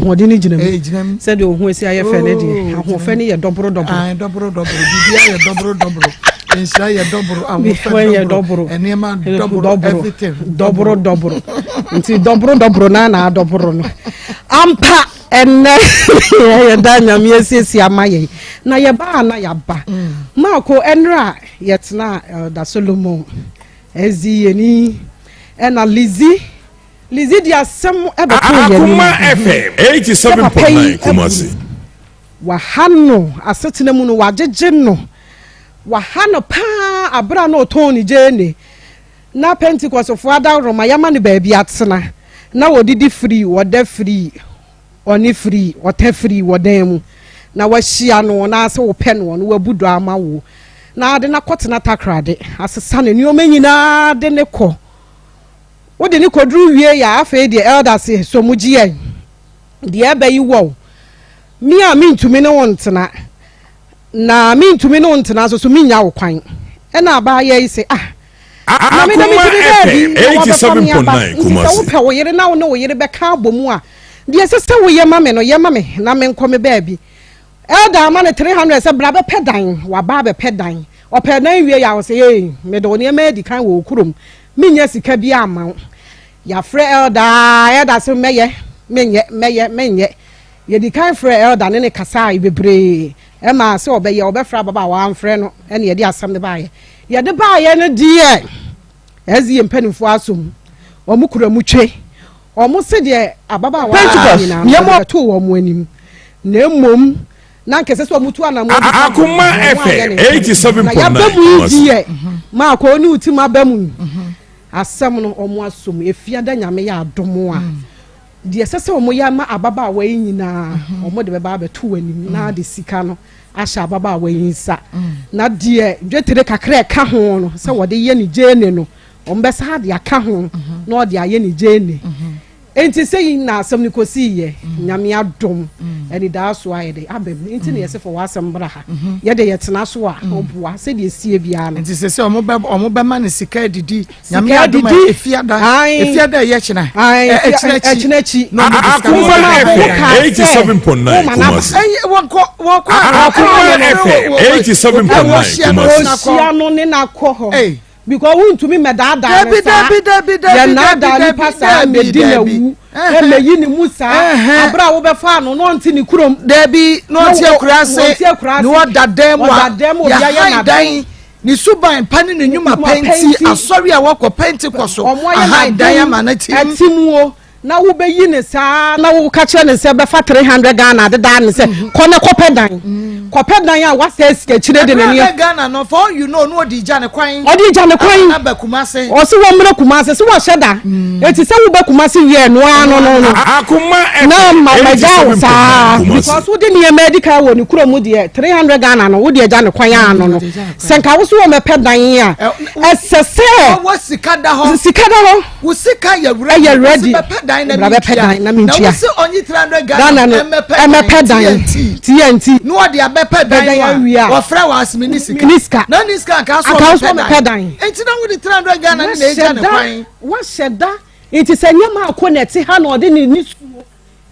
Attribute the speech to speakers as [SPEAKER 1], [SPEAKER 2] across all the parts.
[SPEAKER 1] Ahoɔden no gyina mu.
[SPEAKER 2] Ɛyɛ gyina mu.
[SPEAKER 1] Sɛdeɛ ohun esi ayɛ fɛ ne deɛ,
[SPEAKER 2] Oh,
[SPEAKER 1] ahoɔfɛ no yɛ dɔboro dɔboro.
[SPEAKER 2] Ah, dɔboro dɔboro, biribiara yɛ dɔboro dɔboro, nhyira yɛ dɔboro, ahoɔfɛ
[SPEAKER 1] yɛ
[SPEAKER 2] dɔboro,
[SPEAKER 1] dɔboro.
[SPEAKER 2] Nneɛma dɔboro, everything.
[SPEAKER 1] Dɔboro dɔboro, nti dɔboro dɔboro na adɔboro no ampa. Ɛnɛ yɛda Nyame asiesie ama yɛn na yɛbaa na yɛaba maako. Ɛnora yɛtena Elder Solomon ɛzi yɛni ɛna Lizzy, Lizzy de asɛm ɛbɛto yɛn.
[SPEAKER 3] Akoma FM 87.9 Kumasi.
[SPEAKER 1] Waha no asetena mu no, wagyegye no, waha no paa. Abera na ɔtɔn ne gyeene na Pentecostfoɔ adaworoma yɛama no baabi atena na wɔdidi firi, wɔda firi, ɔne firi, ɔtɛ firi wɔ dan mu na wahyia no na sɛ wopɛ no no, wabu dɔ ama wo na ade na kɔtena Takrade asesa ne nneɛma nyinaa de ne kɔ. Wode ne kɔduru wie yɛ, afei deɛ elder se so mu gye yɛn deɛ ɛbɛyi wɔw me a mentumi ne wo ntena na mentumi ne wo ntena nso so menya wo kwan. Ɛna abaayɛ yi sɛ, ah, na me na
[SPEAKER 3] Akoma
[SPEAKER 1] metumi
[SPEAKER 3] FM
[SPEAKER 1] baabi na wabɛfa me aba.
[SPEAKER 3] 87.9
[SPEAKER 1] Nti sɛ
[SPEAKER 3] Kumasi.
[SPEAKER 1] wopɛ wo yere na wo ne wo yere bɛka abɔ mu a, deɛ ɛsɛ sɛ woyɛ ma me no, yɛ ma me na menkɔ me baabi. Elder ama no 300 sɛ bra bɛpɛ dan. Waba bɛpɛ dan, ɔpɛ dan wie yɛ a, ɔsɛ ee, mede wo nneɛma adi kan wɔ wo kurom, menya sika bi ama wo. Yɛafrɛ elder, elder sɛ mɛyɛ, menyɛ, mɛyɛ, menyɛ. Yɛdi kan frɛ elder ne ne kasa bebree ɛma sɛ ɔbɛyɛ, ɔbɛfrɛ ababaawa, amfrɛ no. Ɛne yɛde asɛm no baayɛ, yɛde baayɛ no deɛ, ɛzi yɛ mpanimfoɔ asom, wɔn kura mu twe wɔn se deɛ ababaawa
[SPEAKER 2] Pentecost,
[SPEAKER 1] nyinaa no
[SPEAKER 2] yɛmɔ-
[SPEAKER 1] wɔde bɛto wɔn anim na emom na nkɛsɛ sɛ wɔn tu anamɔ bi ka ho,
[SPEAKER 3] Akoma
[SPEAKER 1] wɔn ayɛ
[SPEAKER 3] FM
[SPEAKER 1] ne ntɛm. Na
[SPEAKER 3] 87.9
[SPEAKER 1] yaba mu yi
[SPEAKER 3] Kumasi.
[SPEAKER 1] deɛ, maakɔ ne wo aba mu yi, asɛm no wɔn asom efiada. Nyame yɛ adom a, deɛ ɛsɛ sɛ wɔn yɛ ama ababaawa yi nyinaa, wɔn de bɛba abɛto wɔn anim na de sika no ahyɛ ababaawa yi nsa, na deɛ dwetire kakra ɛka ho no sɛ wɔde yɛ ne gyeene no, wɔn bɛsa de aka ho na ɔde ayɛ ne gyeene. Nti sɛ yi na asɛm no kɔsi yɛ, Nyame adom, ɛnidaa so ayɛ de aba mu. Nti na yɛsɛ fɔ w'asɛm bra ha, yɛde yɛtena so a ɔboa sɛdeɛ sie biara no.
[SPEAKER 2] Nti sɛ ɔmo bɛma no sika adidi, Nyame
[SPEAKER 1] Sika
[SPEAKER 2] adom a,
[SPEAKER 1] adidi.
[SPEAKER 2] efiada.
[SPEAKER 1] Ae.
[SPEAKER 2] Efiada ɛyɛ kyena.
[SPEAKER 1] Ae,
[SPEAKER 2] ɛkyena akyi.
[SPEAKER 1] Ɛkyena akyi.
[SPEAKER 2] Na ɔmo de sika
[SPEAKER 3] Akoma
[SPEAKER 2] no bɛma
[SPEAKER 3] FM
[SPEAKER 2] no.
[SPEAKER 3] 87.9
[SPEAKER 1] Woma n'aba.
[SPEAKER 3] Kumasi.
[SPEAKER 2] Ɛyɛ wɔkɔ wɔkɔ
[SPEAKER 3] Akoma FM 87.9 Kumasi.
[SPEAKER 1] Ɔhyia no ne n'akɔ hɔ
[SPEAKER 2] Ei.
[SPEAKER 1] because wuntumi mɛdaadaa ne
[SPEAKER 2] Dabi,
[SPEAKER 1] saa.
[SPEAKER 2] dabi, dabi, dabi,
[SPEAKER 1] Yɛnaadaa
[SPEAKER 2] dabi,
[SPEAKER 1] nipa saa.
[SPEAKER 2] dabi,
[SPEAKER 1] Mɛdi
[SPEAKER 2] dabi.
[SPEAKER 1] n'awu,
[SPEAKER 2] Ɛhɛn.
[SPEAKER 1] ɛmɛyi ne mu saa.
[SPEAKER 2] Ɛhɛn.
[SPEAKER 1] Abere a wobɛfa no na ɔnte ne kurom.
[SPEAKER 2] Dabi, na ɔte
[SPEAKER 1] Na
[SPEAKER 2] akura ase.
[SPEAKER 1] ɔnte akura ase.
[SPEAKER 2] Na ɔda dan mu a
[SPEAKER 1] Ɔda dan mu, obi ayɛ
[SPEAKER 2] yɛhan
[SPEAKER 1] n'adan.
[SPEAKER 2] Dan ne suban pa ne ne nnwuma
[SPEAKER 1] Nnwuma
[SPEAKER 2] pa nti
[SPEAKER 1] pa nti.
[SPEAKER 2] asɔre a wɔkɔ Pentecost so
[SPEAKER 1] Ɔmo ayɛ
[SPEAKER 2] ahan dan
[SPEAKER 1] n'adom
[SPEAKER 2] ama no tim.
[SPEAKER 1] ɛte mu o, na wobɛyi ne saa na woka kyerɛ ne sɛ bɛfa 300 Ghana adeda ne sɛ kɔ ne kɔpɛ dan, kɔpɛ dan a wasɛ sika kyerɛ de
[SPEAKER 2] Ɛberɛ
[SPEAKER 1] ne
[SPEAKER 2] a bɛ Ghana no, for all you know, no ɔde gya ne kwan.
[SPEAKER 1] Ɔde gya ne kwan.
[SPEAKER 2] Aba Kumase.
[SPEAKER 1] Ɔsi wɔn mmerɛ Kumase sɛ wɔhyɛ da eti sɛ wobɛ Kumase wie noa no.
[SPEAKER 3] Akoma
[SPEAKER 1] Na
[SPEAKER 3] FM
[SPEAKER 1] ma magya wo saa
[SPEAKER 3] 87.9 Kumasi.
[SPEAKER 1] because wode nneɛma adi kan wɔ ne kurom deɛ, 300 Ghana no, wode agya ne kwan ano no sɛ nka wo so wɔ mɛpɛ dan a ɛsɛ sɛ
[SPEAKER 2] Wɔwɔ sika da hɔ.
[SPEAKER 1] Sika da hɔ.
[SPEAKER 2] Wo sika yɛ ready.
[SPEAKER 1] Ɛyɛ ready.
[SPEAKER 2] Wosi bɛpɛ dan na
[SPEAKER 1] Bra bɛpɛ dan na mentua.
[SPEAKER 2] Na wosi ɔnyi 300
[SPEAKER 1] Ghana
[SPEAKER 2] Ghana
[SPEAKER 1] no
[SPEAKER 2] ɛmɛpɛ
[SPEAKER 1] ɛmɛpɛ dan
[SPEAKER 2] TNT.
[SPEAKER 1] TNT.
[SPEAKER 2] Na wɔde abɛpɛ dan
[SPEAKER 1] Dan awie
[SPEAKER 2] no
[SPEAKER 1] a.
[SPEAKER 2] a, wɔfrɛ wɔ asemi ne sika.
[SPEAKER 1] Ne sika.
[SPEAKER 2] Na ne sika nka so
[SPEAKER 1] Anka so
[SPEAKER 2] ɔmɛpɛ
[SPEAKER 1] ɔmɛpɛ
[SPEAKER 2] dan.
[SPEAKER 1] dan.
[SPEAKER 2] Nti na wode 300 Ghana ne na egya ne
[SPEAKER 1] Wahyɛ da
[SPEAKER 2] kwan.
[SPEAKER 1] Wahyɛ da. Nti sɛ nyɛma akɔ na ɛte ha na ɔde ne nisuo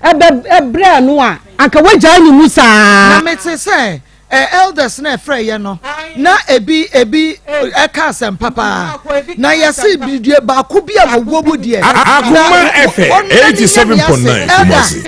[SPEAKER 1] ɛbɛ ɛbrɛ no a, anka wagyaa ne mu saa.
[SPEAKER 2] Na mete sɛ elders na ɛfrɛ yɛ no na ebi ɛka asɛm papa na yɛsi bidie baako bi a wɔwɔ mu deɛ.
[SPEAKER 3] Akoma FM 87.9 Kumasi.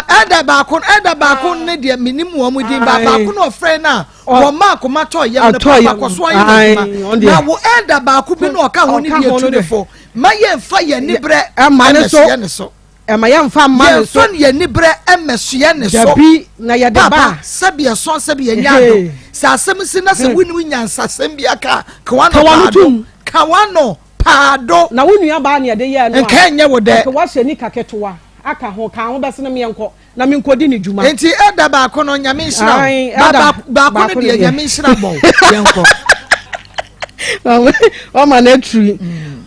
[SPEAKER 2] Elder baako, elder baako ne deɛ minim wɔn mu din ba baako na ɔfrɛ na wɔn ma akoma tɔ yam no.
[SPEAKER 1] Atɔ
[SPEAKER 2] Papa
[SPEAKER 1] yam.
[SPEAKER 2] kɔ so ayɛ
[SPEAKER 1] Aye,
[SPEAKER 2] adwuma.
[SPEAKER 1] ɔn deɛ.
[SPEAKER 2] Na wo elder baako bi na ɔka ho ne
[SPEAKER 1] Ɔka
[SPEAKER 2] deɛ
[SPEAKER 1] ho
[SPEAKER 2] tu
[SPEAKER 1] no
[SPEAKER 2] ne
[SPEAKER 1] deɛ.
[SPEAKER 2] fo ma yɛnfa yɛn ni brɛ
[SPEAKER 1] Ɛma ne so.
[SPEAKER 2] ɛmɛsoɛ ne so.
[SPEAKER 1] Ɛma yɛmfa mma ne so.
[SPEAKER 2] Yɛnfa yɛn ni brɛ ɛmɛsoɛ ne so.
[SPEAKER 1] Dabi, na yɛde ba.
[SPEAKER 2] Papa, sɛbi ɛsɔn, sɛbi yɛn nya ado sɛ asɛm si na sɛ wuni nyansasɛm bi aka kawa no
[SPEAKER 1] Kawa no
[SPEAKER 2] paado
[SPEAKER 1] tum.
[SPEAKER 2] Kawa no paado.
[SPEAKER 1] Na wo nua baa ne yɛde yɛɛ no a,
[SPEAKER 2] Nka ɛnyɛ wo dɛ.
[SPEAKER 1] Nka wahyɛ nika ketewa aka ho ka ho bɛsene meɛnkɔ na menkɔdi ne dwuma.
[SPEAKER 2] Nti ɛda baako no, Nyame nhyira wo.
[SPEAKER 1] Ae, ɛda
[SPEAKER 2] Baako no
[SPEAKER 1] baako no
[SPEAKER 2] deɛ,
[SPEAKER 1] deɛ.
[SPEAKER 2] Nyame nhyira bɔ wo. Yɛnkɔ.
[SPEAKER 1] Ɔma no aturi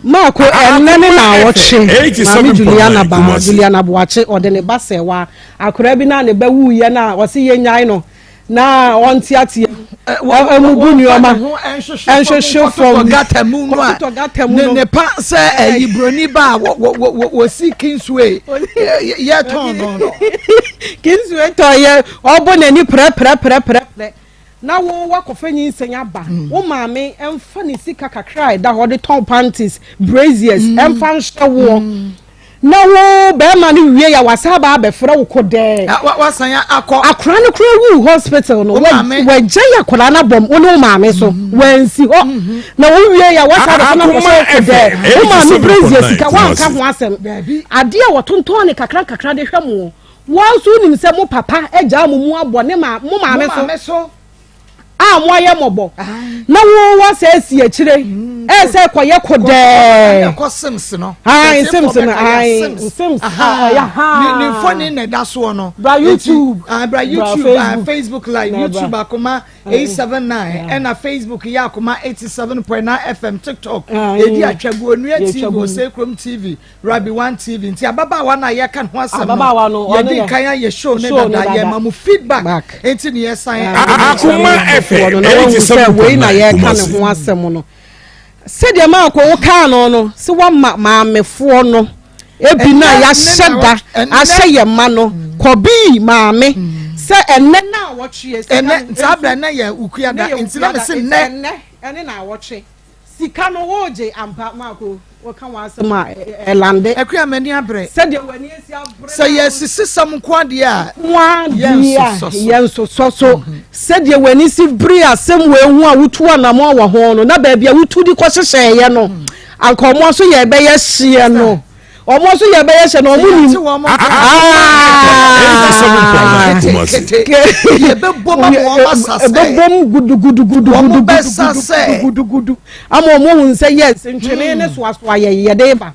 [SPEAKER 1] maako ɛnɛ ne na awɔtwe maame Juliana ba
[SPEAKER 3] Kumasi.
[SPEAKER 1] Juliana Boakye ɔde ne ba sɛwa akwaraa bi na ne ba wuyɛ na ɔse yɛnyae no na ɔnteateɛ ɛmubu nneɛma ɛnhwehwɛ fam.
[SPEAKER 2] Gata mu no a
[SPEAKER 1] Kɔtotɔ gata mu
[SPEAKER 2] ne
[SPEAKER 1] no.
[SPEAKER 2] Ne pa sɛ ɛyi broni ba a wɔsi Kingsway yɛtɔn no.
[SPEAKER 1] Kingsway tɔ yɛ ɔbɔ n'ani prɛprɛprɛprɛprɛ na wo wakɔfa nyinsɛn aba. Wo maame ɛmfa ne sika kakra a ɛda hɔ de tɔn panties, braziers, ɛmfa nhyɛ woɔ, na wo bɛrima no wie yɛ wasa aba abɛfrɛ wo kodɛɛ.
[SPEAKER 2] Wasan akɔ.
[SPEAKER 1] Akora no kora wu hospital no,
[SPEAKER 2] Wo maame.
[SPEAKER 1] Wagya yɛ akwadaa no abɔm, wo ne wo maame so wansi hɔ na wo wie yɛ wasa abɛfrɛ no akɔsɛ wo kodɛɛ. Wo maame brazier sika wanka ho asɛm.
[SPEAKER 2] Baabi.
[SPEAKER 1] Adeɛ a wɔtontɔn ne kakra nkakra de hwɛ mo, wɔn nso nim sɛ mo papa agyaa mo mu abɔ ne ma mo maame so
[SPEAKER 2] maame so
[SPEAKER 1] a mo ayɛ mmɔbɔ na wo wasa asi akyire ɛsɛ kɔyɛ kodɛɛ.
[SPEAKER 2] Ɛkɔ Sims no.
[SPEAKER 1] Aye, Sims no, aye, Sims, ah, yeah, ha.
[SPEAKER 2] Ne mfoni na ɛda soɔ no.
[SPEAKER 1] Bra YouTube.
[SPEAKER 2] Ah, bra
[SPEAKER 1] Bra
[SPEAKER 2] YouTube, ah,
[SPEAKER 1] Facebook.
[SPEAKER 2] Facebook Live.
[SPEAKER 1] Na bra.
[SPEAKER 2] YouTube Akoma 879, ɛna Facebook yɛ Akoma 87.9 FM, TikTok edi atwagu Onua TV,
[SPEAKER 1] Yɛtwa gu.
[SPEAKER 2] Osekrom TV, Rabi One TV. Nti ababaawa no a yɛka ne ho asɛm
[SPEAKER 1] Ababaawa
[SPEAKER 2] no,
[SPEAKER 1] no, ɔno
[SPEAKER 2] yɛdi
[SPEAKER 1] yɛ-
[SPEAKER 2] kan ayɛ show ne
[SPEAKER 1] show ne
[SPEAKER 2] dada,
[SPEAKER 1] dada.
[SPEAKER 2] yɛma mo feedback.
[SPEAKER 1] Back.
[SPEAKER 2] Nti ne yɛsan
[SPEAKER 3] Akoma FM
[SPEAKER 1] no na wahu sɛ wei na
[SPEAKER 3] 87.9
[SPEAKER 1] yɛreka ne
[SPEAKER 3] Kumasi.
[SPEAKER 1] ho asɛm no, sɛdeɛ maakɔ wo kaa no, sɛ woama maamefoɔ no ebi no a
[SPEAKER 2] Ɛnnɛ
[SPEAKER 1] yɛahyɛ
[SPEAKER 2] ne
[SPEAKER 1] da
[SPEAKER 2] ɛnnɛ-
[SPEAKER 1] ahyɛ yɛ ma no kɔbii maame sɛ ɛnnɛ na awɔtwe sika
[SPEAKER 2] ɛnɛ
[SPEAKER 1] no
[SPEAKER 2] saa abirɛ nɛ yɛ ukua da, nti na mesi nnɛ.
[SPEAKER 1] Ɛnnɛ ɛne na awɔtwe sika no wɔregye ampa. Maako, wɔka wɔn asɛm a ɛlande.
[SPEAKER 2] Akua, m'ani abere.
[SPEAKER 1] Sɛdeɛ w'ani asi abere
[SPEAKER 2] Sɛ yɛsisi sɛm nko adeɛ a,
[SPEAKER 1] nko adeɛ a
[SPEAKER 2] yɛnsosɔ so.
[SPEAKER 1] Yɛnsosɔ so. Sɛdeɛ w'ani si bere asɛm wɔ ehu a wotu anamɔ wɔ ho no, na baabi a wotu de kɔhyehyɛeɛ no, anka ɔmo nso yɛ bɛyɛ hyeɛ no, ɔmo nso yɛ bɛyɛ hyɛ no, ɔmo nim.
[SPEAKER 2] Yɛte wɔn
[SPEAKER 3] 87.9 Kumasi.
[SPEAKER 2] kete yɛbɛbɔ ma wɔn asa sɛ
[SPEAKER 1] ɛbɛbom gudugudugudu.
[SPEAKER 2] Wɔn bɛsa sɛ.
[SPEAKER 1] Gudugudu ama ɔmo hu sɛ yes, ntwene ne soasoa yɛ yɛde ba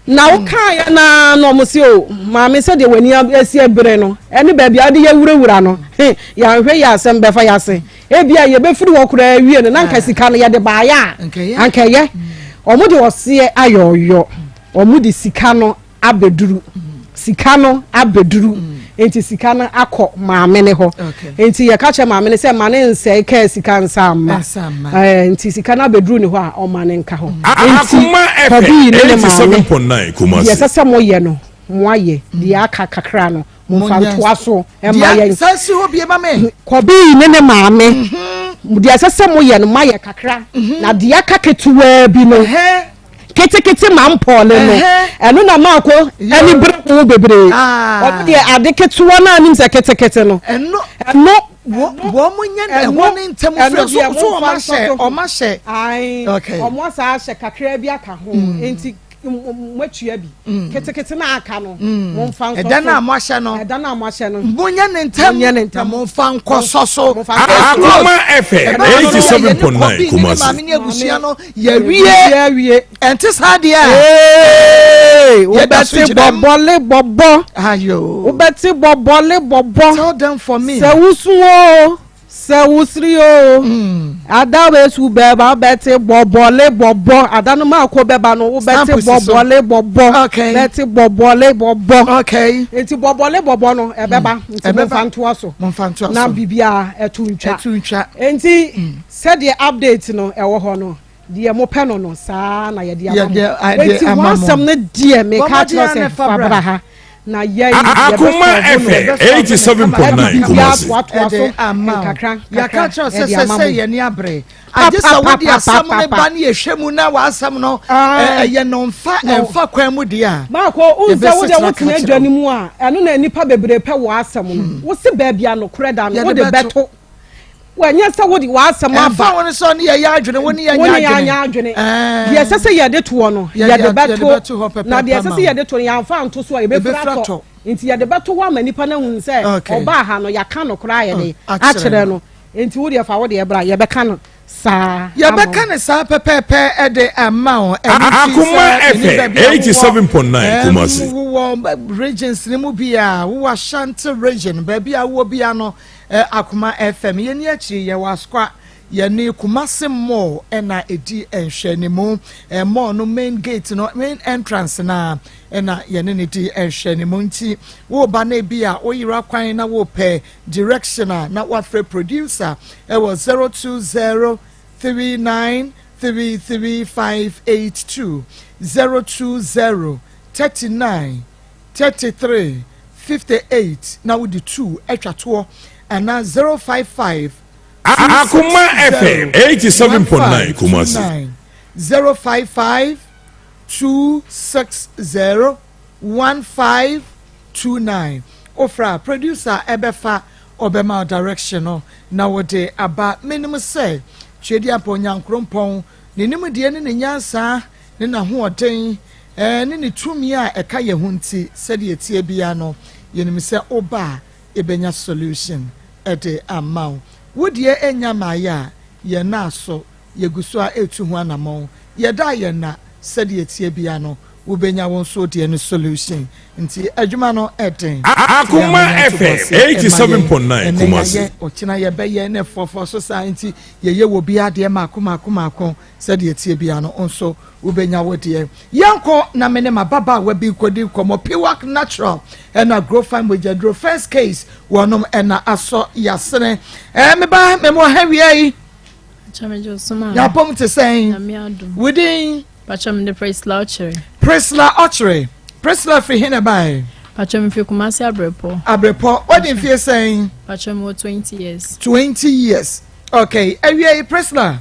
[SPEAKER 1] na wokaeɛ naa na ɔmo se o maame, sɛdeɛ w'ani asi abere no ɛne baabi a wode yɛwurawura no he, yɛanhwɛ yɛ asɛm bɛfa yɛase. Ebi a yɛbɛfiri hɔ koraa awie no na nka sika no yɛde baayɛ a
[SPEAKER 2] Anka ɛyɛ.
[SPEAKER 1] Anka ɛyɛ. Ɔmo de ɔseɛ ayɛ ɔyɔ, ɔmo de sika no abɛduru, sika no abɛduru, nti sika no akɔ maame ne hɔ. Nti yɛka kyerɛ maame no sɛ ma ne nsɛe kaa sika nsa amma.
[SPEAKER 2] Nsa amma.
[SPEAKER 1] Nti sika no abɛduru ne hɔ a, ɔma ne nka hɔ.
[SPEAKER 3] Akoma
[SPEAKER 1] Kɔbii
[SPEAKER 3] FM
[SPEAKER 1] ne ne maame,
[SPEAKER 3] 87.9
[SPEAKER 1] deɛ
[SPEAKER 3] Kumasi.
[SPEAKER 1] ɛsɛ sɛ moyɛ no moayɛ, deɛ aka kakra no momfa
[SPEAKER 2] Monyɛ.
[SPEAKER 1] ntoa so ɛma
[SPEAKER 2] Deɛ
[SPEAKER 1] yɛn.
[SPEAKER 2] saa si hɔ bie ma me.
[SPEAKER 1] Kɔbii ne ne maame, deɛ ɛsɛ sɛ moyɛ no moayɛ kakra, na deɛ aka ketewaa bi no, ketekete ma mpɔɔle no, ɛno na maako ɛne bere ho bebree.
[SPEAKER 2] Ah.
[SPEAKER 1] Ɔno deɛ, ade ketewa no anim sɛ ketekete no,
[SPEAKER 2] ɛno
[SPEAKER 1] ɛno
[SPEAKER 2] wɔn mo nyɛ ɛhɔ ne ntɛm
[SPEAKER 1] ɛno
[SPEAKER 2] fira so
[SPEAKER 1] deɛ
[SPEAKER 2] so wɔn
[SPEAKER 1] momfa
[SPEAKER 2] ahyɛ
[SPEAKER 1] nsɔ so.
[SPEAKER 2] wɔn ahyɛ.
[SPEAKER 1] Ae, ɔmo asa ahyɛ kakra bi aka ho, nti moatua bi ketekete na aka no momfa nsɔ
[SPEAKER 2] Ɛda
[SPEAKER 1] so.
[SPEAKER 2] no a mo ahyɛ no,
[SPEAKER 1] Ɛda no a moahyɛ no,
[SPEAKER 2] monyɛ ne ntɛm
[SPEAKER 1] Monyɛ ne ntɛm.
[SPEAKER 2] na momfa nkɔ sɔ so.
[SPEAKER 1] Momfa nkɔ so.
[SPEAKER 3] Akoma FM 87.9
[SPEAKER 2] ne
[SPEAKER 3] Kumasi.
[SPEAKER 2] maame ne abusua no yɛwie.
[SPEAKER 1] Yɛwie.
[SPEAKER 2] Ɛnte saa deɛ a,
[SPEAKER 1] Ee,
[SPEAKER 2] Yɛda so
[SPEAKER 1] wobɛte
[SPEAKER 2] gyina mu.
[SPEAKER 1] bɔbɔle bɔbɔ.
[SPEAKER 2] Ayo.
[SPEAKER 1] Wobɛte bɔbɔle bɔbɔ.
[SPEAKER 2] Tell them for me.
[SPEAKER 1] Sɛ wosu o, sɛ wosiri o, ada wesu bɛba, wobɛte bɔbɔle bɔbɔ. Ada no maako bɛba no, wobɛte
[SPEAKER 2] Stamp si so.
[SPEAKER 1] bɔbɔle bɔbɔ. Bɛte bɔbɔle bɔbɔ. Nti bɔbɔle bɔbɔ no ɛbɛba, nti
[SPEAKER 2] Ɛbɛba.
[SPEAKER 1] momfa ntoa so
[SPEAKER 2] Momfa ntoa
[SPEAKER 1] na
[SPEAKER 2] so.
[SPEAKER 1] biribiara ɛto ntwa.
[SPEAKER 2] Ɛto ntwa.
[SPEAKER 1] Nti sɛdeɛ update no ɛwɔ hɔ no deɛ mopɛ no saa na yɛde ama mo.
[SPEAKER 2] Yɛde- a- de
[SPEAKER 1] Enti
[SPEAKER 2] ama
[SPEAKER 1] wɔn
[SPEAKER 2] mo.
[SPEAKER 1] asɛm no deɛ, meka
[SPEAKER 2] Bɔ mmɔden
[SPEAKER 1] kyerɛ
[SPEAKER 2] a na
[SPEAKER 1] sɛ
[SPEAKER 2] fa
[SPEAKER 1] fa
[SPEAKER 2] bra.
[SPEAKER 1] bra ha na yɛn
[SPEAKER 3] Akoma FM 87.9 Kumasi.
[SPEAKER 1] Toatoa so
[SPEAKER 2] Ɛde ama wo.
[SPEAKER 1] nkakra
[SPEAKER 2] Yɛaka
[SPEAKER 1] nkakra
[SPEAKER 2] kyerɛ sɛ
[SPEAKER 1] ɛde
[SPEAKER 2] sɛ
[SPEAKER 1] ama
[SPEAKER 2] sɛ
[SPEAKER 1] mo.
[SPEAKER 2] yɛne abere agye sɛ wode asɛm no ba ne yɛhwɛ mu na w'asɛm no ɛyɛ no mfa ɛmfa kwan mu deɛ a,
[SPEAKER 1] Baako wohu sɛ wode
[SPEAKER 2] yɛbɛsetena
[SPEAKER 1] wotena
[SPEAKER 2] ka kyerɛ
[SPEAKER 1] adwa no mu a, ɛno na nnipa bebree pɛ wɔ asɛm no. Wo se baabi a nokorɛ da no,
[SPEAKER 2] Yɛde
[SPEAKER 1] wode
[SPEAKER 2] bɛto.
[SPEAKER 1] bɛto. Wɔnyɛ sɛ wode w'asɛm
[SPEAKER 2] Ɛmfa
[SPEAKER 1] aba
[SPEAKER 2] wo no sɛ ɔne yɛyɛ adwene, wo ne
[SPEAKER 1] wo ne
[SPEAKER 2] yɛnyɛ
[SPEAKER 1] yɛanyɛ
[SPEAKER 2] adwene.
[SPEAKER 1] adwene. Deɛ ɛsɛ sɛ yɛde toɔ no,
[SPEAKER 2] Yɛde
[SPEAKER 1] yɛde
[SPEAKER 2] yɛde bɛto hɔ
[SPEAKER 1] bɛto,
[SPEAKER 2] pɛpɛɛpɛ
[SPEAKER 1] na deɛ ɛsɛ
[SPEAKER 2] ama
[SPEAKER 1] sɛ
[SPEAKER 2] wo.
[SPEAKER 1] yɛde to no, yɛamfa anto so a, yɛbɛfiri
[SPEAKER 2] Yɛbɛfiri
[SPEAKER 1] atɔ.
[SPEAKER 2] atɔ.
[SPEAKER 1] Nti yɛde bɛto hɔ ama nnipa no ahunu sɛ ɔbaa ha no, yɛaka no koraa, yɛde
[SPEAKER 2] Akyerɛ
[SPEAKER 1] akyerɛ
[SPEAKER 2] no.
[SPEAKER 1] no. Nti wodeɛ fa wodeɛ bra, yɛbɛka no saa ama
[SPEAKER 2] Yɛbɛka
[SPEAKER 1] wo.
[SPEAKER 2] Ne saa pɛpɛɛpɛ ɛde ama wo. Ɛno nti
[SPEAKER 3] Akoma
[SPEAKER 2] sɛ ɛni
[SPEAKER 3] FM
[SPEAKER 2] baabi a wowɔ,
[SPEAKER 3] 87.9 Kumasi.
[SPEAKER 2] Wowɔ regions ne mu bi a, wowɔ Ashanti Region, baabi a wowɔ bia no, Akoma FM yɛni akyiri, yɛwɔ Asokwa, yɛne Kumasi Mall ɛna ɛdi nhwɛnimu. Mall no main gate no, main entrance na ɛna yɛne ne di nhwɛnimu. Nti woba no bi a woyera kwan na wopɛ direction a, na wafrɛ producer ɛwɔ 020 3933582, 020 39 33. 58 na wode 2 atwa toɔ anaa 055
[SPEAKER 3] Akoma FM 87.9 Kumasi.
[SPEAKER 2] 055 260 1529. Ofra producer ɛbɛfa ɔbɛma direction no na wɔde aba. Menim sɛ Tweduampɔn Onyankorompɔn ne nimdeɛ ne ne nyansa ne n'ahoɔden ne ne tumi a ɛka yɛn ho nti, sɛdeɛ tie bia no, yɛnim sɛ ɔba a ɛbɛnya solution ɛde ama wo. Wodeɛ ɛnya maayɛ a yɛn naa so yɛgu so a ɛtu ho anammɔn, yɛda yɛn na sɛdeɛ tie bia no, wobɛnya wo nso deɛ no solution. Nti adwuma no ɛden.
[SPEAKER 3] Akoma FM 87.9 Kumasi.
[SPEAKER 2] Ɔkyena yɛbɛyɛ ne fɔfɔ so saa, nti yɛyɛ wɔ bi adeɛ maako maako maako. Sɛdeɛ tie bia no nso, wobɛnya wo deɛ. Yɛnkɔ na me ne ma babaawa bi kɔdi nkɔmmɔ. Piwak Natural ɛna Grofan mogyaduro first case wɔnom ɛna asɔ yasene. Meba mɛmɔ ha wia yi. Yɛapɔm te sɛn? Wodin?
[SPEAKER 4] Pacho, me de Priscilla Ochere.
[SPEAKER 2] Priscilla Ochere. Priscilla, firi he na bae?
[SPEAKER 4] Pacho, me firi Kumasi Abrepɔ.
[SPEAKER 2] Abrepɔ. Wadi mfie sɛn?
[SPEAKER 4] Pacho, me wɔ 20 years.
[SPEAKER 2] 20 years. Okay. Awie yi, Priscilla,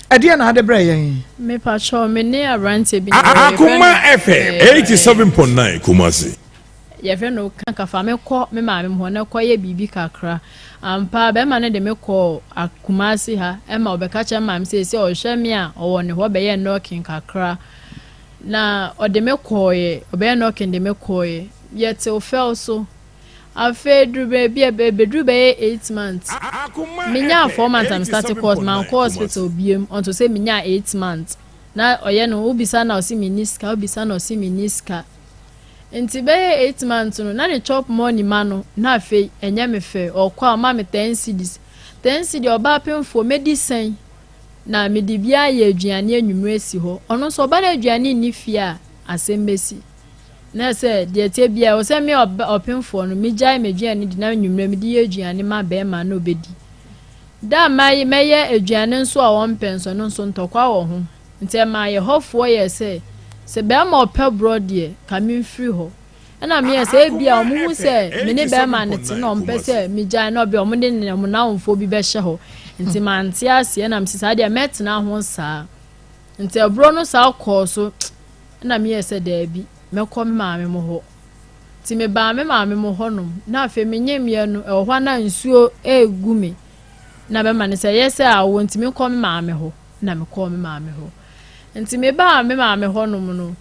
[SPEAKER 2] ɛdeɛ na ade brɛ yɛn?
[SPEAKER 4] Me pacho, me ne aberanteɛ bi.
[SPEAKER 3] Akoma FM 87.9 Kumasi.
[SPEAKER 4] Yɛfrɛ no kankafa. Mekɔ me maame mu hɔ na kɔyɛ biribi kakra. Ampa, bɛrima no de me kɔ Kumasi ha, ɛma ɔbɛka kyerɛ maame sɛ ɔhwɛ me a ɔwɔ ne hɔ bɛyɛ knocking kakra na ɔde me kɔɔɛ. Ɔbɛyɛ knocking de me kɔɔɛ, yɛtew fɛw so. Afei duru baabi a bɛduru bɛyɛ 8 months, menya 4 months am start course, man kɔ hospital biem until sɛ menya 8 months. Na ɔyɛ no, wobisa na ɔsi mi ni sika, wobisa na ɔsi mi ni sika. Nti bɛyɛ 8 months no, na ne chop money ma no na afei ɛnyɛ me fɛ. Ɔkɔ a, ɔma me 10 cedis, 10 cedi. Ɔbaa pemfoɔ mɛdi sɛn na mede bi ayɛ aduane anwummerɛ si hɔ? Ɔno nso ɔba no, aduane nni fie a, asɛm bɛsi. Na sɛ deɛ tie bia, ɛwɔ sɛ me ɔpemfoɔ no megyae m'aduane di na anwummerɛ mede yɛ aduane ma bɛrima na ɔbɛdi. Da a mɛyɛ aduane nso a wɔmpɛ nso no nso, ntɔkwa wɔ ho. Nti ɛma yɛ hɔfoɔ yɛ sɛ bɛrima ɔpɛ borɔ deɛ ka memfiri hɔ. Ɛna meyɛ sɛ ebi a ɔmo hu sɛ me ne bɛrima no te na ɔmpɛ sɛ megyae na ɔbɛ ɔmo de ne ɔmo nawomfoɔ bi bɛhyɛ hɔ. Nti mante aseɛ na mesi saa deɛ mɛtena ho saa. Nti ɛborɔ no saa kɔɔ so ɛna meyɛ sɛ daabi, mɛkɔ me maame mo hɔ. Nti mebaa me maame mo hɔnom na afei menyemyɛ no ɛwɔ hɔ a na nsuo egu me na bɛma no sɛ ɛyɛ sɛ awo, nti mekɔ me maame hɔ. Na mekɔɔ me maame hɔ. Nti mebaa me maame hɔnom no,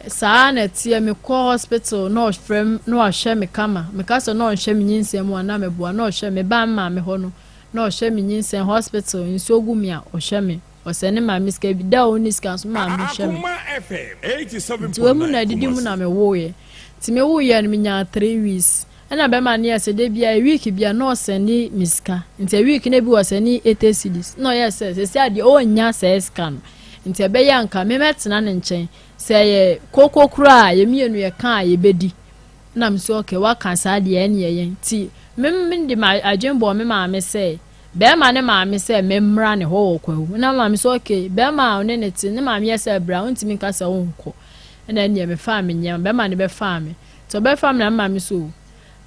[SPEAKER 4] saa na ɛteɛ. Mekɔ hospital na ɔfrɛ m na wahwɛ me kama. Meka sɛ na ɔnhwɛ me nyinsɛn mu a, na meboa na ɔhwɛ me. Baa me maame hɔ no, na ɔhwɛ me nyinsɛn. Hospital nsuo gu me a, ɔhwɛ me. Ɔsɛ ne maame sika bi da a ɔnni sika nso, maame hwɛ me.
[SPEAKER 3] Akoma FM
[SPEAKER 4] Nti wɔ mu na
[SPEAKER 3] 87.9
[SPEAKER 4] didi mu na
[SPEAKER 3] Kumasi.
[SPEAKER 4] mewoeɛ. Nti mewoeɛ no, menyaa 3 weeks ɛna bɛrima no yɛ sɛ de bia week bia na ɔsɛne me sika. Nti week no bi wɔsɛne 80 cedis na ɔyɛ sɛ sɛsi adeɛ ɔnnya sɛɛ sika no. Nti ɛbɛyɛ anka memɛtena ne nkyɛn sɛ yɛ koko koraa a yɛmmienu yɛka a yɛbɛdi. Na me so okay, waka saa deɛ, ɛne ɛyɛ. Nti me de ma adwene bɔ me maame sɛ bɛrima ne maame sɛ memmra ne hɔ wɔ Kwawu. Na maame sɛ okay, bɛrima a ɔne ne te ne maame yɛ sɛ bra, wontumi nka sɛ wonkɔ. Ɛna ɛneɛ mefaa me nneɛma, bɛrima ne bɛfaa me. Nti ɔbɛfa me na me maame so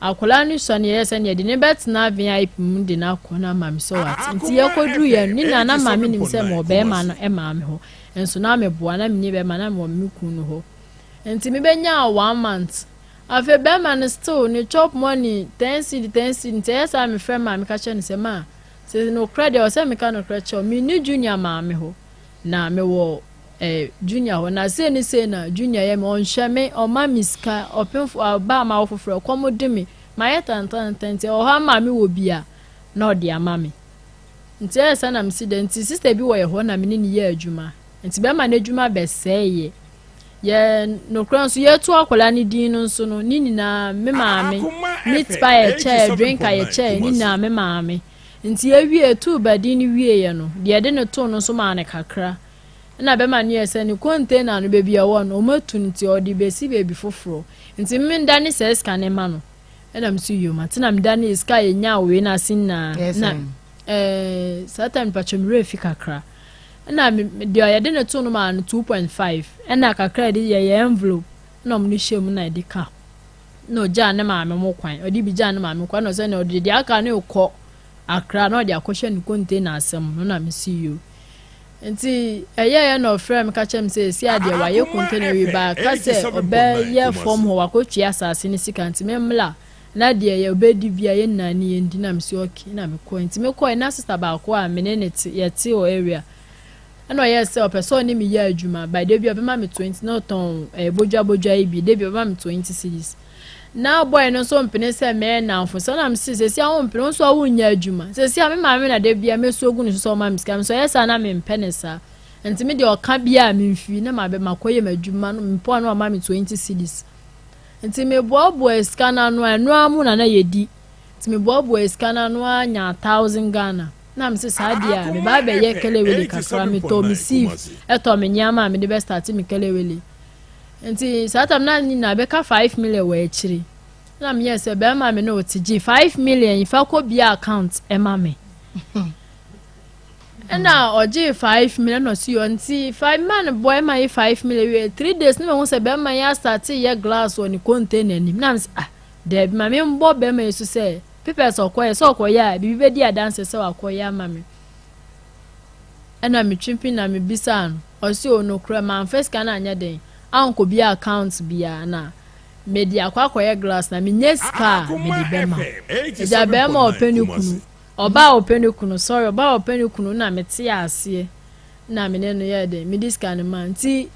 [SPEAKER 4] akwadaa no sua ne yɛyɛ sɛ neɛ de ne bɛtena VIP mu de no akɔ. Na maame sɛ wate. Nti yɛkɔduru yɛn ne na na maame nim sɛ mewɔ bɛrima no maame hɔ nso na meboa na menni bɛrima na mewɔ me kunu no hɔ. Nti mebɛnyaa 1 month, afei bɛrima no still ne chop money 10 cedi, 10 cedi. Nti ɛyɛ saa, mefrɛ maame ka kyerɛ no sɛ, ma sɛ nokorɛ deɛ ɔsɛ meka nokorɛ kyerɛ, menni Junior maame hɔ na mewɔ Junior hɔ. Na sei ne sei na Junior yɛ me, ɔnhwɛ me, ɔma me sika. Ɔpemfo ɔbaa ma wo foforɔ, ɛkɔm de me, mayɛ tantantan. Nti ɛwɔ hɔ ama me wɔ bi a na ɔde ama me. Nti ɛyɛ sɛ na mesi dɛ. Nti sister bi wɔ yɛ hɔ na me ne ne yɛ adwuma. Nti bɛrima n'adwuma bɛsɛe yɛ yɛ nokorɛ nso, yɛtu akwadaa ne din no nso no ne nyinaa me maame. Meat pie yɛkyɛɛ, drink a yɛkyɛɛ ne nyinaa me maame. Nti yɛwie tu ba din no wieɛ no deɛ, yɛde ne to no nso maa ne kakra. Ɛna bɛma no yɛ sɛ ne container no baabi a ɛwɔ no, ɔmo atu no, nti ɔde bɛsi baabi foforɔ. Nti me da ne sɛ sika ne ma no. Ɛna me so yom ate na me da ne sika a yɛnya wei na ase nyinaa na saa time patwa me werɛ fi kakra. Ɛna me deɛ yɛde ne to no maa no 2.5, ɛna kakra yɛde yɛyɛ envelope na ɔmo no hyɛ mu na yɛde ka. Na ɔgyaa ne maame mo kwan, ɔde bi gyaa ne maame kwan na ɔsɛ na ɔde deɛ aka no rekɔ Accra na ɔde akɔhyɛ ne container asɛm no na mesi yoo. Nti ɛyɛeɛ na ɔfrɛɛ me ka kyerɛɛ me sɛ ɛsi adeɛ wayɛ
[SPEAKER 3] Akoma
[SPEAKER 4] container wie
[SPEAKER 3] FM
[SPEAKER 4] ba ka sɛ
[SPEAKER 3] 87.9
[SPEAKER 4] ɔbɛyɛ fam
[SPEAKER 3] Kumasi.
[SPEAKER 4] hɔ wakɔtua asase no sika nti memmla na deɛ yɛ ɔbɛdi bia yɛn nyinaa ne yɛndi na mesi okay na mekɔe. Nti mekɔe na sister baako a me ne ne te yɛte wɔ area Ɛna ɔyɛɛ sɛ ɔpɛ sɛ ɔne me yɛ adwuma but da bi ɔbɛma me 20 na ɔtɔn eh, bodwa bodwa yi bi da bi ɔbɛma me 20 cedis. Na boy no nso mpene sɛ mɛyɛ nnamfo sɛ na mese sɛsi a wompene wo nso a wonyɛ adwuma sɛsi a me maame na da bi a mɛsu agu ne so sɛ ɔma me sika nso ɛyɛ saa na mempɛ ne saa nti me deɛ ɔka bi a memfiri na mabɛ makɔyɛ m'adwuma no mpo a na ɔma me 20 cedis nti meboaboa sika no ano a ɛno ara mu na na yɛdi nti meboaboa sika no ano a nyaa 1000 Ghana. Na mese saa deɛ a meba
[SPEAKER 3] Akoma
[SPEAKER 4] abɛyɛ
[SPEAKER 3] FM
[SPEAKER 4] kelewele kakra, metɔɔ me
[SPEAKER 3] 87.9
[SPEAKER 4] sieve
[SPEAKER 3] Kumasi.
[SPEAKER 4] tɔɔ me nneɛma a mede bɛ starte me kelewele. Nti saa tam na ne nyinaa bɛka 5 million wɔ akyire. Na meyɛɛ sɛ bɛrima me ne wo te gye 5 million yi fa kɔ bia account ɛma me. Ɛna ɔgyee 5 million na ɔsi yɔ nti 5 man bɔ ɛma yi 5 million wie 3 days na mehu sɛ bɛrima yi astate yɛ glass wɔ ne container anim. Na mese ah daabi ma membɔ bɛrima yi so sɛ Papers a ɔkɔyɛ, sɛ ɔkɔyɛ a, biribi bɛdi adanse sɛ wakɔyɛ ama me. Ɛna metwe pin na mebisaa no, ɔse o nokorɛ mamfa sika no anyɛ dɛn ankɔbie account biara na mede akɔ akɔyɛ glass na menya sika a mede
[SPEAKER 3] Akoma
[SPEAKER 4] bɛma wo.
[SPEAKER 3] FM
[SPEAKER 4] Agya bɛrima a
[SPEAKER 3] 87.9
[SPEAKER 4] ɔpɛ ne kunu,
[SPEAKER 3] Kumasi.
[SPEAKER 4] ɔbaa a ɔpɛ ne kunu, sorry, ɔbaa a ɔpɛ ne kunu na mete aseɛ na me ne no yɛɛ dɛn, mede sika no maa no. Nti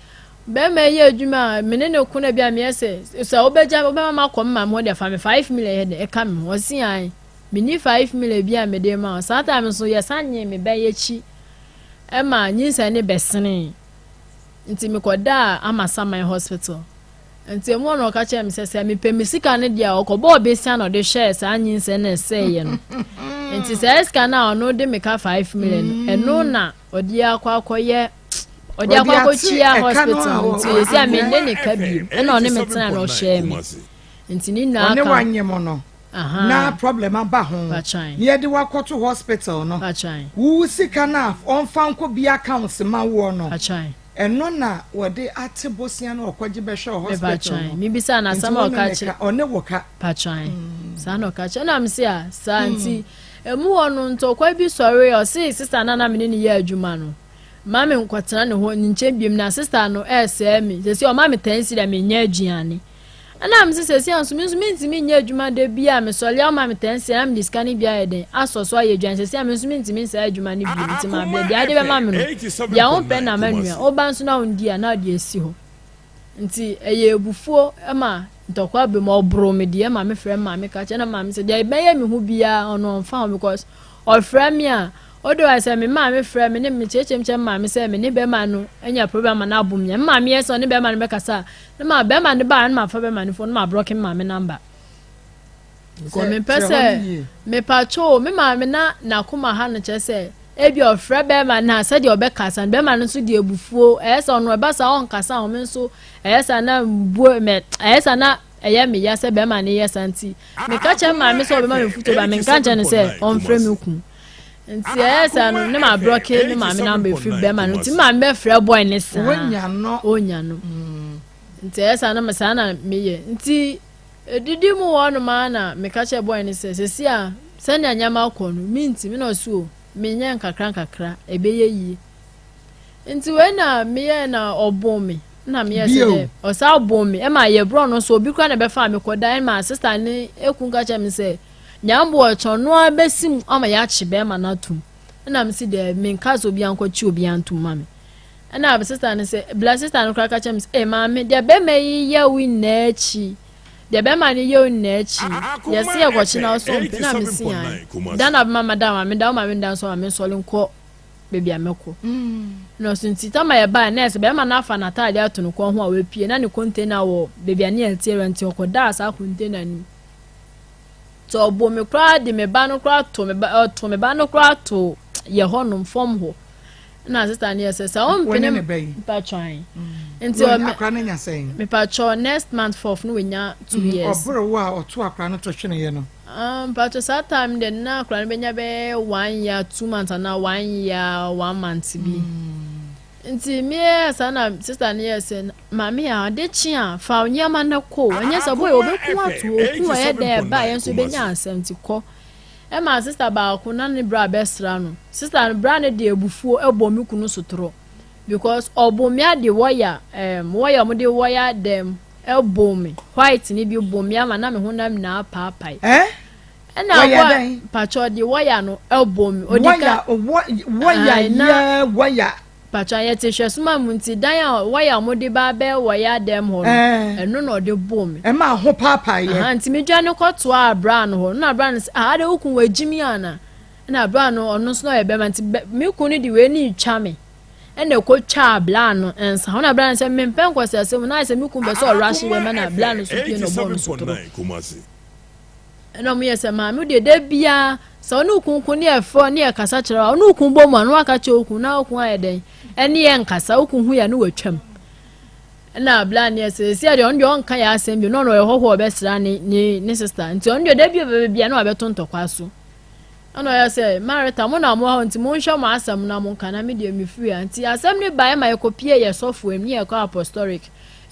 [SPEAKER 4] bɛrima yi yɛ adwuma a, me ne no ko no bi a meyɛ sɛ, sɛ wobɛgya me, wobɛma makɔ me maame hɔ deɛ fa me 5 million yɛ dɛn, ɛka me ho. Ɔse ae, menni 5 million bi a mede ma wo. Saa time nso yɛsan nyee me ba yi akyi ma nyinsɛn no bɛsenee. Nti mekɔdaa Amasaman hospital. Nti emu hɔ na ɔka kyerɛɛ me sɛ, sɛ mepɛ me sika no deɛ a, ɔkɔbɔɔ besia na ɔde hwɛɛ saa nyinsɛn na ɛsɛeɛ no. Nti saa sika no a ɔno de me ka 5 million no, ɛno na ɔde akɔ akɔyɛ ɔde akɔ
[SPEAKER 2] Ɔde ate
[SPEAKER 4] akɔtua
[SPEAKER 2] ɛka no
[SPEAKER 4] hospital
[SPEAKER 2] a
[SPEAKER 4] no nti
[SPEAKER 2] ɔ-
[SPEAKER 4] ɛsi a
[SPEAKER 2] ɔ-
[SPEAKER 4] menne
[SPEAKER 3] Akoma
[SPEAKER 4] ne ka
[SPEAKER 3] FM
[SPEAKER 4] bio. Ɛna ɔne me tena na
[SPEAKER 3] 87.9
[SPEAKER 4] ɔhyɛɛ me.
[SPEAKER 3] Kumasi.
[SPEAKER 4] Nti ne nyinaa
[SPEAKER 2] Ɔne
[SPEAKER 4] ka
[SPEAKER 2] wanyem no na
[SPEAKER 4] aha
[SPEAKER 2] problem aba ho
[SPEAKER 4] patwan
[SPEAKER 2] na yɛde wakɔto hospital no
[SPEAKER 4] patwan
[SPEAKER 2] wo sika no a ɔmfa nkɔ bi accounts ma woɔ no
[SPEAKER 4] patwan
[SPEAKER 2] ɛno na wɔde ate bosea no ɔkɔgye bɛhwɛ wɔ hospital
[SPEAKER 4] mepatwan
[SPEAKER 2] no
[SPEAKER 4] mebisa no
[SPEAKER 2] nti
[SPEAKER 4] asɛm a
[SPEAKER 2] wo ne
[SPEAKER 4] ɔka
[SPEAKER 2] ne
[SPEAKER 4] kyerɛ
[SPEAKER 2] ka ɔne wo ka.
[SPEAKER 4] Patwan saa na ɔka kyerɛ na mese a saa nti emu hɔ no ntɔkwa bi sɔre ɔse sister no a na me ne no yɛ adwuma no ma me nkɔtena ne hɔ ne nkyɛn biom na sister no ɛresɛe me sɛsi ɔma me 10 cedi a menyɛ aduane ɛna mese sɛsi a nso me nso mentumi nyɛ adwuma da bi a mesɔre a ɔma me 10 cedi na mede sika no bi ayɛ dɛn asɔ so ayɛ aduane sɛsi a me nso mentumi nsaa adwuma no biom nti mabrɛ
[SPEAKER 3] Akoma
[SPEAKER 4] deɛ ade bɛma
[SPEAKER 3] FM
[SPEAKER 4] me no deɛ wompɛ na
[SPEAKER 3] 87.9
[SPEAKER 4] manua
[SPEAKER 3] Kumasi.
[SPEAKER 4] woba nso na wondi a na wode asi hɔ Nti ɛyɛ abufuo ma ntɔkwa ba mu, ɔboro me deɛ ma me frɛ me maame ka kyerɛ na maame sɛ deɛ ɛbɛyɛ me ho biara ɔno ɔmfa ho because ɔfrɛ me a otherwise sɛ me maame frɛ me ne me kyerɛkyerɛ mu kyerɛ me maame sɛ me ne bɛrima no anya problem ama no abo me a me maame yɛ sɛ ɔne bɛrima no bɛkasa a na ma bɛrima no baa na ma fa bɛrima no phone na ma blɔke me maame number. Because
[SPEAKER 2] Sɛ
[SPEAKER 4] mempɛ
[SPEAKER 2] kyerɛ hɔ
[SPEAKER 4] sɛ
[SPEAKER 2] no yie.
[SPEAKER 4] mepatwo me maame na n'akoma ha no kyerɛ sɛ ebi ɔfrɛ bɛrima no a sɛdeɛ ɔbɛkasa no bɛrima no nso de abufuo ɛyɛ sɛ ɔno ɛba saa ɔnkasa ho me nso ɛyɛ saa na mbuo mɛ ɛyɛ saa na ɛyɛ me ya sɛ bɛrima no yɛ saa nti meka kyerɛ maame sɛ ɔbɛma me futuo ba menka nkyerɛ no sɛ ɔmfrɛ me kun nti ɛyɛ saa no ne ma block me maame number efiri bɛrima no nti me maame bɛfrɛ boy ne saa
[SPEAKER 2] Wonya no.
[SPEAKER 4] onya no nti ɛyɛ saa na me saa na meyɛ nti edidi mu wɔ hɔnom ara na meka kyerɛ boy no sɛ sɛsi a sɛnea nneɛma kɔ no mintimi na ɔso o menyɛ nkakra nkakra ɛbɛyɛ yie nti wei na meyɛ na ɔbɔ me na meyɛ sɛ dɛ ɔsa bɔ me ɛma yɛborɔ no nso obi kora na ɛbɛfa me kɔda ɛma sister ne ekun ka kyerɛ me sɛ nyambo ɔkyɛn no ara bɛsi mu ama yɛakye bɛrima no atum ɛna me si dɛ menka sɛ obi ankɔkye obi antum ma me ɛna sister no sɛ bla sister no kora ka kyerɛ me sɛ ee maame deɛ bɛrima yi yɛ wo nyinaa akyi deɛ bɛrima no yɛ wo nyinaa akyi yɛsi yɛkɔkye na ɔso mpɛ na me si yan da na bɛma ma da maame da wo maame da nso maame nsɔre nkɔ baabi a mɛkɔ na ɔso nti tama yɛ baa nɛɛsɛ bɛrima no afa n'ataade ato ne kɔn ho a wapue na ne container wɔ baabi a ne yɛn te nti ɔkɔdaa saa container no mu nti ɔbɔ me koraa de me ba no koraa to me ba ɔto me ba no koraa to yɛ hɔnom fam hɔ na sister no yɛ sɛ sɛ ɔmpene mpatwan nti
[SPEAKER 2] ɔmɛ akora no nya sɛn
[SPEAKER 4] mepatwɔ next month fourth no wenya 2 years.
[SPEAKER 2] Ɔboro wo a ɔto akora no to hwene yɛ no.
[SPEAKER 4] Mpatwɔ saa time deɛ na akora no bɛnya bɛyɛ 1 year 2 months anaa 1 year 1 month bi. Nti meyɛɛ saa na sista no yɛɛ sɛ, Maame a, ade kye a, fa wo nneɛma no kɔ o. Ɛnyɛ sɛ boy ɔbɛku ato hɔ, ɔku a ɛyɛ dɛn ɛba a yɛn nso yɛbɛnya asɛm nti kɔ. Ɛmaa sista baako na ne bra bɛsra no. Sista no bra no de abufuo bɔɔ me kunu sotorɔ because ɔboo me ade wɔya ɛɛm wɔya a wɔde wɔya dɛm ɛboo me white no bi boo me ama na me honam nyinaa apaapae.
[SPEAKER 2] Eh?
[SPEAKER 4] Ɛna
[SPEAKER 2] Wɔyɛ
[SPEAKER 4] akɔ
[SPEAKER 2] dɛn?
[SPEAKER 4] pakyɛ ɔde wɔya no ɛbɔ mi. Odi
[SPEAKER 2] Wɔya
[SPEAKER 4] ka
[SPEAKER 2] wɔ wɔya
[SPEAKER 4] ae na
[SPEAKER 2] yɛ wɔya.
[SPEAKER 4] pakyɛ yɛte hwɛsoma mu nti dan a wɔya a wɔde ba abɛ wɔya dɛm hɔ no
[SPEAKER 2] Ɛɛ.
[SPEAKER 4] ɛno na ɔde bɔ mi.
[SPEAKER 2] Ɛma ho paapaeɛ.
[SPEAKER 4] Aha nti medwane kɔtoaa bra no hɔ na bra no sɛ ah adɛ wo kun wagyi mi ana ɛna bra no ɔno nso na ɔyɛ bɛrima nti bɛ me kun no de wei ne retwa me ɛna ɛkɔtwaa bra no nsa hɔ na bra no sɛ mempɛ nkɔsɛsɛ mu na ayɛ sɛ me kun pɛ sɛ ɔrahye bɛma na bra no so pie na ɔbɔɔ no sotorɔ.
[SPEAKER 3] 87.9 Kumasi.
[SPEAKER 4] Ɛna ɔmo yɛ sɛ maame wo deɛ da biara sɛ ɔne okun ko ne ɛfrɛ ne ɛkasa kyerɛ wa ɔne okun bɔ mu a na waka kyerɛ okun na okun ayɛ dɛn ɛne yɛ nkasa okun hu yɛ ne watwam ɛna abla ne ɛsɛ esi adeɛ ɔno deɛ ɔnka yɛ asɛm bi na ɔno ɔyɛ hɔhoɔ ɔbɛsra ne ne ne sista nti ɔno deɛ da bi ɔbɛbɛ bia na wabɛto ntɔkwa so ɛna ɔyɛ sɛ marita mo na mo hɔ nti monhwɛ mo asɛm na mo nka na me deɛ mefiri ha nti asɛm ne baeɛ ma yɛkɔpie yɛ sɔfo anim ne yɛkɔ apostolic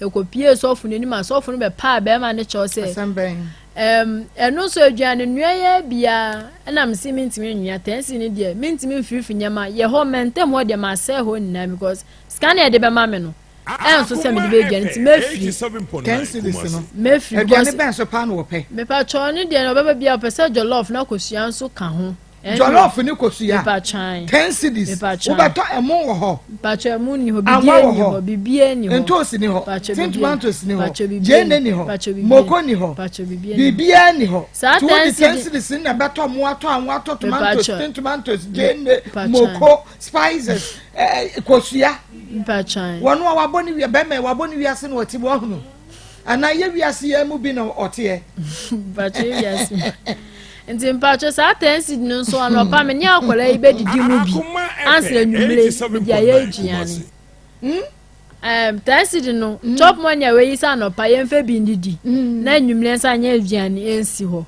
[SPEAKER 4] Ɛkɔpuee sɔfo no anim a sɔfo no bɛpaa barima no kyɛw sɛ,
[SPEAKER 2] Asɛm bɛn?
[SPEAKER 4] Ɛm, ɛno nso aduane noa yi ara biara ɛna mese mentumi nnoa, tɛnsi no deɛ mentumi mfirifi nneɛma, yɛ hɔ mɛntɛm hɔ deɛ masɛe hɔ nyinaa because sika no a yɛde bɛma me no ɛnso sɛ mede bɛyɛ aduane nti mɛfiri.
[SPEAKER 2] Ten cedis no,
[SPEAKER 4] Mɛfiri
[SPEAKER 2] aduane
[SPEAKER 4] because
[SPEAKER 2] bɛn so paa na wɔpɛ?
[SPEAKER 4] mepakyɛw ne deɛ no ɔbɛba biara ɔpɛ sɛ jollof na kosua nso ka ho. Ɛnde
[SPEAKER 2] Jollof ne kosua.
[SPEAKER 4] Mepatwan.
[SPEAKER 2] 10 cedis.
[SPEAKER 4] Mepatwan.
[SPEAKER 2] Wobɛtɔ ɛmo wɔ hɔ.
[SPEAKER 4] Mpatwa ɛmo nni hɔ.
[SPEAKER 2] Anwa
[SPEAKER 4] Bibie
[SPEAKER 2] wɔ
[SPEAKER 4] nni
[SPEAKER 2] hɔ.
[SPEAKER 4] hɔ. Bibie nni hɔ.
[SPEAKER 2] Ntoosi ni hɔ.
[SPEAKER 4] Mpatwa
[SPEAKER 2] Tin
[SPEAKER 4] bibie.
[SPEAKER 2] tomatoes ni hɔ.
[SPEAKER 4] Mpatwa bibie.
[SPEAKER 2] Gyeene ni hɔ.
[SPEAKER 4] Mpatwa bibie.
[SPEAKER 2] Moko ni hɔ.
[SPEAKER 4] Mpatwa bibie nni hɔ.
[SPEAKER 2] Biribiara ni hɔ.
[SPEAKER 4] Saa
[SPEAKER 2] Nti wode
[SPEAKER 4] 10
[SPEAKER 2] 10
[SPEAKER 4] cedi.
[SPEAKER 2] cedis no na ɛbɛtɔ mo atɔ anwa atɔ tomatoes,
[SPEAKER 4] Mepatwa.
[SPEAKER 2] tin tomatoes, gyeene,
[SPEAKER 4] Mpatwa.
[SPEAKER 2] moko, spices, eh, kosua.
[SPEAKER 4] Mpatwa.
[SPEAKER 2] Wɔn a wabɔ ne wia bɛrima yi wabɔ ne wiase na ɔte mu ɔhunu. Anaa yɛ wiase yɛ mu bi na ɔteɛ.
[SPEAKER 4] Mpakyɛ yɛ wiase mu. Nti mpakyɛ saa ten seed no nso anɔpa me ne akwadaa yi bɛdidi mu bi ansa anwummere mede ayɛ aduane.
[SPEAKER 2] Hmm?
[SPEAKER 4] Um, ten seed no mm. chop money a wɔyi sɛ anɔpa yɛmfa bi ndidi mm. na anwummere nsa nyɛ aduane nsi hɔ.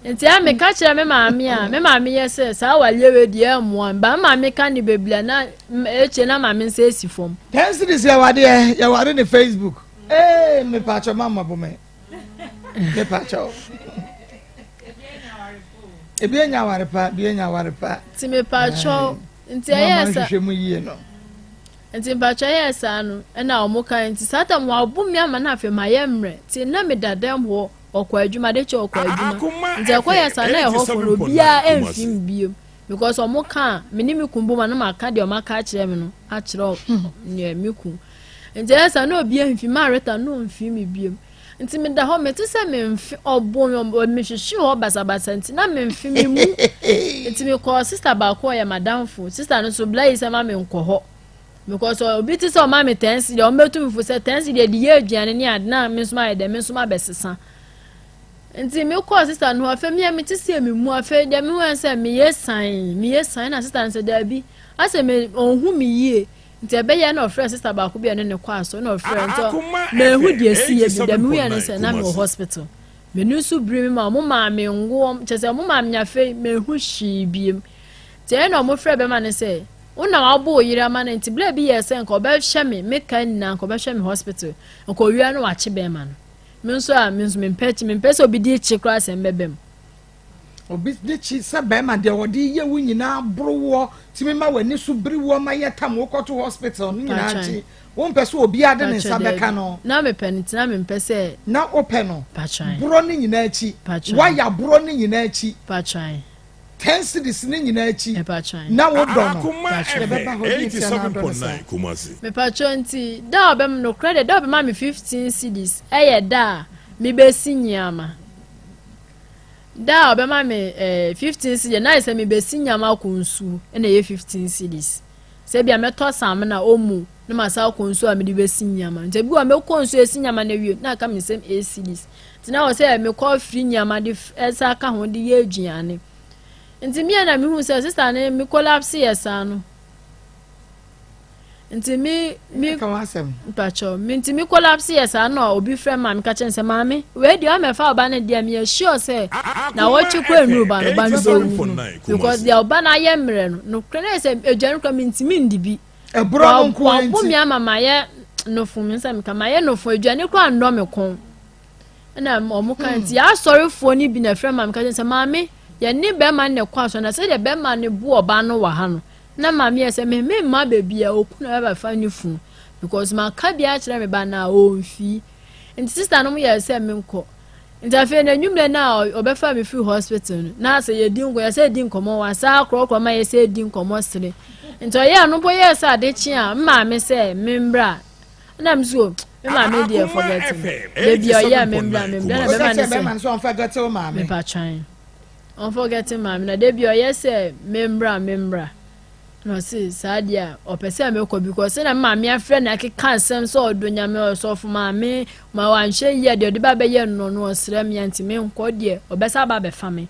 [SPEAKER 4] Nti a meka kyerɛ me maame a me maame yɛ sɛ saa awareɛ wei deɛ ɛmmoa me ba me maame ka ne bebree na ekyir na maame nsa esi fam.
[SPEAKER 2] Ten cedis yɛwadeɛ yɛware ne Facebook. Ee mepaakyɛw mama bo me mepaakyɛw. Ebi enya aware pa, ebi enya aware pa.
[SPEAKER 4] Nti mepaakyɛw nti ɛyɛ sa.
[SPEAKER 2] Mama nhwehwɛ mu yie no.
[SPEAKER 4] Nti mpakyɛw ɛyɛ saa no ɛna wɔn kan nti saa tam wɔabo me ama na afei ma yɛ mmerɛ nti na me da dɛm hɔ ɔkɔ adwuma de kyɛ ɔkɔ adwuma nti ɛkɔ yɛ saa na ɛhɔ fo no obiara ɛmfi me bio because wɔn ka a me ne me kun bom a na ma ka deɛ wɔn aka akyerɛ me no akyerɛ nea me kun nti ɛyɛ saa na obiara mfi ma reta na ɔmfi me bio nti meda hɔ mete sɛ memfe ɔbo mehwehwe hɔ basabasa nti na memfe me mu nti mekɔɔ sista baako ɔyɛ madamfo sista no nso bla yi sɛ ma menkɔ hɔ because obi te sɛ ɔma me tɛnsi deɛ ɔmbɛtu me fo sɛ tɛnsi deɛ de yɛ aduane ne ade na me nso mayɛ dɛ me nso mabɛsesa nti mekɔɔ sista no hɔ afei meɛ mete sɛ me mu afei deɛ mehu sɛ meyɛ san meyɛ san na sista no sɛ daabi asɛ me ɔnhu me yie Nti ɛbɛyɛ na ɔfrɛɛ sista baako bi a ɛne no kɔ asɔre na ɔfrɛɛ nti manhu deɛ ɛsi yɛ bi deɛ mehu yɛ ne sɛ na mewɔ hospital m'ani nso biri me ma ɔmo maa me ngo kyɛ sɛ ɔmo maa me afei manhu hwee biem nti ɛyɛ na ɔmo frɛ bɛma ne sɛ wo na wabɔ wo yere ama no nti berɛ bi yɛ sɛ nka ɔbɛhwɛ me me ka nyinaa nka ɔbɛhwɛ me hospital nka owia no wakye bɛrima no me nso a me nso mempɛ kye mempɛ sɛ obi di kye koraa sɛ mbɛbɛ mu
[SPEAKER 2] Obi de kyi sɛ bɛrima deɛ ɔde yɛ wo nyinaa boro woɔ tumi ma w'ani so biri woɔ ma yɛ tam wokɔto hospital no nyinaa akyi wompɛ sɛ obiara de ne nsa bɛka no.
[SPEAKER 4] Na mepɛ no nti na mempɛ sɛ.
[SPEAKER 2] Na wopɛ no borɔ no nyinaa akyi waya borɔ no nyinaa akyi ten cedis no nyinaa akyi na wodɔ no.
[SPEAKER 3] Akoma FM 87.9 Kumasi.
[SPEAKER 4] Mepatwɔ nti da a ɔbɛma nokorɛ deɛ da a ɔbɛma me 15 cedis ɛyɛ da a mebɛsi nneɛma. Da a ɔbɛma me eh, 15 cedis, na ayɛ sɛ mebɛsi nyama akɔ nsuo, ɛna ɛyɛ 15 cedis. Sɛ bia mɛtɔ samina omo na masa akɔ nsuo a mede bɛsi nyama. Nti ebi wɔ mɛkɔ nsuo esi nyama no awie na aka me nsam 8 cedis. Nti na wɔ sɛ mekɔ firi nyama de ɛsa ka ho de yɛ aduane. Nti mia na mehu sɛ sista ne me collapse yɛ saa no. Nti me me
[SPEAKER 2] Ka w'asɛm.
[SPEAKER 4] Mpakyɛw me nti me collapse yɛ saa na obi frɛ maame ka kyerɛ no sɛ maame wei deɛ ɔmɛfa ɔba no deɛ meyɛ sure sɛ na wɔtwe kɔ nnuru ba no ɔba no bɛwu because deɛ ɔba no ayɛ mmerɛ no nokorɛ no yɛ sɛ aduane kora mentumi ndi bi.
[SPEAKER 2] Ɛborɔ no nko ara nti.
[SPEAKER 4] Wabo me ama mayɛ nofo me nsa meka mayɛ nofo aduane koraa nnɔ me kɔn. Ɛna wɔn ka nti yɛ asɔrefoɔ no bi na ɛfrɛ maame ka kyerɛ sɛ maame yɛne bɛrima no na ɛkɔ asɔre na sɛdeɛ bɛrima no bu ɔbaa no wɔ ha no na maame yɛ sɛ me me mma baabi a okunu ɛbɛfa ne funu because maka bi akyerɛ me ba na ɔmfii nti sista no yɛ sɛ menkɔ Nti afei na anwummerɛ no a ɔbɛfa me firi hospital no na sɛ yɛdi nkɔmmɔ yɛsɛ yɛdi nkɔmmɔ wasaa korɔkorɔ ma yɛsɛ yɛdi nkɔmmɔ sere nti ɔyɛ ɛno mpo yɛɛ sɛ ade kye a mmaame sɛ membra na me so me maame deɛ forget me da bi ɔyɛ a membra membra na bɛma ne sɛ mepatwan ɔnforget maame na da bi ɔyɛ sɛ membra membra Na ɔse saa deɛ a ɔpɛ sɛ mekɔ because sɛdeɛ me maame afrɛ no akeka nsɛm sɛ ɔdɔ nyame ɔsɔfo maame ma wanhwɛ yie a deɛ ɔde ba bɛyɛ no no ɔsrɛ me nti menkɔ deɛ ɔbɛsa aba abɛfa me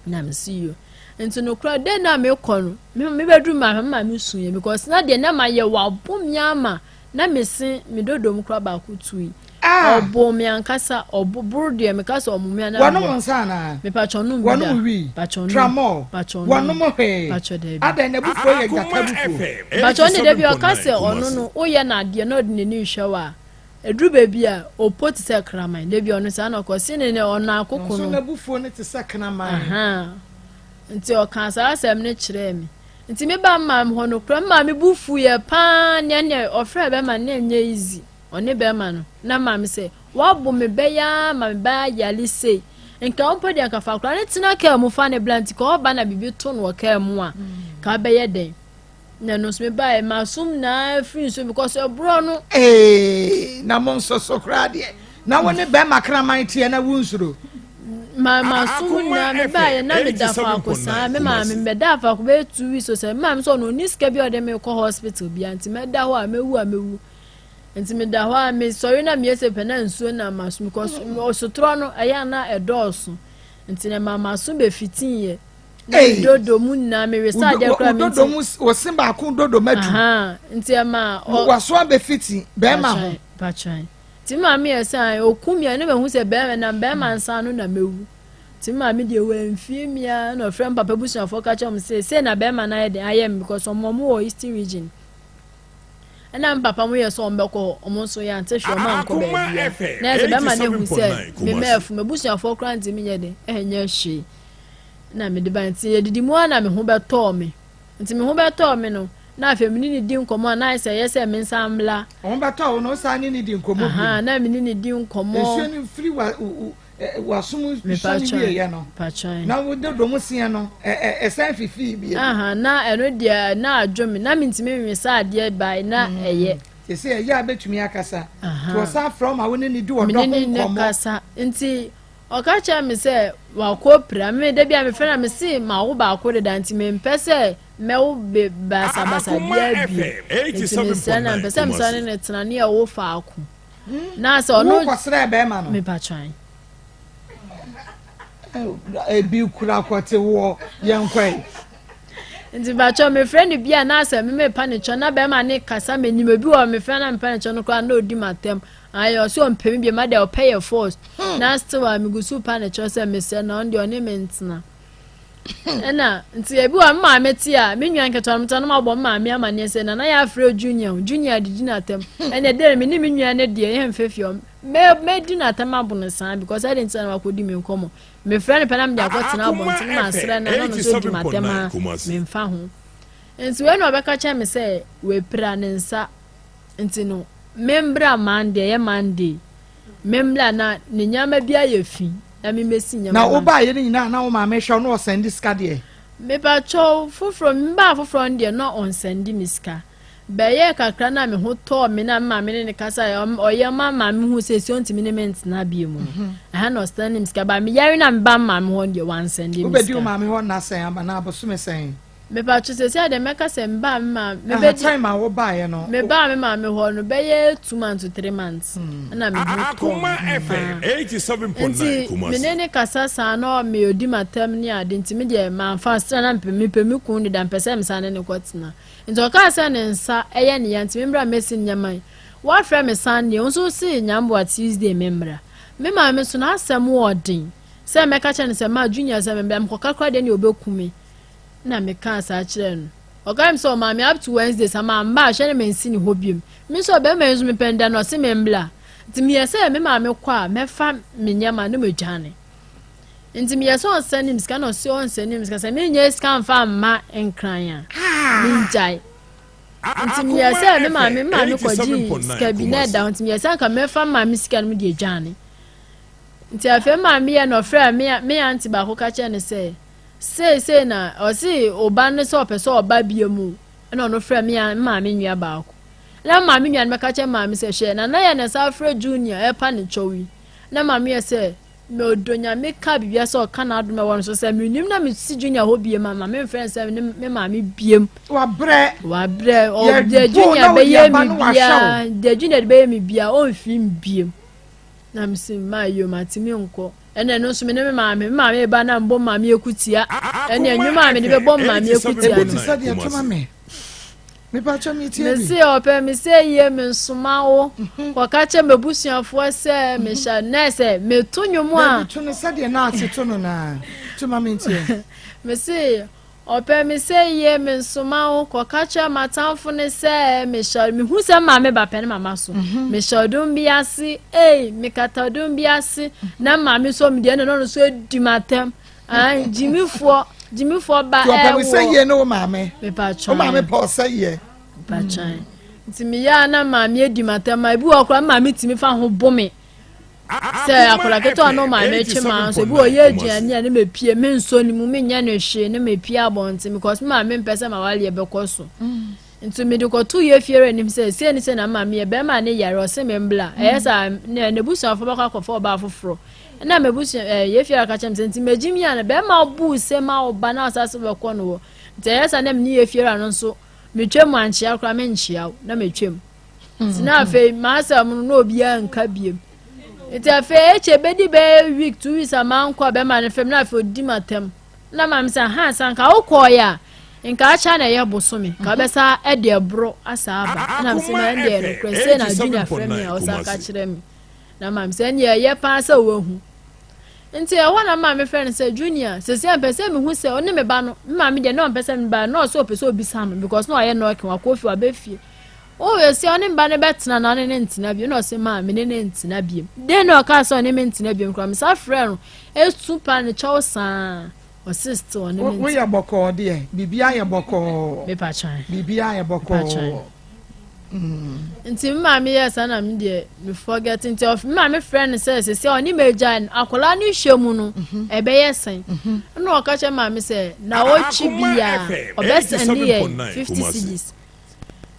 [SPEAKER 4] na mese yo nti nokora dɛn na mekɔ no mebɛduru maame maame suiɛ because na deɛ na mayɛ wabo me ama Na me se me dodom kora baako tui.
[SPEAKER 2] Ah!
[SPEAKER 4] Ɔboo me ankasa, ɔbo boro deɛ meka sɛ ɔmo me anaa.
[SPEAKER 2] Wɔnom nsa anaa?
[SPEAKER 4] Mepatwɔ nom bi da.
[SPEAKER 2] Wɔnom wii?
[SPEAKER 4] Patwɔ nom.
[SPEAKER 2] Tramol?
[SPEAKER 4] Patwɔ nom.
[SPEAKER 2] Wɔnom hwee?
[SPEAKER 4] Patwɔ daabi.
[SPEAKER 2] Adɛn n'abufuo yɛ gyata abufuo?
[SPEAKER 4] Patwɔ ɔne dabi ɔka sɛ ɔno no woyɛ no adeɛ na ɔde n'ani rehwɛ wo a, ɛduru baabi a ɔpo te sɛ kraman. Dabi ɔno saa na ɔkɔ se ne ne ɔno akoko
[SPEAKER 2] no.
[SPEAKER 4] Nso
[SPEAKER 2] n'abufuo no te sɛ kraman.
[SPEAKER 4] Ahaa. Nti ɔkaa saa asɛm no kyerɛɛ me. Nti me ba maa me hɔ no kora me maame bo fuiɛ paa nea nea ɔfrɛ bɛma no na ɛnyɛ easy ɔne bɛma no na maame sɛ wabo me bɛyɛ ara ma me ba ayale sei nka wo mpo deɛ nka fa akora no tena kaa mu fa ne bla nti ka ɔba na biribi to no wɔ kaa mu a ka bɛyɛ dɛn na ɛno nso mebaeɛ masom naa firi nsuo because ɛborɔ no.
[SPEAKER 2] Ee na mo nso so koraa deɛ na wo ne bɛrima kraman teɛ na wonsuro.
[SPEAKER 4] Ma masom nyinaa mebaeɛ na meda faako saa me maame mebɛda faako bɛyɛ 2 weeks sɛ me maame sɛ ɔno ɔni sika bi a ɔde me kɔ hospital bia nti mɛda hɔ a mɛwu a mɛwu nti meda hɔ a mesɔre na meyɛ sɛ pɛ na nsuo na maso because sotorɔ no ɛyɛ a na ɛdɔɔso nti na ma maso bɛfitiiɛ na me dodo mu nyinaa me wesa adeɛ koraa me nti
[SPEAKER 2] dodo mu wɔse baako dodo matu
[SPEAKER 4] nti ɛma
[SPEAKER 2] waso abɛfiti bɛrima ho
[SPEAKER 4] patran nti maame yɛ sɛ ɔku mi a ne mahu sɛ bɛrima nam bɛrima nsa ano na mɛwu nti maame deɛ wamfie mi a na ɔfrɛ mpapa busuafoɔ ka kyerɛ wɔn sɛ sei na bɛrima no ayɛ den ayɛ me because ɔmo ɔmo wɔ eastern region ɛna me papa mo yɛ sɛ ɔmo bɛkɔ hɔ ɔmo nso yɛ ante hwɛ ɔmo ankɔ baabia na yɛ sɛ bɛrima no ehu sɛ me mɛɛfo m'abusuafoɔ koraa ntumi nyɛ den ɛnyɛ hwee na mede ba nti yɛdidi mu ara na me ho bɛtɔɔ me nti me ho bɛtɔɔ me no na afei me ne ne di nkɔmmɔ a na ayɛ sɛ ɛyɛ sɛ me nsa mmla.
[SPEAKER 2] Wo ho bɛtɔɔ wo no wo san ne ne di nkɔmmɔ bio.
[SPEAKER 4] Na me ne ne di nkɔmmɔ.
[SPEAKER 2] Nsuo no firi wa w'asom sɔ ne wieɛ no na wo dodo mu seɛ no ɛsan fifii bio.
[SPEAKER 4] Na ɛno deɛ na adwo me na mentumi nwe sɛ adeɛ bae na ɛyɛ.
[SPEAKER 2] Sɛ ɛyɛ a bɛtumi akasa. Nti ɔsan frɛ wo ma wo ne ne di ɔdɔ ho nkɔmmɔ.
[SPEAKER 4] Me ne ne kasa nti. Ɔka kyerɛɛ me sɛ wakɔ pira. Me da bi a mefrɛ na mese mawo baako deda nti mempɛ sɛ mɛwo be basabasa biara bio. Nti mesrɛ na mepɛ sɛ mesane ne tena ne yɛwo faako. Na sɛ ɔno.
[SPEAKER 2] Wokɔsrɛɛ bɛrima no?
[SPEAKER 4] Mepatwan.
[SPEAKER 2] Ebi kura kɔte woɔ yɛn kɔe.
[SPEAKER 4] Nti mpakyɛw mefrɛ no bi a na asɛ me mepa ne kyɛw na bɛrima ne kasa m'anim ebi wɔ mefrɛ na mepa ne kyɛw no koraa na odi m'atɛm. Ayɛ ɔsɛ ɔmpɛ me bio ma deɛ ɔpɛ yɛ force na still a megu so pa ne kyɛw sɛ mesrɛ na ɔno deɛ ɔne me ntena ɛna nti ebi wɔ me maame te a me nua nketewa no meta no mabɔ me maame amaneɛ sɛ nana yɛ afrɛ junior o junior didi n'atɛm ɛna ɛdɛ me ne me nua no deɛ yɛ mfɛ fie mɛ mɛdi n'atɛm abono saa because ɛde nti na wakɔdi me nkɔmmɔ mefrɛ no pɛ na mede akɔtena abɔnten ma asrɛ no na ɔno nso di m'atɛm a memfa ho nti wei na ɔbɛka kyerɛ me sɛ wapira ne nsa Nti no membra Monday, ɛyɛ Monday, membra na ne nneɛma bi ayɛ fi na memmɛsi nneɛma.
[SPEAKER 2] Na wobaeɛ no nyinaa na wo maame hwɛ wo na ɔsɛnde sika deɛ?
[SPEAKER 4] Mepakyɛw, foforɔ, mebaa foforɔ no deɛ na ɔnsɛnde me sika. Bɛyɛɛ kakra na me ho tɔɔ me na me maame ne no kasaeɛ, ɔyɛ ma maame hu sɛ si ɔntumi ne me ntena bio mu no. Mhm. Ɛha na ɔsɛnde me sika, ba meyare na meba me maame hɔ no deɛ wansɛnde me sika.
[SPEAKER 2] Wobɛdi wo maame hɔ nna sɛn anaa bosome sɛn?
[SPEAKER 4] Mepatwo sɛsi a deɛ mɛka sɛ mebaa me maame mebɛdi
[SPEAKER 2] Aha time a wobaeɛ no.
[SPEAKER 4] Mebaa me maame hɔ no bɛyɛ 2 months to 3 months ɛna me ho tɔɔ me paa nti me ne ne kasa saa na me odi m'atam ne ade nti me deɛ manfa sra na mepɛ mepɛ me kun deda mpɛ sɛ mesan ne ne kɔ tena nti ɔkaa sɛ ne nsa ɛyɛ ne ya nti me mbra mɛsi nneɛma yi wafrɛ me Sunday wo nso se nyamboa Tuesday me mbra me maame so n'asɛm wɔ den sɛ mɛka kyerɛ no sɛ ma junior sɛ me mbra mekɔka koraa deɛ ne ɔbɛku me na mekaa saa kyerɛɛ no. Ɔka kyerɛ me sɛ ɔmaa me up to Wednesday sɛ mamba a hwɛ na mansi ne hɔ biom. Me nso ɔbarima yi nso mepɛ no da no ɔse membla. Nti meyɛ sɛ me maame kɔ a mɛfa me nneɛma na madwane. Nti meyɛ sɛ ɔnsɛne me sika na ɔse ɔnsɛne me sika sɛ menyɛ sika mfa mma nkran a mengyae. Nti meyɛ sɛ me maame me maame kɔgyee sika bi na ɛda hɔ nti meyɛ sɛ anka mɛfa me maame sika no mu de adwane. Nti afei me maame yɛ na ɔfrɛɛ me me aunty baako ka kyerɛ no sɛ sei sei na ɔse ɔba no sɛ ɔpɛ sɛ ɔba bia mu ɛna ɔno frɛ me me maame nua baako. Na me maame nua no bɛka kyerɛ maame sɛ hwɛ nana yɛ na ɛsa afrɛ junior ɛpa ne kyɛw yi. Na maame yɛ sɛ Me ɔdɔ Nyame ka biribiara sɛ ɔka n'adom ɛwɔ no so sɛ menim na mesi junior hɔ biem a ma memfrɛ no sɛ ne me maame biem.
[SPEAKER 2] Wabrɛ.
[SPEAKER 4] Wabrɛ. Ɔdeɛ junior bɛyɛ me biara deɛ junior de bɛyɛ me biara ɔmfiri me biem. Na mesi maa yom ate me nkɔ. Ɛna ɛno nso me ne me maame me maame ba na mbɔ maame ekutia. Ɛna ɛnwom a mede bɛbɔ maame ekutia no.
[SPEAKER 2] Ebi te sɛ deɛ toma me.
[SPEAKER 4] Mese ɔpɛ me sɛ yie mensoma wo mhm. kɔka kyɛ m'abusuafoɔ sɛ mhm. mehyɛ nɛ sɛ meto nnwom a
[SPEAKER 2] to no sɛdeɛ na ate to no naa to ma mentie
[SPEAKER 4] mese ɔpɛ me sɛ yie mensoma wo kɔka kyerɛ m'atamfo no sɛ mehyɛ mehu sɛ maame ba pɛ ne mama so mhm. mehyɛ ɔdom bi ase ei mekata ɔdom bi ase na maame so medeɛ na ɔno so adi m'atɛm Ayi gyimifoɔ gyimifoɔ ba ɛwɔ.
[SPEAKER 2] Ɔpɛ sɛ yie ne wo maame.
[SPEAKER 4] Mepatwa.
[SPEAKER 2] Wo maame pɛ ɔsɛ yie.
[SPEAKER 4] Mepatwa. Nti meyɛ a na maame adi m'atɛm a ebi wɔ koraa maame tumi fa ho bo me. Sɛ akwadaa ketewa no maame twe maa nso ebi wɔ yɛ aduane a ne mepie me nsɔ ne mu menyɛ no hwee ne mepie abɔnten because me maame mpɛ sɛ m'awareɛ bɛkɔ so. Nti mede kɔtoo yɛ fiewura anim sɛ, sei ne sei na me maame yɛ, bɛrima no yare, ɔse me mbla, ɛyɛ saa a, ne n'abusuafoɔ bɛkɔ akɔfa ɔbaa foforɔ. Ɛna m'abusua, ɛɛ, yɛ fiewura ka kyerɛ me sɛ, nti magye mi ana, bɛrima buu se ma wo ba na ɔsa se wobɛkɔ no hɔ. Nti ɛyɛ saa na me ne yɛ fiewura no nso, metwa mu ankyea koraa menkyea wo, na metwa mu. Nti na afei m'asɛm no na obiara nka biem. Nti afei ɛkyɛ bɛdi bɛyɛ week, 2 weeks a mankɔ a bɛrima no fam na afei ɔdi m'atɛm. Na maame sɛ, Ahaa, sɛ anka wokɔɔeɛ a, nka akyɛ na ɛyɛ bosome, nka wobɛsa de ɛboro asa aba. Ɛna mese, na ɛndeɛ nokorɛ sei na Junior frɛ me a ɔsa ka kyerɛ me. Na maame sɛ, ɛndeɛ ɛyɛ paa sɛ woahu. Nti ɛhɔ na maame frɛ no sɛ, Junior, sɛsi a mpɛ sɛ mehu sɛ ɔne me ba no, me maame deɛ na ɔmpɛ sɛ me ba no, na ɔsɛ ɔpɛ sɛ ɔbisa no because na ɔyɛ nɔɔke, wakɔ fie, waba fie. O esi ɔne me ba no bɛtena na ɔne ne ntena bio na ɔse maa me ne ne ntena bio. Den na ɔkaa sɛ ɔne me ntena bio koraa mesa frɛ no esu pa ne kyɛw saa ɔse still ɔne me ntena.
[SPEAKER 2] Woyɛ bɔkɔɔ deɛ biribiara yɛ bɔkɔɔ.
[SPEAKER 4] Mepa kyan.
[SPEAKER 2] Biribiara yɛ bɔkɔɔ.
[SPEAKER 4] Nti me maame yɛɛ saa na me deɛ me forget nti ɔf me maame frɛ no sɛ sɛsɛ ɔne me agya akwadaa no hwɛ mu no ɛbɛyɛ sɛn ɛna ɔka kyerɛ maame sɛ na ɔtwi bia ɔbɛsɛn ne yɛ 50 cedis.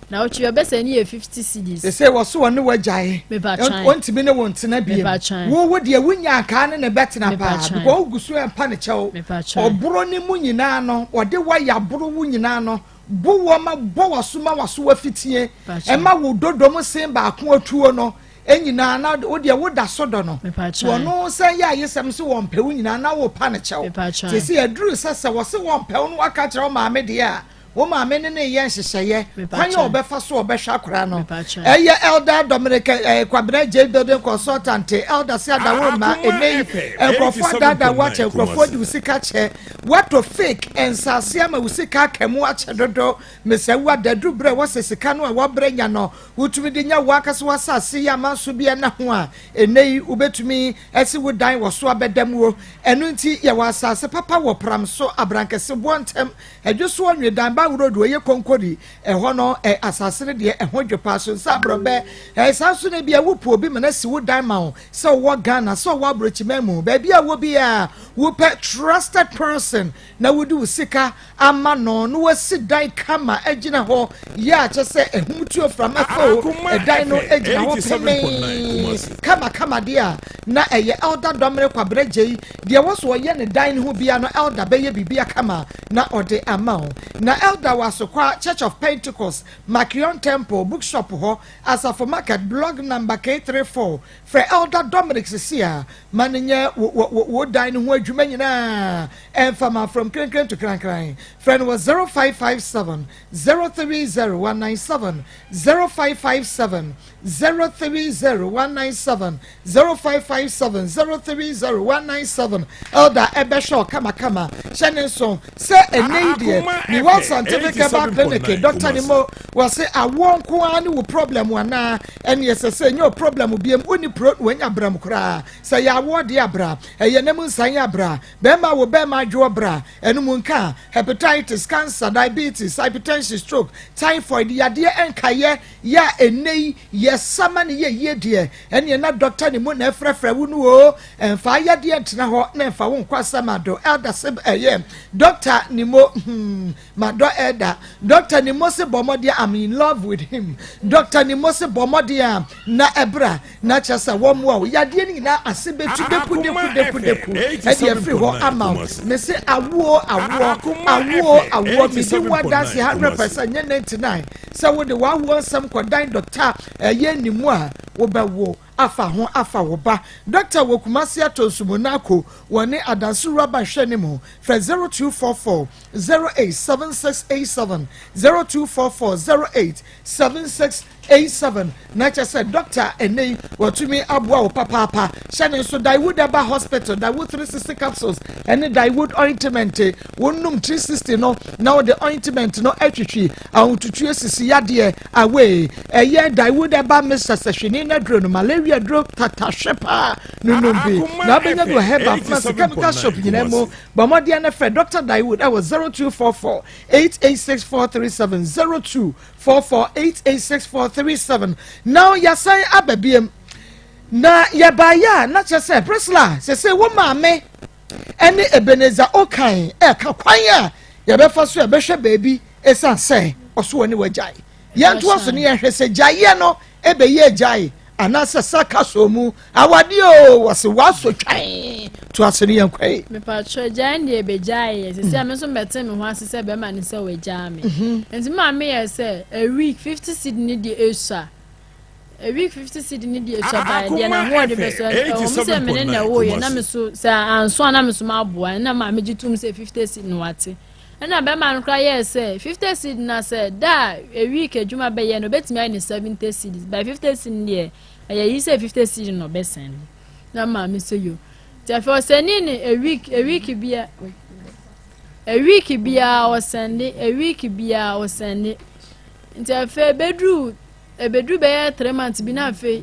[SPEAKER 4] Na ɔtwe ɔbɛsɛ ne yɛ 50 cedis.
[SPEAKER 2] Sese wɔ so ɔne wagyae. Ɔntumi ne wo ntena biem. Wo wo deɛ wonya nkaa ne ne bɛtena paa because wogu so ɛmpa ne kyɛw. Ɔboro ne mu nyinaa no ɔde wayɛ aboro wo nyinaa no bo wɔ ma bɔ waso ma waso wafitie ɛma wo dodom sen baako atuo no nyinaa na wo deɛ woda so dɔ no. Wɔno sɛ yɛ ayesɛm so wɔmpɛ wo nyinaa na wo pa ne kyɛw. Sese aduru sɛ sɛ wɔse wɔmpɛ wo no waka kyerɛ wo maame deɛ a Wo maame ne no reyɛ nhyehyɛeɛ kwan a ɔbɛfa so ɔbɛhwɛ akwadaa no. Ɛyɛ Elder Dominic eh, Kwabena J Building Consultant, Elder se adaworo mma ɛnɛ yi nkurɔfoɔ adaadaa wo akyɛ, nkurɔfoɔ de wo sika kyɛ, woatɔ fake nsaase ama wo sika aka mu akyɛ dodo. Mesɛ wo adaduru berɛ wɔ sɛ sika no a wɔabrɛ nya no wotumi de nya wo ankasa w'asase yi amanso bi ɛna ho a ɛnɛ yi wobɛtumi asi wo dan wɔ so abɛda muo. Ɛno nti yɛwɔ asase papa wɔ Pramso, Abrankɛse, Boɔntɛm, Ɛdwo so Nwedan Ba Road ɔyɛ Konkori ɛhɔ no ɛ asase no deɛ ɛho dwo paa so nsa aborɔbɛ ɛ saa nso na ebia wopɛ obi ma no asi wo dan ma wo sɛ wowɔ Ghana sɛ ɔwɔ aborɔkyiman mu baabi a wɔ biara wopɛ trusted person na wode wo sika ama no na wasi dan kama agyina hɔ yɛ a kyɛ sɛ ɛhum tuo frama fɛ o ɛdan no gyina hɔ pemee kama kama deɛ a na ɛyɛ Elder Dɔmene Kwabena Gyei deɛ wɔ so ɔyɛ ne dan no ho bia no Elder bɛyɛ biribi kama na ɔde ama wo. Na Elder wɔ Asokwa Church of Pentecost, Makion Temple, Bookshop hɔ, Asafo Market, Blog number K34. Frɛ Elder Dominic sisi a ma no nyɛ wo wo wo wo dan no ho adwuma nyinaa ɛmfa ma from krenkren to krankran. Frɛ no wɔ 0557 030 197, 0557 030 197, 0557 030 197. Elder ɛbɛhwɛ wo kamakama. Hyɛ ne nso sɛ ɛnnɛ yi deɛ mewɔ Asante. Scientific Herbal Clinic, Doctor Nimo, wɔse awoɔ nko ara ne wo problem anaa? Ɛne ɛsɛ sɛ ɛnyɛ wo problem biam, wonni pro na wanya bram koraa. Sɛ ɛyɛ awoɔ deɛ a bra, ɛyɛ nam nsan a bra, bɛrima wo bɛrima adwoɔ bra, ɛno mu nka, hepatitis, cancer, diabetes, hypertension, stroke, typhoid, yadeɛ ɛnkayɛ yɛ a ɛnnɛ yi yɛsa ma no yɛ yie deɛ, ɛneɛ na Doctor Nimo na ɛfrɛfrɛ wo no oo, ɛmfa ayadeɛ ntena hɔ na ɛmfa wo nkɔ asamado, Elder se ɛyɛ Doctor Nimo hmm madɔ Elder, Doctor Nimo se bɔ mmɔden I'm in love with him, Doctor Nimo se bɔ mmɔden a na ɛbra na kyerɛ sɛ wɔmmoa wo yadeɛ no nyinaa ase bɛtu deku deku deku deku ɛde afiri hɔ ama wo. Mese awoɔ awoɔ awoɔ awoɔ medi wo adanse 100% nyɛ 99 sɛ wode w'awoɔ nsɛm kɔdan dɔkta ɛyɛ ne mu a wobɛwo afa ho afa wo ba. Dɔkta wɔ Kumasi Atonsu Monaco wɔne adanse rubber hwɛ ne mu frɛ 0244 08 7687 0244 08 7687 na kyerɛ sɛ dɔkta ɛnɛ yi wɔtumi aboa wo papaapa. Hyɛ ne nso Daewood Eba Hospital, Daewood 360 capsules ɛne Daewood ointment. Wɔnum 360 no na wɔde ointment no atwitwi ahotutuo sisi yadeɛ away. Ɛyɛ Daewood Eba mixture sɛhwini na duro no malaria duro tatahwɛ paa nunum bi na wobɛnya bi wɔ herbal pharmacy, chemical shop nyinaa mu. Bɔ mmɔden no frɛ Dr Daewood ɛwɔ 0244 886437, 0244 886437. Now yɛasan aba biem na yɛbaeɛ a na kyerɛ sɛ Priscilla sɛ wo maame ɛne Ebenezer Okan ɛka kwan a yɛbɛfa so yɛbɛhwɛ baabi ɛsiane sɛ ɔso wɔ ne wagyae. Yɛntoa so ne yɛhwɛ sɛ gyaeɛ no ɛbɛyɛ agyae anaasɛ saka so mu awadeɛ o wɔse wɔasɔ twan to ase no yɛnkɔe.
[SPEAKER 4] Mepatwɛ gyae deɛ ɛbɛgyae yɛ sɛ sɛ me nso mɛte me ho ase sɛ bɛrima ne sɛ wɔagyaa me. Nti maame yɛ sɛ a week 50 cedi ne deɛ ɛsua, a week 50 cedi ne deɛ ɛsua baeɛ deɛ na hoɔde bɛsɔ ɛwɔ mu sɛ me ne na ɛwoyɛ na me so sɛ anso a na me so maboa na maame gye tom sɛ 50 cedi no wate. Ɛna bɛrima no koraa yɛɛ sɛ 50 cedi na sɛ da a week adwuma bɛyɛ no obɛtumi ayɛ ne 70 cedis by 50 cedi deɛ ɛyɛ yi sɛ 50 cedi na ɔbɛsɛn no na maame sɛ yo. Nti afei ɔsɛne ne a week bia, a week biara ɔsɛnde, a week biara ɔsɛnde. Nti afei ebeduru bɛyɛ 3 months bi na afei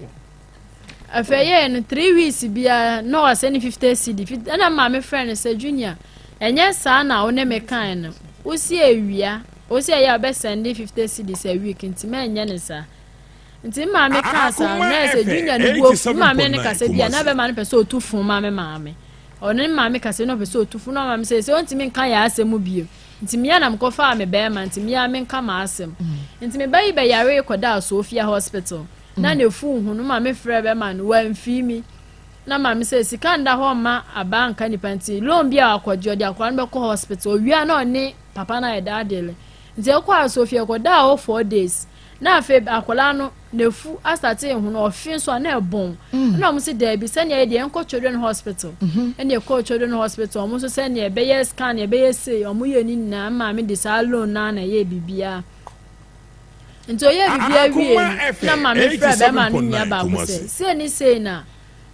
[SPEAKER 4] yɛɛ no 3 weeks biara na ɔsɛne 50 cedi. Ɛna maame frɛ no sɛ, "Junior, ɛnyɛ saa na wo ne me kan no, wosi awia wosi ɛyɛ a ɔbɛsɛnde 50 cedis a week, nti mɛnyɛ ne saa." Nti maame kaa saa na ɛsɛ Junior no bu ofu. Maame ne kasa bi a na bɛma no pɛ sɛ otu fon maame. Maame ɔno ne maame kasa na ɔpɛ sɛ otu fon na maame sɛ ɔntumi nka yɛ asɛm bio. Nti mmea na mekɔfaa me bɛrima nti mmea menka ma asɛm. Nti me ba yi bɛyare kɔdaa Sophia Hospital na ne fu ho no maame frɛ bɛrima no wamfii mi na maame sɛ sika nda hɔ mma aba nka nipa. Nti loan bi a wakɔgye ɔde akwadaa no bɛkɔ hospital owia na ɔne papa no ayɛ daadele. Nti ɛkɔ a Sophia kɔdaa hɔ 4 days na afei akwadaa no n'efu asate ehu no ɔfe nso a na ɛbɔn. Ɛna wɔn si daabi, sɛnea yɛ deɛ nkɔ Children Hospital. Ɛna ɛkɔ Children Hospital, wɔn nso sɛnea ɛbɛyɛ scan ɛbɛyɛ sei wɔn yɛ ne nyinaa. Maame de saa loan naa na ɛyɛ biribiara. Nti ɔyɛ biribiara wie no na maame frɛ bɛrima no nua baako sɛ sei ne sei na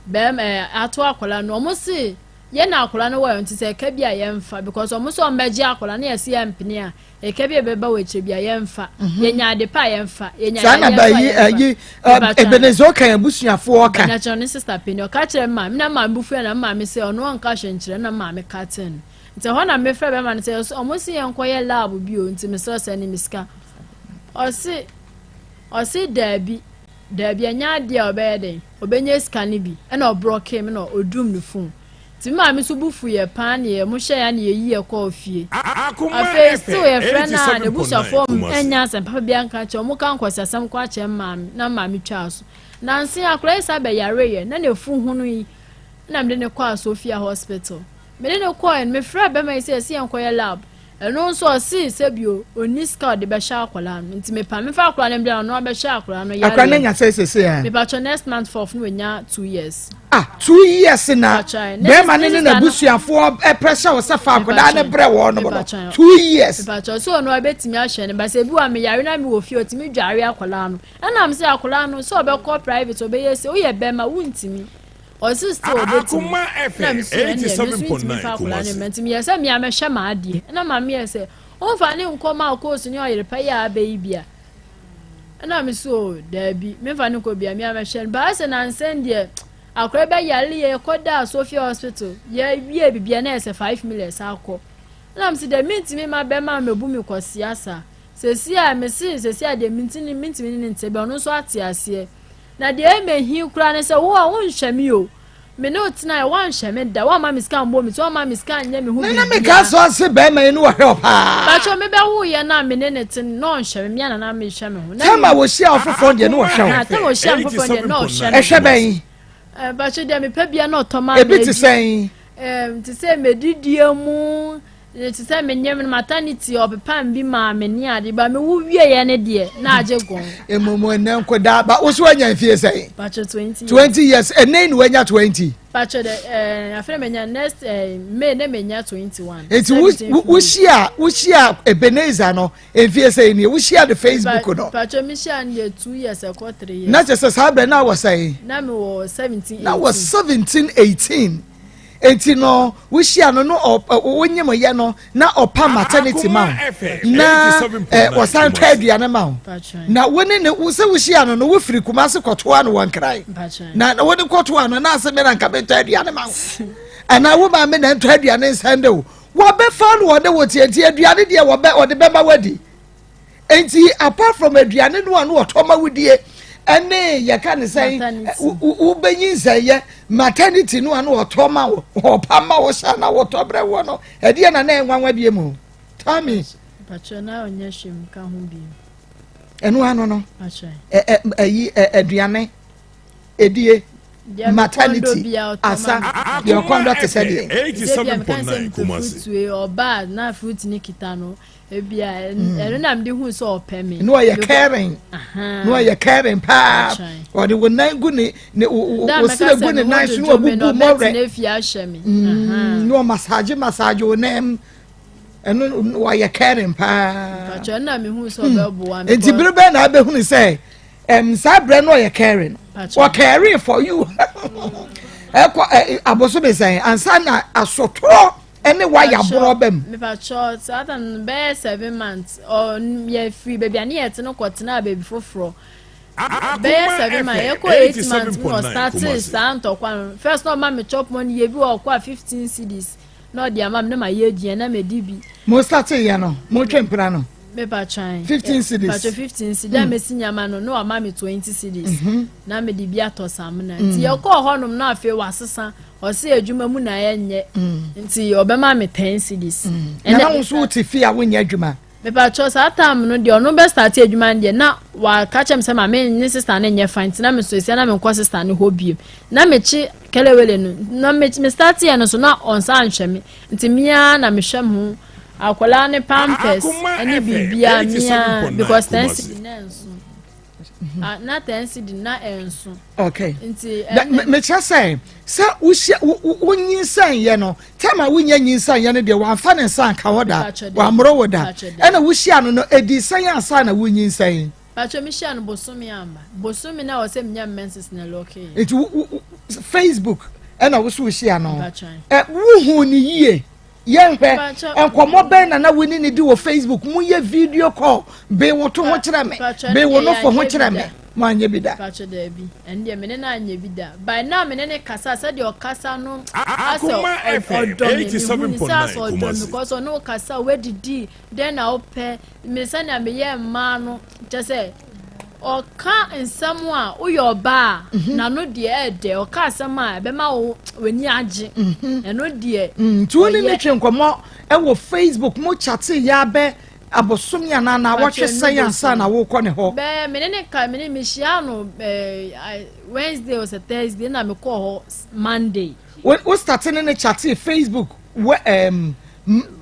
[SPEAKER 4] bɛrima ɛɛ ato akwadaa no. Wɔn si yɛ na akwadaa no wɔ yɛn nti sɛ ɛka bi a yɛmfa because wɔn nso wɔn bɛgye akwadaa no yɛ si yɛ mpene a ɛka bi a ɛbɛba wɔ akyire bi a yɛmfa. Yɛnya ade pa a yɛmfa, yɛnya
[SPEAKER 2] saa na
[SPEAKER 4] yadeɛ
[SPEAKER 2] bayi
[SPEAKER 4] nso a yɛmfa.
[SPEAKER 2] Ayi Ebenezer ɔka abusuafoɔ ɔka.
[SPEAKER 4] Bɛna kyerɛ ne sister panyin ɔka kyerɛ maame na maame bu fua na maame sɛ ɔno ɔnka hwɛ nkyerɛ na maame ka kyerɛ no. Nti ɛhɔ na mefrɛ bɛrima no sɛ ɔmo si yɛn nkɔyɛ lab bi o, nti mesrɛ sɛ ne me sika. Ɔse daabi daabi, ɛnyɛ adeɛ a ɔbɛyɛ den ɔbɛnya sika no bi. Ɛna ɔblocke me na ɔdum ne phone. Nti maame nso bu fu yɛ paa ne yɛ mo hyɛ ya ne yɛyi yɛ kɔɔ fie. Afei still yɛfrɛ no a n'abusuafoɔ ɛnya asɛm papa bi anka kyerɛ ɔmo ka nkɔsi asɛm kɔ akyerɛ maame na maame twaa so. Nansi akwadaa yi sa bɛyare yɛ na n'efu ho no yi na mede ne kɔ Asofia Hospital. Mede ne kɔɔ no mefrɛ bɛrima yi sɛ yɛsi yɛn kɔyɛ lab. Ɛno nso ɔsi sɛ bio onni sika a ɔde bɛhyɛ akwadaa no nti mepa mefa akwadaa no mbla ɔno abɛhyɛ akwadaa no.
[SPEAKER 2] Akora ne nya sɛ sese a.
[SPEAKER 4] Mepatwɛ next month fourth no wanya 2 years.
[SPEAKER 2] Ah, 2 years na
[SPEAKER 4] Mepatwɛ.
[SPEAKER 2] bɛrima ne ne
[SPEAKER 4] Ne sister no-
[SPEAKER 2] n'abusuafoɔ ɛpressure wɔ sɛ fa akwadaa ne brɛ wɔn no no
[SPEAKER 4] Mepatwɛ.
[SPEAKER 2] 2 years.
[SPEAKER 4] Mepatwɛ so ɔno abɛtumi ahwɛ no basa ebi wa meyare na mewɔ fie ɔtumi dware akwadaa no. Ɛnam sɛ akwadaa no sɛ ɔbɛkɔ private ɔbɛyɛ sɛ woyɛ bɛrima wontumi. Ɔse still ɔbɛtumi.
[SPEAKER 3] Akoma
[SPEAKER 4] Ɛna
[SPEAKER 3] FM
[SPEAKER 4] me so ɛnneɛ me nso mentumi
[SPEAKER 3] 87.9
[SPEAKER 4] mfa akwadaa no
[SPEAKER 3] Kumasi.
[SPEAKER 4] mma nti meyɛ sɛ mea mɛhwɛ m'adeɛ. Ɛna maame yɛ sɛ womfa ne nkɔ ma akoosu ne ɔyere pa yi a abɛ yi bia. Ɛna me so o daabi memfa ne nkɔ bia mea mɛhwɛ no. Baa sɛ nansa deɛ akwadaa bɛyare yɛ yɛkɔdaa Sophia hospital yɛwie bibia na yɛ sɛ 5 million saa kɔ. Ɛna me se dɛ mentumi mma bɛrima mmɛbu me kwasea saa. Seesei a mese seesei a deɛ mentumi mentumi ne no nte bɛ ɔno nso ate aseɛ. Na deɛ ɛyɛ me ahi koraa ne sɛ wo a wonhwɛ me o. Me ne wo tenaeɛ woanhwɛ me da woamma me sika ammɔ me ti woamma me sika anyɛ me ho
[SPEAKER 2] Nana meka
[SPEAKER 4] biribiara.
[SPEAKER 2] sɛ ɔse bɛrima yi ne wɔhwɛ wo paa.
[SPEAKER 4] Pakyɛ me bɛwoeɛ no a me ne ne te no na ɔnhwɛ me mea na na mehwɛ me ho. Na
[SPEAKER 2] Tɛm a
[SPEAKER 4] me
[SPEAKER 2] wɔhyia ɔfoforɔ deɛ ne wɔhwɛ wo.
[SPEAKER 4] Aha, tɛm a wɔhyia me foforɔ deɛ na ɔhwɛ me.
[SPEAKER 2] Ɛhwɛ bɛn?
[SPEAKER 4] Eh, pakyɛ deɛ mepɛ bia na ɔtɔ ma me.
[SPEAKER 2] Ebi te sɛn?
[SPEAKER 4] Eh, te sɛ medidie mu Ne te sɛ me nyem no maternity ɔpepam bi maa me ne ade ba me wo wieɛ ne deɛ na agye gɔn.
[SPEAKER 2] Emomu ɛnɛ nkodaa ba wo so wanya mfie sɛn?
[SPEAKER 4] Pacho 20 years.
[SPEAKER 2] 20 years ɛnɛ na wanya 20.
[SPEAKER 4] Pacho de ɛɛ eh, afei na menya next ɛɛ eh, May na menya 21.
[SPEAKER 2] Nti wo wohyia wohyia Ebenezer no mfie sɛn nie wohyia de Facebook no.
[SPEAKER 4] Pacho mi hyia no deɛ 2 years ɛkɔ 3 years.
[SPEAKER 2] Na kyerɛ sɛ saa berɛ na wɔ sɛn?
[SPEAKER 4] Na mi wɔ 17 18.
[SPEAKER 2] Na wɔ 17 18. Enti no wohyia no no wonyem yɛ no na ɔpa maternity ma wo na ɔsan tɔ aduane ma wo na wo ne ne sɛ wohyia no no wofiri Kumase kɔtoa no wɔ Nkran na wo ne kɔtoa no na ase me na nka mentɔ aduane ma wo anaa wo maame na ntɔ aduane nsɛn de wo wɔbɛfa no wɔde wo tiatia aduane deɛ wɔbɛ wɔde bɛma wadi. Nti apart from aduane no a no ɔtɔ ma wodie ɛne yɛka ne sɛn wobɛnyinsɛn yɛ maternity no a no ɔtɔ ma wo ɔpa ma wo hyɛ na wɔtɔ brɛ woɔ no ɛdeɛ na na ɛnwanwa bie mu tell me. Ɛno ano no ɛyi aduane edie maternity asa deɛ ɔkɔndɔ te sɛ deɛ.
[SPEAKER 3] 87.9 Kumasi.
[SPEAKER 4] Ɔbaa na fruit ne kita no Ebia ɛno na mede hu sɛ ɔpɛ me.
[SPEAKER 2] Na ɔyɛ caring. Na ɔyɛ caring paa. Ɔde wo nan gu ne ne wo srɛ gu ne nan so na wabubu mɔwerɛ. Na ɔmasaagye masaagye wo nan mu. Ɛno ɔyɛ caring paa.
[SPEAKER 4] Mpakyɛ na mehu sɛ ɔbɛboa me.
[SPEAKER 2] Nti bere bɛn na abɛhunu sɛ ɛm saa berɛ no ɔyɛ caring. Ɔcaring for you. Ɛkɔ abosome sɛn ansa na asotorɔ. Ɛne waya borɔ ba mu.
[SPEAKER 4] Mepakyɛw saa time no bɛyɛ 7 months ɔ yɛfiri baabi a ne yɛte no kɔtenaa baabi foforɔ bɛyɛ 7 months yɛkɔ 8 months mu na ɔstartee saa ntɔkwa no first na ɔma me chop money yɛ bi wɔ ɔkɔ a 15 cedis na ɔde ama me na ma yɛ aduane na medi bi.
[SPEAKER 2] Mo startee yɛ no mo twe mpena no.
[SPEAKER 4] Mepatwan.
[SPEAKER 2] 15 cedis.
[SPEAKER 4] Patwa 15 cedis. Mm. Mesi nyama no na wama me 20 cedis. Na mede bi atɔ samina. Nti yɛkɔɔ hɔnom na afei wasesa. Ɔse adwuma mu na ɛnyɛ. Nti ɔbɛma me 10 cedis.
[SPEAKER 2] Na na wo nso wote fie a wonyɛ adwuma?
[SPEAKER 4] Mepatwa saa time no deɛ ɔno bɛ start adwuma no deɛ na waka kyerɛ me sɛ ma me ne sister no nyɛ fine nti na me so esia na menkɔ sister no hɔ biem. Na mekye kelewele no na me me start yɛ no so na ɔnsa anhwɛ me. Nti me ara na mehwɛ me ho akwadaa ne pampers ne biribiara me ara because 10 cedi na ɛnso. Na 10 cedi na ɛnso.
[SPEAKER 2] Okay. Nti ɛnna. Mekyerɛ sɛ sɛ wohyia wonyinsɛn yɛ no tɛm a wonya nyinsɛn yɛ no deɛ wamfa ne nsa anka hɔ da wammoro wo da ɛna wohyia no no ɛdi sɛn ansa na wonyinsɛn.
[SPEAKER 4] Patro mi hyia no bosome amba bosome na ɔsɛ mi nya menses na lɔke.
[SPEAKER 2] Nti wo Facebook ɛna wo so wohyia no ɛ wohu ne yie yɛnhwɛ nkɔmmɔ bɛn na na wo ne ne di wɔ Facebook mo yɛ video call be wo to ho kyerɛ me be wo nofo ho kyerɛ me mo anyɛ bi da.
[SPEAKER 4] Patro daabi ɛn deɛ me ne no anyɛ bi da by now me ne ne kasa sɛdeɛ ɔkasa no asɛ ɔdɔ me mehu ne sɛ asɛ ɔdɔ me kɔ so ɔne wo kasa wadidi dɛn na wopɛ me sɛnea meyɛ mmaa no kyɛ sɛ ɔka nsɛm a woyɛ ɔbaa a mhm. n'ano deɛ ɛɛdɛ ɔka asɛm a ɛbɛma wo w'ani agye mhm. ɛno deɛ.
[SPEAKER 2] Mm, nti wo ne ne twe nkɔmmɔ ɛwɔ facebook mo kyate yɛ abɛ abosomi anaa na awɔtwe sɛn ansa na wokɔ ne hɔ.
[SPEAKER 4] Bɛɛ me ne ne ka me ne mehyia no ɛɛ Wednesday or Thursday na mekɔɔ hɔ Monday.
[SPEAKER 2] Wo start ne ne chatee Facebook wɛ ɛɛm.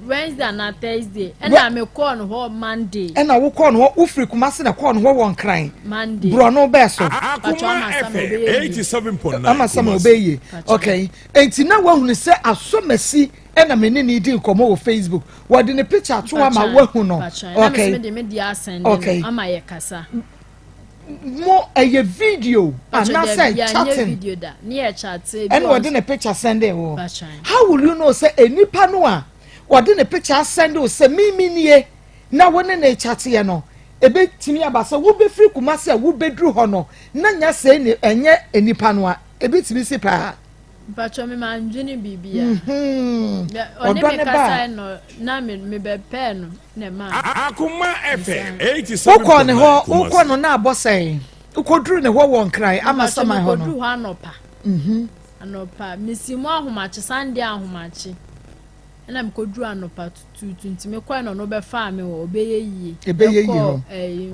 [SPEAKER 4] Wednesday anaa Thursday ɛna me kɔɔ no hɔ Monday.
[SPEAKER 2] Ɛna wo kɔɔ no hɔ wo firi Kumasi na kɔɔ no hɔ wɔ Nkran.
[SPEAKER 4] Monday.
[SPEAKER 2] Borɔno bɛɛ so.
[SPEAKER 3] Akoma FM 87.9
[SPEAKER 2] Ama sama ɔbɛyɛ yie. Okay. Enti na wahunu sɛ Asɔmasi ɛna me ne ne di nkɔmɔ wɔ Facebook. Wɔde ne picture ato ama wahu no.
[SPEAKER 4] Okay. Na me de me deɛ asɛn de no ama yɛ kasa.
[SPEAKER 2] Mo ɛyɛ video anaasɛ chatting? Ɛna ɔde ne picture sɛnde wo. How will you know sɛ enipa no a ɔde ne picture asɛnde wo sɛ mimi nie na wo ne ne chateɛ no, ebetumi aba sɛ wobɛfiri Kumasi a wobɛduru hɔ no na nya sɛ ɛnyɛ enipa no a, ebetumi si paa.
[SPEAKER 4] Mpatsɔ mi ma ndwene biribi a. Ɔne
[SPEAKER 2] Ɔdɔ
[SPEAKER 4] mi
[SPEAKER 2] ne ba.
[SPEAKER 4] kasa no na mi mi bɛ pɛɛ no na ɛma.
[SPEAKER 3] Akoma FM 87.9
[SPEAKER 2] Wokɔ ne hɔ, wokɔ
[SPEAKER 3] Kumasi.
[SPEAKER 2] no na abɔ sɛn? Wokɔduru ne hɔ wɔ Nkran ama
[SPEAKER 4] Mpatsɔ mi
[SPEAKER 2] saman hɔ no?
[SPEAKER 4] kɔduru hɔ anɔpa. Anɔpa mesi mu ahomakye, Sunday ahomakye ɛna mi kɔduru anɔpa tutuutu, nti mi kɔɛ na ɔno bɛfaa mi wɔ ɔbɛyɛ yie.
[SPEAKER 2] Ɛbɛyɛ yie
[SPEAKER 4] Ɛkɔɔ,
[SPEAKER 2] hɔ.
[SPEAKER 4] ɛyi,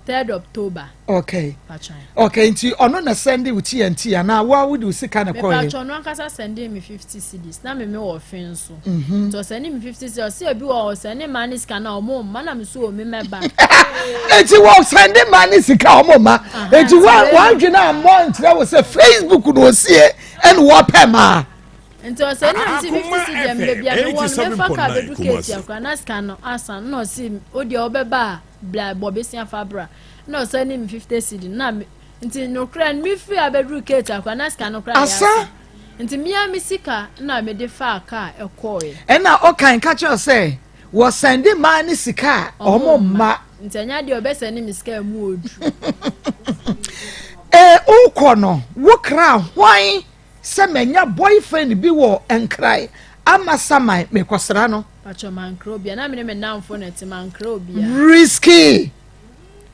[SPEAKER 4] 3rd October. Patran.
[SPEAKER 2] Okay, nti ɔno na sɛnde wo TNT anaa wo a wode wo sika na kɔɛ?
[SPEAKER 4] Mepatwɔ, ɔno ankasa sɛnde me 50 cedis na me wɔ fe nso. Nti ɔsɛnde me 50 cedis, ɔsi ebi wɔ ɔsɛnde maa ne sika na ɔmo mma na me so wɔ mi mɛba.
[SPEAKER 2] Eti wɔ sɛnde ma ne sika ɔmo ma. Eti wɔadwene ammɔ nkyerɛ wo sɛ Facebook na osie ɛna wɔpɛ maa?
[SPEAKER 4] Nti ɔsɛnde na me si 50
[SPEAKER 3] Akoma
[SPEAKER 4] cedis deɛ baabi a
[SPEAKER 3] FM
[SPEAKER 4] mewɔ no mɛfa kaa
[SPEAKER 3] 87.9
[SPEAKER 4] bɛdu
[SPEAKER 3] Kumasi.
[SPEAKER 4] Keeti akora na sika no asan, na ɔsi o deɛ ɔbɛba a bla bɔ besia fa bra, na ɔsɛnde me 50 cedis na me nti nokora no mefiri abɛduru Keeti akora na sika no kora yɛ
[SPEAKER 2] Asa?
[SPEAKER 4] asa, nti mmea me sika na mede faa kaa ɛkɔɔɛ.
[SPEAKER 2] Ɛna ɔkan ka kyerɛ sɛ wɔ sɛnde maa ne sika a ɔmo mma.
[SPEAKER 4] Nti ɛnya deɛ ɔbɛsɛnde me sika mu odu.
[SPEAKER 2] Wokɔ no wokra hwan sɛ manya boyfriend bi wɔ Nkran ama saman mekɔsra no?
[SPEAKER 4] Patro, mankra obia, na mene me namfo na ɛte, mankra obia.
[SPEAKER 2] Risky,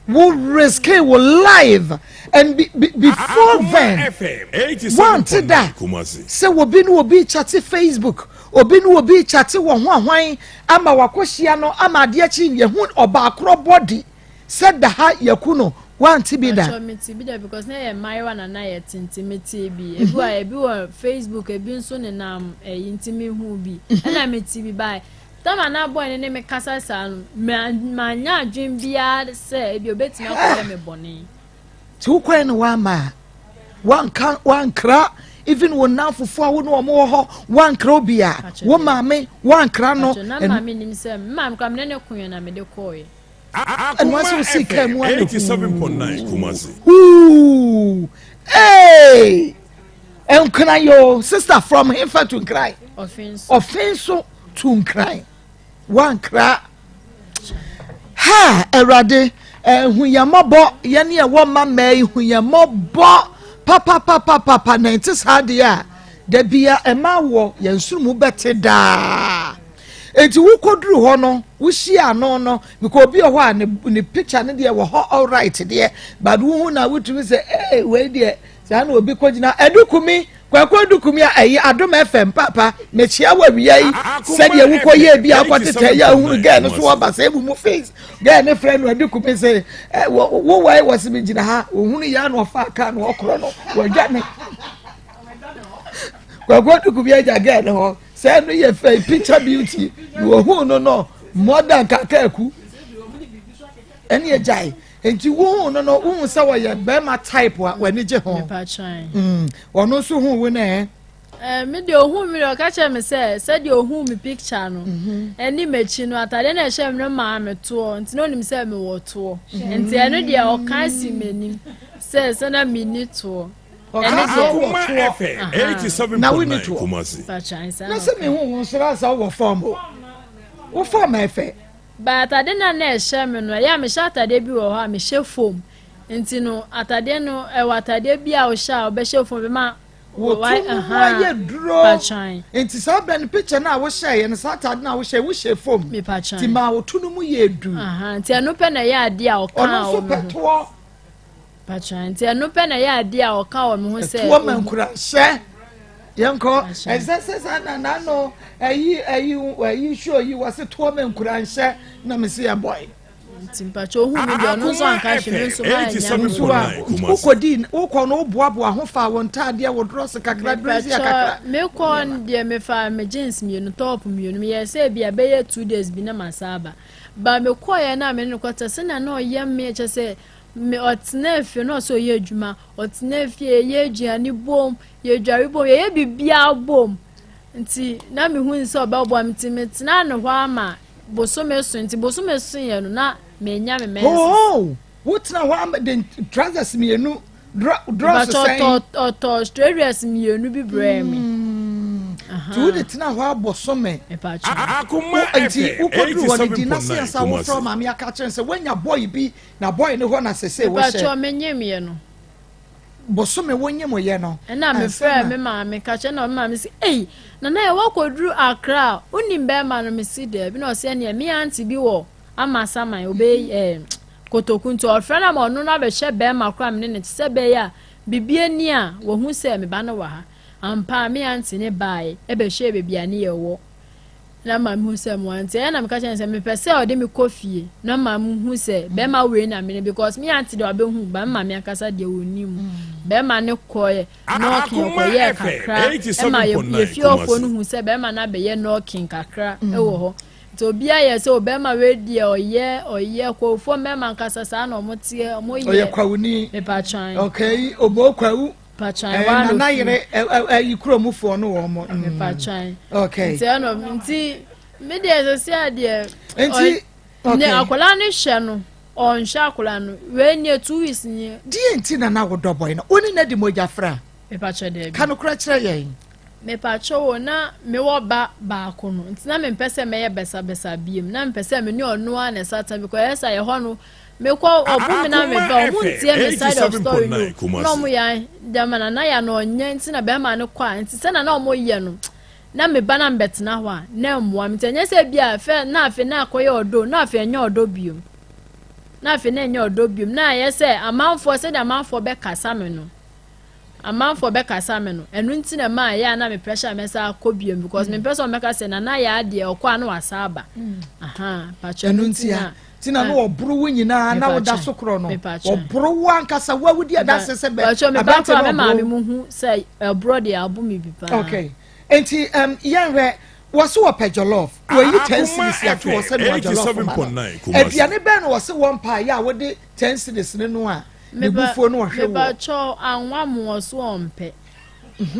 [SPEAKER 2] wo risky wo life and before
[SPEAKER 3] Akoma
[SPEAKER 2] then
[SPEAKER 3] FM
[SPEAKER 2] wante da
[SPEAKER 3] 87.9 Kumasi.
[SPEAKER 2] sɛ obi ne obi kyate Facebook, obi ne obi kyate wɔ ho ahwan ama wakɔhyia no ama adeɛ kyi yɛhu ɔbaakorɔ bɔdi sɛ da ha yɛku no, wante bi da?
[SPEAKER 4] Patro, mete bi da because na yɛ mmaayewa na na yɛ tente, mete bi, ebi wɔ, ebi wɔ Facebook, ebi nso nenam ɛyi, nti mehu bi ɛna mete bi baa tama na boy ne ne me kasa saa no, ma manya adwene biara sɛ ebi obetumi akɔyɛ me bɔne.
[SPEAKER 2] Nti wokɔɛ no woama a wanka wankra even wo namfofoɔ a wo ne ɔmo wɔ hɔ, wankra obi a
[SPEAKER 4] Patro,
[SPEAKER 2] wo maame wankra no?
[SPEAKER 4] Patro, na maame nim sɛ me maame kora me ne ne koyɛ na mede kɔɔɛ.
[SPEAKER 2] Ɛno
[SPEAKER 3] Akoma
[SPEAKER 2] asɛ wosi kaa
[SPEAKER 3] FM
[SPEAKER 2] mu ayɛ
[SPEAKER 3] 87.9 Kumasi.
[SPEAKER 2] huu. Hey! Nkran yo, sister from Hemfa to Nkran?
[SPEAKER 4] Ɔfe nso.
[SPEAKER 2] Ɔfe nso to Nkran, wankra ha. Awurade hu yɛn mmɔbɔ, yɛne ɛwɔ mma mmaa yi, hu yɛn mmɔbɔ papapapapa. Na nti saa adeɛ a dabi a ɛma wɔ yɛn soro mu bɛte daa. Eti wokɔduru hɔ no, wohyia ano no, because obi wɔ hɔ a ne picture ne deɛ wɔ hɔ alright deɛ, but wohu na wotumi sɛ ee, wei deɛ saa na obi kɔgyina Adukumi Kwaku Adukumi a ɛyɛ Adom FM. Papa, mekyia wɔ awia yi sɛdeɛ wokɔ yɛ bi akɔtetɛ yɛ ahunu girl no so wɔba sɛ ebu mu face girl ne frɛ no Adukumi sɛ ɛ wɔ wo wɔ wɔ sɛ mi gyina ha, ohunu yɛ ano ɔfa kaa no ɔkorɔ no wɔdwa ne Kwaku Adukumi agya girl no hɔ sɛ ɛno yɛ fɛ picture beauty na ohun no more than kakaaku ɛne agyae. Nti wohu no wohu sɛ wɔyɛ bɛrima type a w'ani gye ho?
[SPEAKER 4] Mepatran.
[SPEAKER 2] Ɔno nso hu wo nɛ?
[SPEAKER 4] Ɛɛ, me deɛ ohun mi deɛ, ɔka kyerɛ me sɛ sɛdeɛ ohun mi picture no ɛne m'akyi no, atadeɛ na ɛhyɛ mi no maa me toɔ, nti na onim sɛ mewɔ toɔ, nti ɛno deɛ ɔka si m'anim sɛ na mi ni toɔ.
[SPEAKER 2] Ɔka sɛ wɔ
[SPEAKER 3] Akoma
[SPEAKER 2] toɔ
[SPEAKER 3] FM
[SPEAKER 2] Na wonni
[SPEAKER 3] 87.9
[SPEAKER 2] toɔ.
[SPEAKER 3] Kumasi.
[SPEAKER 4] Patran saa
[SPEAKER 2] na sɛ mehu wo nso na sɛ wowɔ fɔm o, wo fɔm ɛfɛ.
[SPEAKER 4] But atade na ɛhyɛ me no, ɛyɛ a mehyɛ atadeɛ bi wɔ hɔ a mehyɛ fom, nti no atadeɛ no ɛwɔ atadeɛ bi a wohyɛ a wobɛhyɛ fom bɛma.
[SPEAKER 2] Wɔto mu mu ayɛ duro.
[SPEAKER 4] Patran.
[SPEAKER 2] Nti saa bɛn no picture no a wohyɛeɛ no, saa atade no a wohyɛ, wohyɛ fom
[SPEAKER 4] Mepatran.
[SPEAKER 2] nti maa woto no mu yɛ du.
[SPEAKER 4] Nti ɛno pɛ na ɛyɛ adeɛ a ɔka
[SPEAKER 2] Ɔno nso
[SPEAKER 4] wɔ me
[SPEAKER 2] pɛ
[SPEAKER 4] ho.
[SPEAKER 2] toɔ.
[SPEAKER 4] Patran, nti ɛno pɛ na ɛyɛ adeɛ a ɔka wɔ me ho sɛ
[SPEAKER 2] Ɛtoɔ ma nkuranhyɛ yɛnkɔ.
[SPEAKER 4] Patran.
[SPEAKER 2] Ɛsɛ sɛ saa na n'ano ɛyi show yi wɔ se toɔ ma nkuranhyɛ na me se yɛ bɔe.
[SPEAKER 4] Nti mpatwa ohun mi deɛ, ɔno nso
[SPEAKER 3] Akoma
[SPEAKER 4] anka hwee, me nso
[SPEAKER 3] FM
[SPEAKER 4] maa nya
[SPEAKER 2] nso a
[SPEAKER 3] 87.9 Kumasi.
[SPEAKER 2] Wokɔdi wokɔ no woboaboa ho fa wo ntaadeɛ, wo drɔse kakra, brassiere kakra.
[SPEAKER 4] Mepatwa, mekɔ deɛ mefa me jeans mmienu, top mmienu, meyɛ sɛ bi a bɛyɛ 2 days bi na masa aba ba. Mekɔɔyɛ na me ne no kɔtɛ sɛnea na ɔyɛ me kyɛ sɛ me ɔtena fie na ɔsɛ ɔyɛ adwuma, ɔtena fie, yɛyɛ aduane bom, yɛdware bom, yɛyɛ biribiara bom, nti na mehu sɛ ɔbɛboa me, nti metena ne hɔ ama bosome so, nti bosome so yɛ no na menya me menses.
[SPEAKER 2] Oh. Wotena hɔ ama de trousers mmienu, drawers
[SPEAKER 4] sɛn?
[SPEAKER 2] Mpakyɛ
[SPEAKER 4] ɔtɔ trousers mmienu bi brɛɛ me.
[SPEAKER 2] Nti wode tena hɔ abosome.
[SPEAKER 4] Mpakyɛ.
[SPEAKER 3] Akoma
[SPEAKER 2] Nti
[SPEAKER 3] FM
[SPEAKER 2] wokɔduru hɔ no di n'ase
[SPEAKER 3] 87.9
[SPEAKER 2] ansa wofrɛ
[SPEAKER 3] Kumasi.
[SPEAKER 2] maame aka kyerɛ sɛ woanya boy bi na boy ne hɔ na sese wohyɛ.
[SPEAKER 4] Mpakyɛ menyemyɛ no.
[SPEAKER 2] Bosome wonyemyɛ no.
[SPEAKER 4] Ɛna mefrɛ me maame ka kyerɛ na me maame sɛ ei nana yɛ wakɔduru Accra a wonim bɛrima no mesi daabi na ɔsɛ neɛ me aunty bi wɔ Amasaman obɛyɛ eh, kotoku nti ɔfrɛ no ama ɔno no abɛhyɛ bɛrima koraa me ne ne te sɛ bɛyɛ a biribi ani a wɔhu sɛ me ba no wɔ ha. Ampa me aunty ne baeɛ ɛbɛhyɛɛ baabi a ne yɛwɔ na ma mehu sɛ mo aunty ɛyɛ na meka kyerɛ no sɛ mepɛ sɛ ɔde me kɔ fie na ma mehu sɛ bɛrima wei na mene because me aunty deɛ ɔbɛhu ba me maame ankasa deɛ ɔnim bɛrima ne kɔɛ nɔɔkin ɔkɔyɛɛ kakra ɛma yɛfie ɔfoɔ no hu sɛ bɛrima no abɛyɛ nɔɔkin kakra ɛwɔ hɔ nti obiara yɛ sɛ ɔbɛrima wei deɛ ɔyɛ ɔyɛ kɔfoɔ mmarima ankasa saa na ɔmo teɛ ɔmo yɛ
[SPEAKER 2] ɔyɛ kwawuni
[SPEAKER 4] mepatwan
[SPEAKER 2] okay obo kwawu
[SPEAKER 4] patwan wa
[SPEAKER 2] no nana yere ɛyi kuromufoɔ no wɔn mo
[SPEAKER 4] mepatwan
[SPEAKER 2] okay
[SPEAKER 4] nti ɛno nti me deɛ sɛsi adeɛ
[SPEAKER 2] nti okay
[SPEAKER 4] ne akwadaa no hwɛ no ɔnhwɛ akwadaa no wei nie 2 weeks nie.
[SPEAKER 2] Deɛ nti na na wodɔ bɔyi no wo ne na di mogya fra?
[SPEAKER 4] Mepatwa dɛbi.
[SPEAKER 2] Ka nokorɛ kyerɛ yɛn.
[SPEAKER 4] Mepatwa wo na mewɔ ba baako no nti na mempɛ sɛ mɛyɛ basabasa biem na mempɛ sɛ me ne ɔno a na ɛsa tena because ɛyɛ sɛ yɛ hɔ no mekɔ ɔbo me na meba ɔmo ntie me side of story no na ɔmo yɛ dɛm na na yɛ na ɔnyɛ nti na bɛrima no kɔ a nti sɛ na na ɔmo yɛ no na meba na mbɛtena hɔ a na mmoa me nti ɛnyɛ sɛ bi a fɛ na afei na akɔyɛ ɔdɔ na afei ɛnyɛ ɔdɔ biom na afei na ɛnyɛ ɔdɔ biom na ayɛ sɛ amanfoɔ sɛdeɛ amanfoɔ bɛkasa me no amanfoɔ bɛkasa me no ɛno nti na maa yɛ a na me pressure mɛsa akɔ biom because mempɛ sɛ ɔmɛka sɛ nana yɛ adeɛ ɔkɔ a na wasa aba aha patro.
[SPEAKER 2] Ɛno nti a nti na no ɔboro wo nyinaa na woda so korɔ no ɔboro wo ankasa wo awudi adanse sɛ bɛ
[SPEAKER 4] patro me ba kora me maame mu hu sɛ ɛborɔ deɛ abo me bi paa.
[SPEAKER 2] Okay, nti yɛnhwɛ wɔso wɔpɛ jollof wɔyi 10 cedis ato wɔ sɛ noa jollof ma no aduane bɛn na wɔse wɔn pa yɛ a wode 10 cedis ne no a ne bufuo no ɔhwɛ wɔ.
[SPEAKER 4] Mepakyɛw, anwa mo wɔ so ɔmpɛ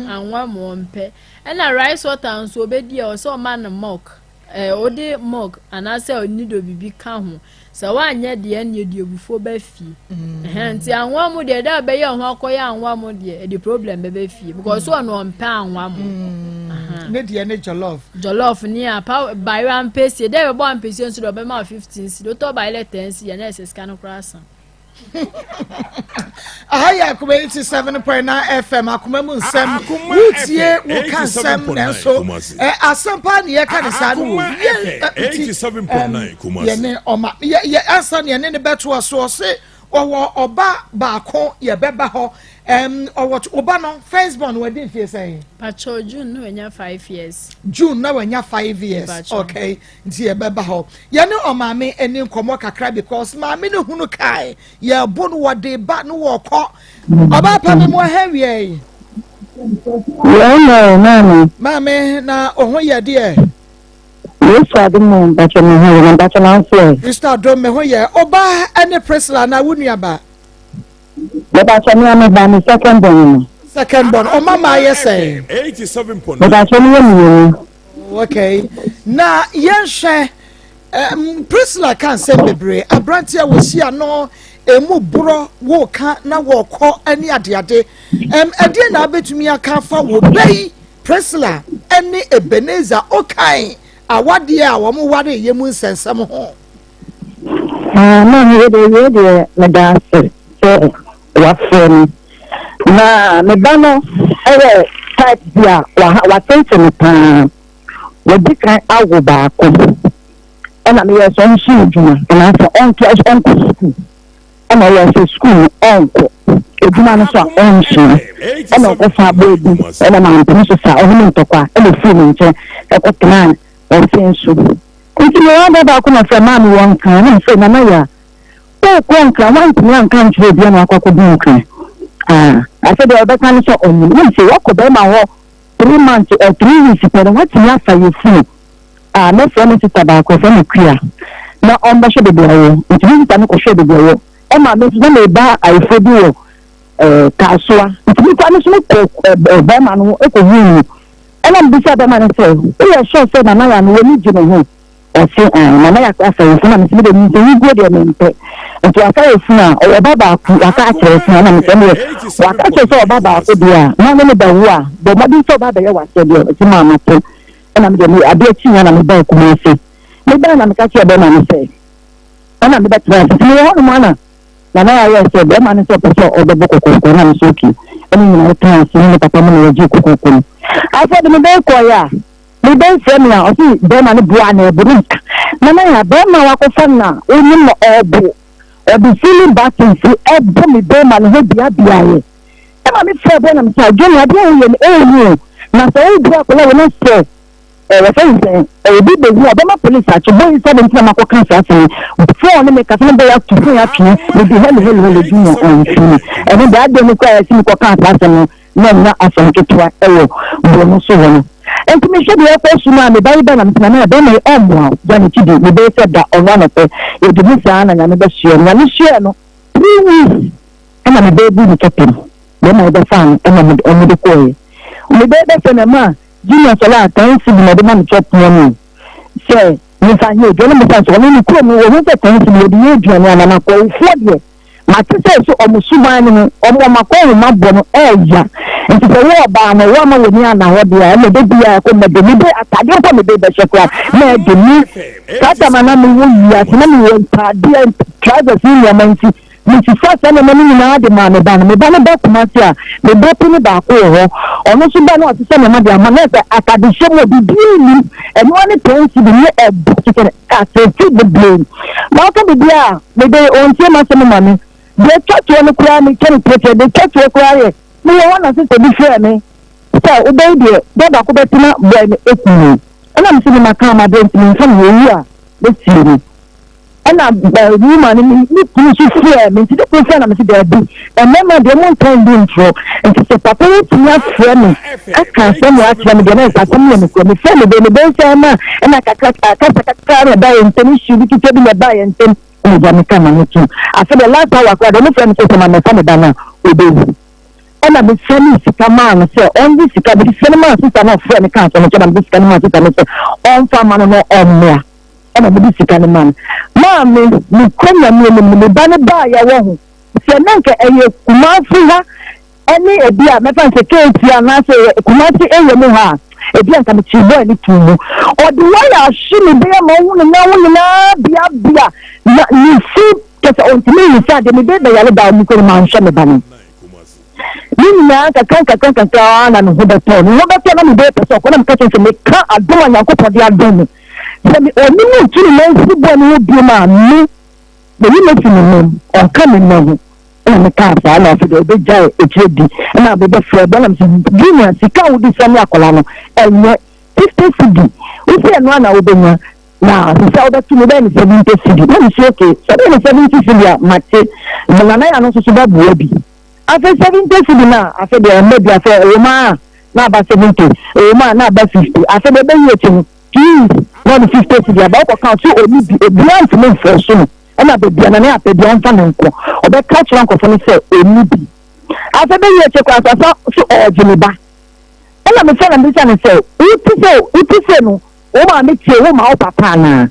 [SPEAKER 4] anwa mo ɔmpɛ ɛna rice water nso obedi a ɔsɛ ɔma no milk ɔde milk anaasɛ nido bibi ka ho sɛ woanyɛ deɛ ɛne ɛde abufuo bɛ fie. Nti anwa mu deɛ dɛ bɛyɛ ho akɔyɛ anwa mu deɛ ɛde problem bɛbɛ fie because ɔno ɔmpɛ anwa mu.
[SPEAKER 2] Ne deɛ ne jollof.
[SPEAKER 4] Jollof ne apa bayerɛ ampesie dɛ bɛbɔ ampesie nso deɛ ɔbɛma 15 cedi wotɔ bayerɛ 10 cedi ɛna ɛsɛ sika no koraa sa.
[SPEAKER 2] Aha yɛ Akoma 87.9 FM, Akoma mu nsɛm. Wotie woka nsɛm nanso asɛm paa ne yɛka ne saa no wɔ
[SPEAKER 3] yɛ
[SPEAKER 2] yɛne ɔma yɛ ansa ne yɛne ne bɛtoa so. Ɔse ɔwɔ ɔba baako yɛbɛba hɔ ɔwɔ ɔba no first born wadi mfie sɛn?
[SPEAKER 4] Patrol, June no wanya 5 years.
[SPEAKER 2] June na wanya 5 years. Okay, nti yɛbɛba hɔ yɛne ɔmaame ani nkɔmmɔ kakra because maame no hunu kae yɛbo no wɔde ba no wɔkɔ ɔbaa pa mi mu ahɛ wie yi.
[SPEAKER 5] Yɛn maame.
[SPEAKER 2] Maame, na ɔho yɛ deɛ?
[SPEAKER 5] Yesu adom mu, mpakyɛ me ho yɛ na mpakyɛ na nso ɛ.
[SPEAKER 2] Kristo adom, me ho yɛ. Ɔbaa ɛne Priscilla na wo nuaba?
[SPEAKER 5] Mepakyɛ me ame ba me second born no.
[SPEAKER 2] Second born, ɔma maa yɛ sɛn?
[SPEAKER 5] Mepakyɛ me yɛ mmienu.
[SPEAKER 2] Okay, na yɛnhwɛ Priscilla ka nsɛm bebree aberanteɛ a wɔhyia no emu borɔ wɔka na wɔkɔ ne adeade ɛdeɛ na abɛtumi aka afa wɔ bɛyi Priscilla ne Ebenezer Okan awadeɛ a wɔn ware yɛ mu nsɛnsɛm ho.
[SPEAKER 5] Maame, yɛ deɛ wie deɛ meda ase sɛ wafrɛ me na me ba no ɛyɛ type bi a watete no paa. Wɔdi kan awo baako ɛna meyɛ sɛ ɔnso adwuma anaasɛ ɔnto ɔnkɔ sukuu ɛna ɔyɛ sɛ sukuu no ɔnkɔ adwuma no so a ɔnsua ɛna ɔkɔfa aboa bi ɛna mampene so saa ɔne me ntɔkwa ɛna ofiri me nkyɛn ɛkɔtena ɔfe nso. Nti mewɔ ada baako na sɛ maame wɔ Nkran na mfɛ nana yɛ a wokɔ Nkran woantumi anka nkyerɛ obia na wakɔ akɔdi Nkran afɛ deɛ ɔbɛka ne sɛ ɔnyim na msɛ wakɔ bɛrima hɔ 3 months or 3 weeks pɛ no watumi afa yɛ funu a mɛfrɛ me sister baako ɛfrɛ no Kua na ɔmbɛhwɛ baabi a ɔwɔ. Nti me sister no kɔhwɛ baabi a ɔwɔ ɛma me nso na meba ayeforɔ bi wɔ Kaasoa nti me kora me nso mekɔ bɛrima no ho ɛkɔhuu no ɛna mbisa bɛrima no sɛ woyɛ sure sɛ nana yɛ no w'ani gye ne ho? Ɔse ae na na yɛakɔ afa yɛfunu a mese mede nyinsɛn yi guo deɛ mempɛ nti wafa yɛfunu a ɔwɔ ba baako waka akyerɛ sɛ ɛna mesɛ ɛneɛ waka kyerɛ sɛ ɔba baako deɛ a na ne ne bɛwo a bɔ mmɔden sɛ ɔba abɛyɛ w'asɛdeɛ ɔse maa mate ɛna medeɛ me adeɛ kyeeɛ na mebaa Kumase mebaa na meka kyerɛ bɛma no sɛ ɛna mebɛtena ase nti mewɔ hɔnom ana na na yɛayɛ sɛ bɛrima no sɛ ɔpɛ sɛ ɔbɛbɔ kɔkɔɔkɔ na mesɛ okay ɛne nyina yɛtena ase ne ne papa mu na yɛgye kɔkɔɔkɔ no afei de mebɛkɔeɛ a Me bɛn frɛ me a ɔse bɛɛma no boa na ɛbo no nana ya bɛɛma wakɔfa no a wonim no ɔbo ɔde ceiling button si ɛbo me bɛɛma no ho bea beaeɛ ɛma me frɛ bɛ na me sɛ Johnny adeɛ a woyɛ no ɛɛhu o na sɛ wobu akwadaa wɔ no sɛ ɛwɔ sɛ sɛ obi bɛhu a ɔbɛma police akye bɔ yi sɛ de ntina makɔka saa asɛm yi fɔɔ ne mekasa no bɛyɛ ato fon atwene mede hello hello hello junior ɔmfiri ɛno deɛ adeɛ no koraa yɛsi mekɔka saa asɛm no na ɛnyɛ asɛm ketewa wɔ borɔno so hɔ no. Enti mehwɛ deɛ ɛrekɔ so no a, me ba yi ba na mese Nana bɛrima yi ɔmmoa wo, gya n'akyi di, mebɛyɛ sɛ da ɔno anɔpɛ, yɛdi mu saa na Nyame bɛsoɛ no. Nyame soɛɛ no 3 weeks ɛna me ba yi buu ne kɛtɛ mu, bɛrima yi bɛfaa no ɛna ɔmo de kɔɔɛ. Me ba yi bɛfɛ no ɛma Junior sɔre a 10 cedi na ɔde ma me chop money sɛ memfa nyɛ aduane, mesa nso ɔno ne kurom no wɔhu sɛ 10 cedi yɛde yɛ aduane a, na nakɔwofoɔ deɛ Mate sɛ so wɔn suban no mu, wɔn wɔn akɔnhoma bɔ no ɛɛya. Nti sɛ wo ɔbaa no, woama w'ani anna hɔ deɛ a, ɛnna da biara ɛkɔ mɛde me be ataadeɛ mpo a mede bɛhyɛ koraa na ɛde me. Saa tam a na mewɔ wiase na mewɔ ntaadeɛ, trousers ne nneɛma nti, mesesa saa nneɛma no nyinaa de maa me ba no. Me ba no ba Kumasi a, me ba panin baako wɔ hɔ. Ɔno nso ba na wasesa nneɛma de ama no. Na sɛ ataadehyɛ mu a, biribiara nnim. Ɛno ara ne pɛnsi bi ne ɛbɔ kyerɛ sɛ asɛmti bebree. Maka biribiara a, mede ɔntie m'asɛm ma me. Deɛ ɛtwa toɔ no koraa metwa no tiatia, deɛ ɛtwa toɔ koraa yɛ, mewɔ hɔ na sista bi frɛɛ me sɛ wobɛyi deɛ da baako bɛtena boy no aku no. Ɛna mese me maka m'adeɛ nti memfa no ɔwu a mɛsie no. Ɛna woman no ne kunu nso frɛɛ me nti ne kunu frɛ na mese daabi mmarima deɛ mo ntaa ndi ntorɔ nti sɛ papa yi tumi afrɛ me aka asɛm wɔ akyerɛ me deɛ na ɛsɛ asɛm yɛ nokorɛ mefrɛ me bɛ me bɛ nsɛm ma ɛna kakra kasa kakra na ɛba yɛn ntɛm issue bi ketewa bi na ɛba yɛn ntɛm ɛna gya me ka ma no tum afei deɛ last hour koraa deɛ ɔmo frɛ me sɛ sɛ ma mɛfa me ba no a ɔbɛwu ɛna mesɛ ne sika maa no sɛ ɔngye sika mede sika no maa sista no ɔfrɛ me ka asɛm no kyɛ na mede sika no maa sista no sɛ ɔmfa ma no na ɔmmra ɛna mede sika no maa no. Maame, mekɔ Nyame anim no, me ba no baeɛ wɔ ho. Sɛ na nka ɛyɛ Kumasi ha ɛne ebi a mɛfa no sɛ KT anaasɛ ɛyɛ Kumasi area mu ha a, ebi a nka mekyee bɔɔ ne too mu. Ɔde wire ahye me bɛyɛ ma wohu ne nan ho nyinaa beabea na ne fi kyɛ sɛ ɔntumi nsa adeɛ. Me bɛyɛ bɛyare daa mu kɔ no manhwɛ me ba no. Ne nyinaa nkakrankakra ara na ne ho bɛtɔɔ no. Ne ho bɛtɔɔ na me bɛyɛ pɛ sɛ ɔkɔ na meka kyerɛ no sɛ meka adom a Nyankopɔn de adom me sɛ me ɔne me ntu ne nan nsi bɔne ho biom a me meyi no afi ne nan ɔnka me nan ho ɛna mekaa saa na afei deɛ ɔbɛgyae akyire di ɛna mebɛfrɛ bɛ na mesɛ Junior sika a wode sua ne akwadaa no ɛnyɛ 50 cedi wosi ɛno a na wobɛnya Na sɛ wobɛto mu wobɛyɛ no 70 cedi na mesi okay sɛ wobɛyɛ no 70 cedi a mate na nana ya no nso so bɛboa bi afei 70 cedi no a afei deɛ ɛmma bi afei ɛwɔ mu a na aba 70 ɛwɔ mu a na aba 50 afei deɛ ɛbɛyi akyi no please na ɔde 50 cedi aba wokɔ ka so ɔni bi obiara ntumi mfɔ so no ɛna baabi a nana yɛ apɛ bi ɔmfa ne nko ɔbɛka kyerɛ nkɔfo no sɛ ɔni bi afei bɛyi akyi kora so asa so ɔɔgye ne ba ɛna mefɛ na mbisa ne sɛ wote sɛ wote sɛ no Wo maame tie wo ma wo papa anaa?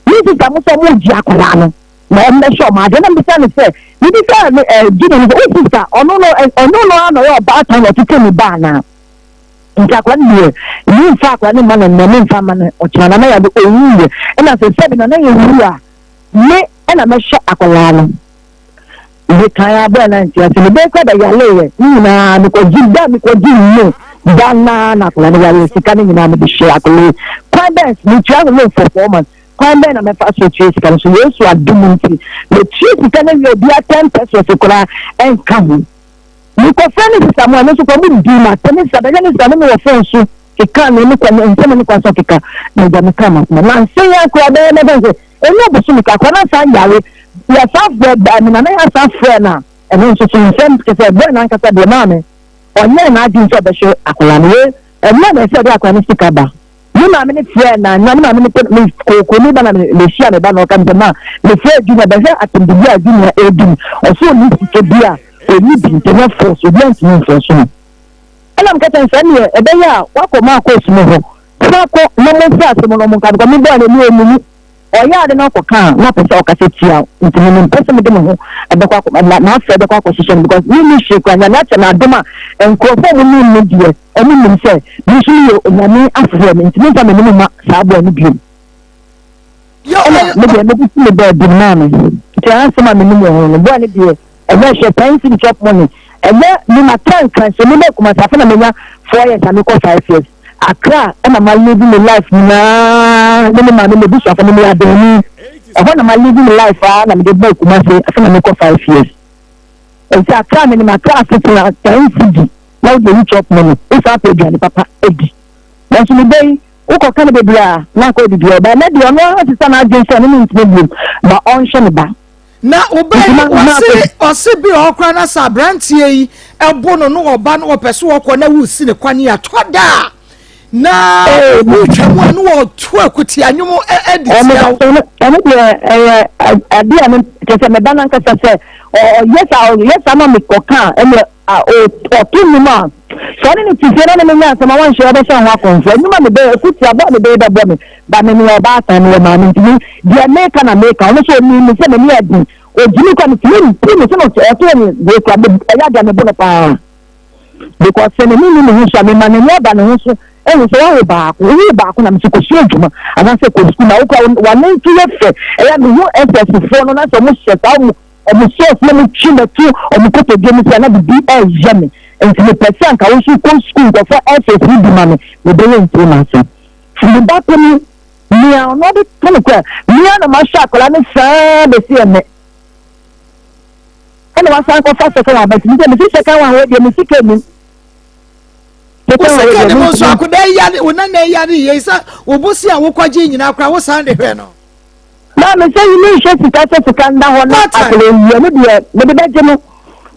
[SPEAKER 5] Me sista mo sɛ ɔmo gye akwadaa no na ɔmo bɛhwɛ ɔmo adeɛ na mbisa no sɛ mebisa ne ɛɛ junior no sɛ wo sista ɔno no ɔno no ara na ɔyɛ ɔbaatan na ɔtete ne ba anaa? Nti akwadaa no deɛ mi nfa akwadaa no mma no nnɛ mi nfa mma no ɔkyena nana yɛ de owu yɛ ɛna sɛ sɛbi nana yɛ wu a me ɛna mɛhwɛ akwadaa no. Mede kan ara bɔɔ na nte ase. Me bɛn kora bɛyareeɛ ne nyinaa mekɔgye da mekɔgye mu da naa na akwadaa no yareɛ sika no nyinaa mede hyɛ akwadaa yi kwan bɛn metua no loan for 4 months kwan bɛn na mɛfa so atua sika no so Yesu adom nti metua sika no wie obiara 10 pesewas koraa ɛnka ho mekɔfrɛ ne sista mu a ɛno nso kɔ mo di ma tɛ ne sista bɛyɛ ne sista ne me wɔ phone so keka ne ne kɔ ne nsɛm ne kwan so keka na agya meka ma na nsɛn yɛ akora bɛyɛ mɛfɛn sɛ ɛnyɛ ɔbosom ka akora na san yare yɛsan frɛ baa mi na na yɛsan frɛ na ɛno nso so nsɛm kyɛ sɛ bɔɔ n'ankasa deɛ maame ɔnyɛ n'adwene sɛ ɔbɛhwɛ akwadaa no wei ɛnna na ɛsɛ ɔde akwadaa no sika ba ne maame ne frɛ na na ne maame ne pɛ me kooko ne ba na me mehyia me ba na ɔka me sɛ ma me frɛ Junior bɛhwɛ atɛmdidi a Junior edi mu ɔso ɔni sika bi a ɔni bi nti ɛnyɛ force obi antumi nfɔ so no ɛna meka kyɛn sɛ ɛneɛ ɛbɛyɛ a wakɔ maa kɔɔsu mu hɔ fa kɔ na mo nsa asɛm no mo nka because me bɔɔ n'ani ɔmu mu. Ɔyɛ ade na ɔkɔka a na ɔpɛ sɛ ɔkasa tia wo nti me mempɛ sɛ mede me ho bɛkɔ akɔ na m'afɛ bɛkɔ akɔhyehyɛ no because me nni hwee koraa Nyame akyɛ me adom a nkurɔfoɔ a wɔnim me deɛ wɔn nim sɛ me nso meyɛ Onyame afrɛ me nti memfa m'anim mma saa boy no biom ɛna me deɛ mede si me baabi no maa me nti asɛm a menim wɔ ho no boy no deɛ Ɛnyɛ hwɛ pɛn cedi chop money ɛnyɛ me ma tra nkran sɛ me bɛ kumasi afe na menya 4 years a mekɔ 5 years Accra ɛna ma live me life nyinaa ne me maame m'abusuafo no meyɛ adanni ɛhɔ na ma live me life aa na mede baa kumasi afe na mekɔ 5 years nti Accra menim Accra asetena 10 cedi na wode ayi chop money wosan pɛ aduane papa adi nanso me bɛ yi wokɔka no bebree a na akɔ adidi ɔba ɛnɛ deɛ ɔno ara sesa n'adwene sɛ ɔne ne ntena biom ma ɔnhwɛ ne ba.
[SPEAKER 2] Na ɔbaa yi ɔse ɔse bi wɔ hɔ koraa na sɛ aberanteɛ yi ɛbo no no ɔba no ɔpɛ so ɔkɔ na wosi ne kwan yi atɔ da a na wotwa mu a na wɔto akutia nnwom ɛde tia wo.
[SPEAKER 5] Ɛno deɛ ɛyɛ adeɛ a kyerɛ sɛ mɛba no ankasa sɛ ɔyɛ saa ɔyɛ saa ma mekɔka a ɛne ɔto nnwom a sɛ ɔne ne te fie na ne menya asɛm a wanhyɛ ɔbɛhyɛ ho akɔmfoɔ nnwom a mebɛyɛ akutia bɔ a mebɛyɛ bɛbɔ me Ba me meyɛ ɔbaatan meyɛ maame nti me deɛ meka na meka ɔno nso ɔnim me sɛ m'ani yɛ den ɔgye me kora metumi mpu ne sɛ na ɔto ne deɛ kora ɛyɛ adeɛ mebo no paa because sɛ n'ani nni ne ho so a mema n'ani aba ne ho so ɛhu sɛ wawo baako wowo baako na mesɛ kɔsua adwuma anaasɛ kɔ sukuu na wokora wane nso yɛ fɛ ɛyɛ mehu ss foɔ no na sɛ ɔmo hyɛ saa ɔmo ɔmo sɔɔs na ɔmo twi mɛto ɔmo kotodwe mu sɛ na bibi ɛyɛ me nti mepɛ sɛ anka wo nso kɔ sukuu nkɔfa ss no bi ma me mebɛyɛ ntie m'asɛm. Me ba panin, nea ɔno ɔde to no kora, me ara na mahwɛ akwadaa no saa bɛsi ɛnnɛ. Ɛna wasan kɔfa second one bɛsi sɛ mesi second one wɔ deɛ me sika nim.
[SPEAKER 2] Wo sika nim nso akwadaa yi yare wo nana yi yare yie sɛ wo bosi a wokɔgye nyinaa koraa wosan de hwɛ no.
[SPEAKER 5] Maame sɛ yi menhwɛ sika sɛ sika nda hɔ na akwadaa yi ɛno deɛ mede bɛgye no.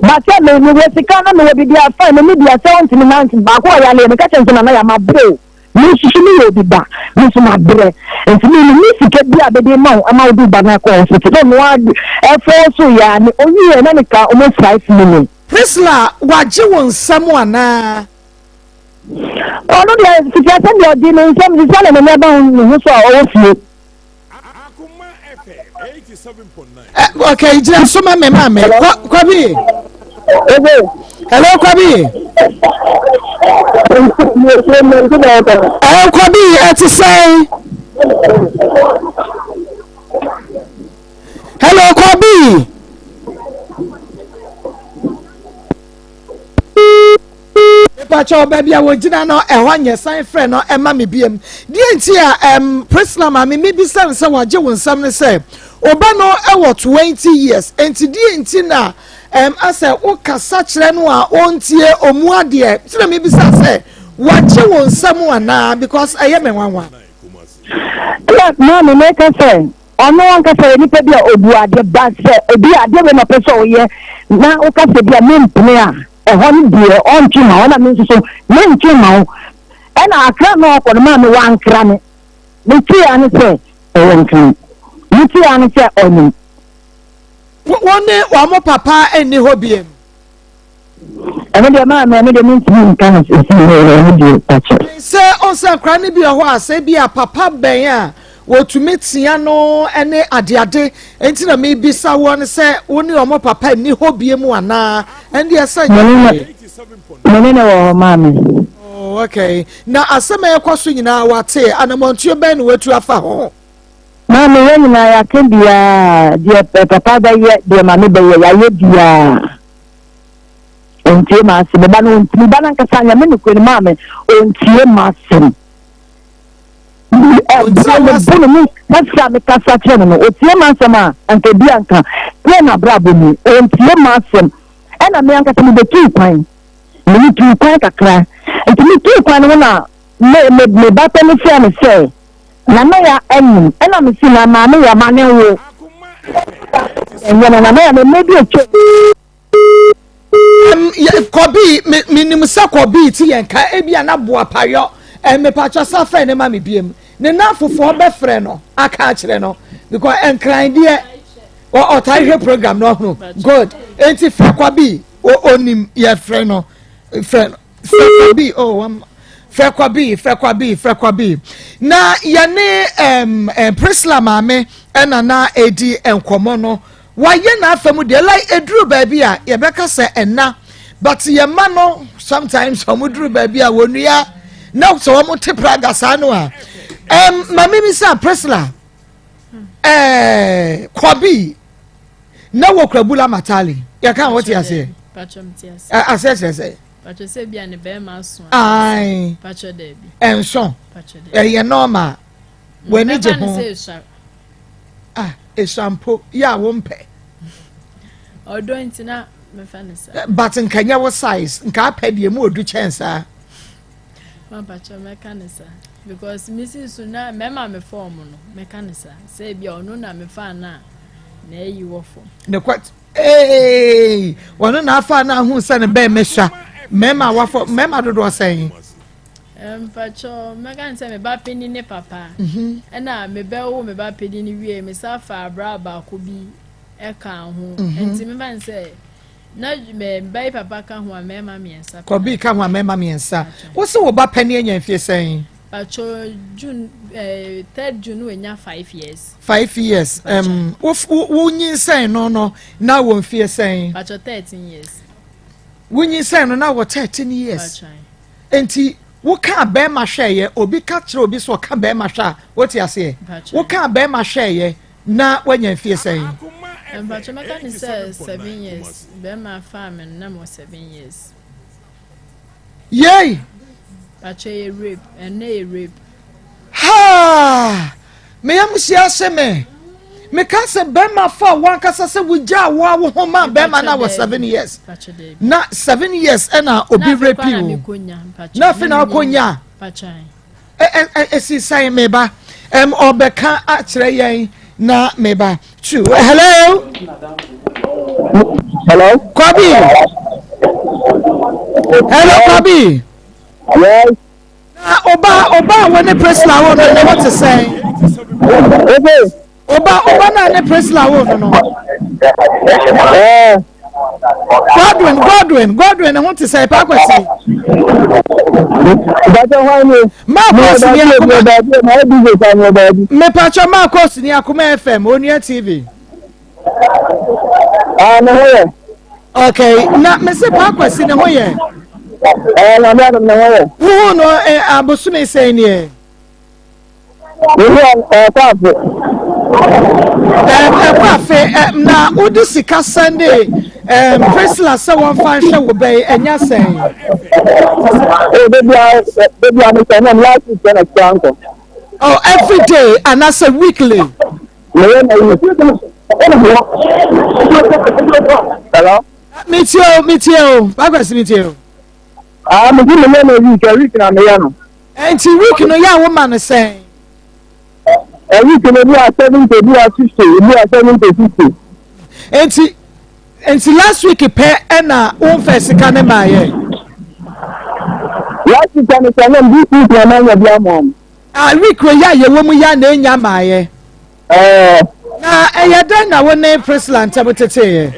[SPEAKER 5] Ba sɛ me mewɔ sika na mewɔ biribi a fine me ne deɛ sɛ ɔntumi nante baako a ɔyare meka kyerɛ no sɛ nana yɛ mabrɛ o. Me nso so meyɛ obi ba, me nso mabrɛ, nti me menni sika bi a mede ma wo ama wode wo ba no akɔ hospital. Na ɔno ara ɛfɔɔ so yɛ a ne ɔwieɛ na ne ka almost 5 million.
[SPEAKER 2] Priscilla wagye wo nsam anaa?
[SPEAKER 5] Ɔno deɛ sika sɛdeɛ ɔgye me nsam sisa na n'ani aba ne ho so a ɔwɔ fie.
[SPEAKER 2] Eh, okay, gyina so ma me ma me. Kwabi. Hello, Kwabi. Eh, Kwabi, ɛte sɛn? Hello, Kwabi. Mepakyɛw, baabi a wɔgyina no, ɛhɔ nyɛ. San frɛ no ma me biam. Deɛ nti a ɛm Priscilla maame mebisa no sɛ wagye wo nsɛm ne sɛ, wo ba no wɔ 20 years, enti deɛ nti na ɛm asɛ wokasa kyerɛ no a ɔntie, ɔmu adeɛ. Nti na mebisa sɛ wagye wo nsɛm anaa because ɛyɛ me nwanwa.
[SPEAKER 5] Ɛna maame meka sɛ Ɔno ankasa yɛ nipa bi a obu adeɛ ba sɛ ebi a adeɛ wei na ɔpɛ sɛ ɔyɛ na woka sɛ bi a mempene a ɛhɔ no deɛ ɔntwe ma wo na me nso so mentwe ma wo ɛna akra na ɔkɔ no maa me wankra me metee ano sɛ ɛyɛ nkran metee ano sɛ ɔnim.
[SPEAKER 2] Wo ne wɔn papa nni hɔ biem?
[SPEAKER 5] Ɛno deɛ maame ɛno deɛ mentumi nka no sisi ɛno deɛ pakyɛ.
[SPEAKER 2] Sɛ ɔsɛ akora no bi wɔ hɔ a sɛ bi a papa bɛn a wɔtumi tea no ne adeade nti na mebisa woɔ no sɛ wo ne ɔmo papa nni hɔ bie mu anaa ɛno deɛ sɛ nyɛ hwee.
[SPEAKER 5] Mene ne wɔ hɔ maame.
[SPEAKER 2] Oh, okay. Na asɛm a ɛkɔ so nyinaa wate anamɔntuo bɛn na watu afa ho?
[SPEAKER 5] Maame yɛn nyinaa yɛaka biaa deɛ papa bɛyɛ deɛ maame bɛyɛ yɛayɛ biaa. Ɔntie m'asɛm. Me ba no, me ba no ankasa, Nyame nokorɛ ni, maame, ɔntie m'asɛm. Ɛberɛ a mebo no me kasa a mekasa kyerɛ no no, ɔtie m'asɛm a, anka ebi anka deɛ n'abrabɔ mu. Ɔntie m'asɛm. Ɛna me ankasa mebɛtuu kwan. Me metuu kwan kakra. Nti metuu kwan no ho na me me me ba pɛ no frɛ me sɛ, Nana ya anyim. Ɛna mesi na maame ya ma ne nwo. Ɛnyɛ no Nana ya me mma bi atwa.
[SPEAKER 2] Kɔbii, menim sɛ kɔbii ti yɛn ka ebi a na boapayɔ mepatwɔ sa frɛ ne ma me biem ne nanfofoɔ bɛfrɛ no aka akyerɛ no because nkran deɛ ɔtae hwɛ program no ɔhono good enti frɛ kɔbii onim yɛfrɛ no frɛ no frɛ kɔbii oh wam. Frɛ Kwabi, frɛ Kwabi, frɛ Kwabi. Na yɛne um, um, Priscilla maame ɛna na ɛdi nkɔmmɔ no. Wayɛ n'afa mu deɛ, like ɛduru baabi a yɛbɛka sɛ ɛna, but yɛn mma no sometimes wɔn duru baabi a wɔnua na sɛ wɔn te praga saa no a, um, maame mi sɛ Priscilla, ɛɛ eh, Kwabi na wɔkura bula matali, yɛka wɔte aseɛ, aseɛ kyerɛ sɛ.
[SPEAKER 4] Pacho sɛ bia ne bɛrima aso
[SPEAKER 2] a. Ae.
[SPEAKER 4] Pacho daabi.
[SPEAKER 2] Ɛnso.
[SPEAKER 4] Pacho daabi.
[SPEAKER 2] Ɛyɛ normal.
[SPEAKER 4] Mm,
[SPEAKER 2] W'ani gye ho.
[SPEAKER 4] Mɛfa no sɛ esua.
[SPEAKER 2] Ah, esua mpo yɛ a wompɛ.
[SPEAKER 4] Ɔdɔ nti na mɛfa no saa.
[SPEAKER 2] Eh, but nka nyɛ wo size, nka apɛ deɛ mu odu kyɛn saa.
[SPEAKER 4] Ma pacho mɛka no saa because mesi so na mɛma me fɔm no mɛka no saa sɛ ebia ɔno na mefa no a na ɛyi wɔ fam.
[SPEAKER 2] Ne kwa Eeii wɔno na afa na ahu sɛ ne bɛn mesua mmarima a wafɔ mmarima dodoɔ sɛn.
[SPEAKER 4] Mpakyɛ mɛka ne sɛ me ba panin ne papa mhm. ɛna mebɛwo me ba panin no wie mesa fa abra baako bi ɛka ho mhm. nti mefa ne sɛ na me ba yi papa ka ho a mmarima mmiɛnsa.
[SPEAKER 2] Kɔbi ka ho a mmarima mmiɛnsa wosi wo ba panin anya mfie sɛn.
[SPEAKER 4] Pacho June eh, third June no wanya 5 years.
[SPEAKER 2] 5 years. Wo wo nyinsɛn no no na wɔ mfie sɛn?
[SPEAKER 4] Pacho 13 years.
[SPEAKER 2] Wo nyinsɛn no na wɔ 13 years. Nti woka bɛrima hwɛɛyɛ, obi ka kyerɛ obi sɛ ɔka bɛrima hwɛ a, wote aseɛ, woka bɛrima hwɛɛyɛ na wanya mfie sɛn?
[SPEAKER 4] Mpacho mɛka ne sɛ 7 years bɛrima faa me no na mewɔ 7 years.
[SPEAKER 2] Yei.
[SPEAKER 4] Pacho yɛ rape, ɛnɛ yɛ rape.
[SPEAKER 2] Haa! Meyam hyia ase me. Meka sɛ bɛrima fa wankasa sɛ wogyaa wo a wo ho ma bɛrima na wɔ 7 years. Na 7 years ɛna obi rape wo. Na afei na akɔnya. Ɛsi sɛn meba? Ɔbɛka akyerɛ yɛn na meba. Two. Hello.
[SPEAKER 5] Hello.
[SPEAKER 2] Kwabi. Hello Kwabi.
[SPEAKER 5] Yes.
[SPEAKER 2] Na ɔba ɔba a wɔne Priscilla wo no ne ho te sɛn?
[SPEAKER 5] Ebe.
[SPEAKER 2] Ɔba ɔba na ne Priscilla wo no no.
[SPEAKER 5] Eh.
[SPEAKER 2] Godwin Godwin Godwin ne ho te sɛn pa akwasi?
[SPEAKER 5] Bàtɛ hwan ni?
[SPEAKER 2] Marcos ni akoma. Mepatwa Marcos ni Akoma FM Onua TV.
[SPEAKER 5] Ah, ne ho yɛ.
[SPEAKER 2] Okay, na mese pa akwasi ne ho yɛ.
[SPEAKER 5] Eh, na mi adum ne ho yɛ.
[SPEAKER 2] Wohu no eh, abosome sɛn nie?
[SPEAKER 5] Wohu ɛkɔ afe.
[SPEAKER 2] Ɛkɔ afe na wode sika sɛnde Priscilla sɛ wɔmfa nhwɛ wo bɛyi ɛnya sɛn?
[SPEAKER 5] Oh, baby, baby, I'm saying last week when I nkɔ.
[SPEAKER 2] Oh, every day anaasɛ weekly?
[SPEAKER 5] Meyɛ na yi. Hello?
[SPEAKER 2] Metie o, metie o, Bakwasi metie o.
[SPEAKER 5] Ah, me di meyɛ na week, a week na meyɛ no.
[SPEAKER 2] Nti week no yɛ a woma no sɛn?
[SPEAKER 5] A week no bi a 70, bi a 50, bi a 70, 50.
[SPEAKER 2] Nti last week pɛ ɛna womfa sika ne maayɛ?
[SPEAKER 5] Last week na sɛ ɛnam this week na manya bi ama ɔmo.
[SPEAKER 2] Ah, week wei yɛ a yɛwɔ mu yɛ a na enya maayɛ?
[SPEAKER 5] Ɛɛ.
[SPEAKER 2] Na ɛyɛ dɛn na wo ne Priscilla ntam teteeɛ?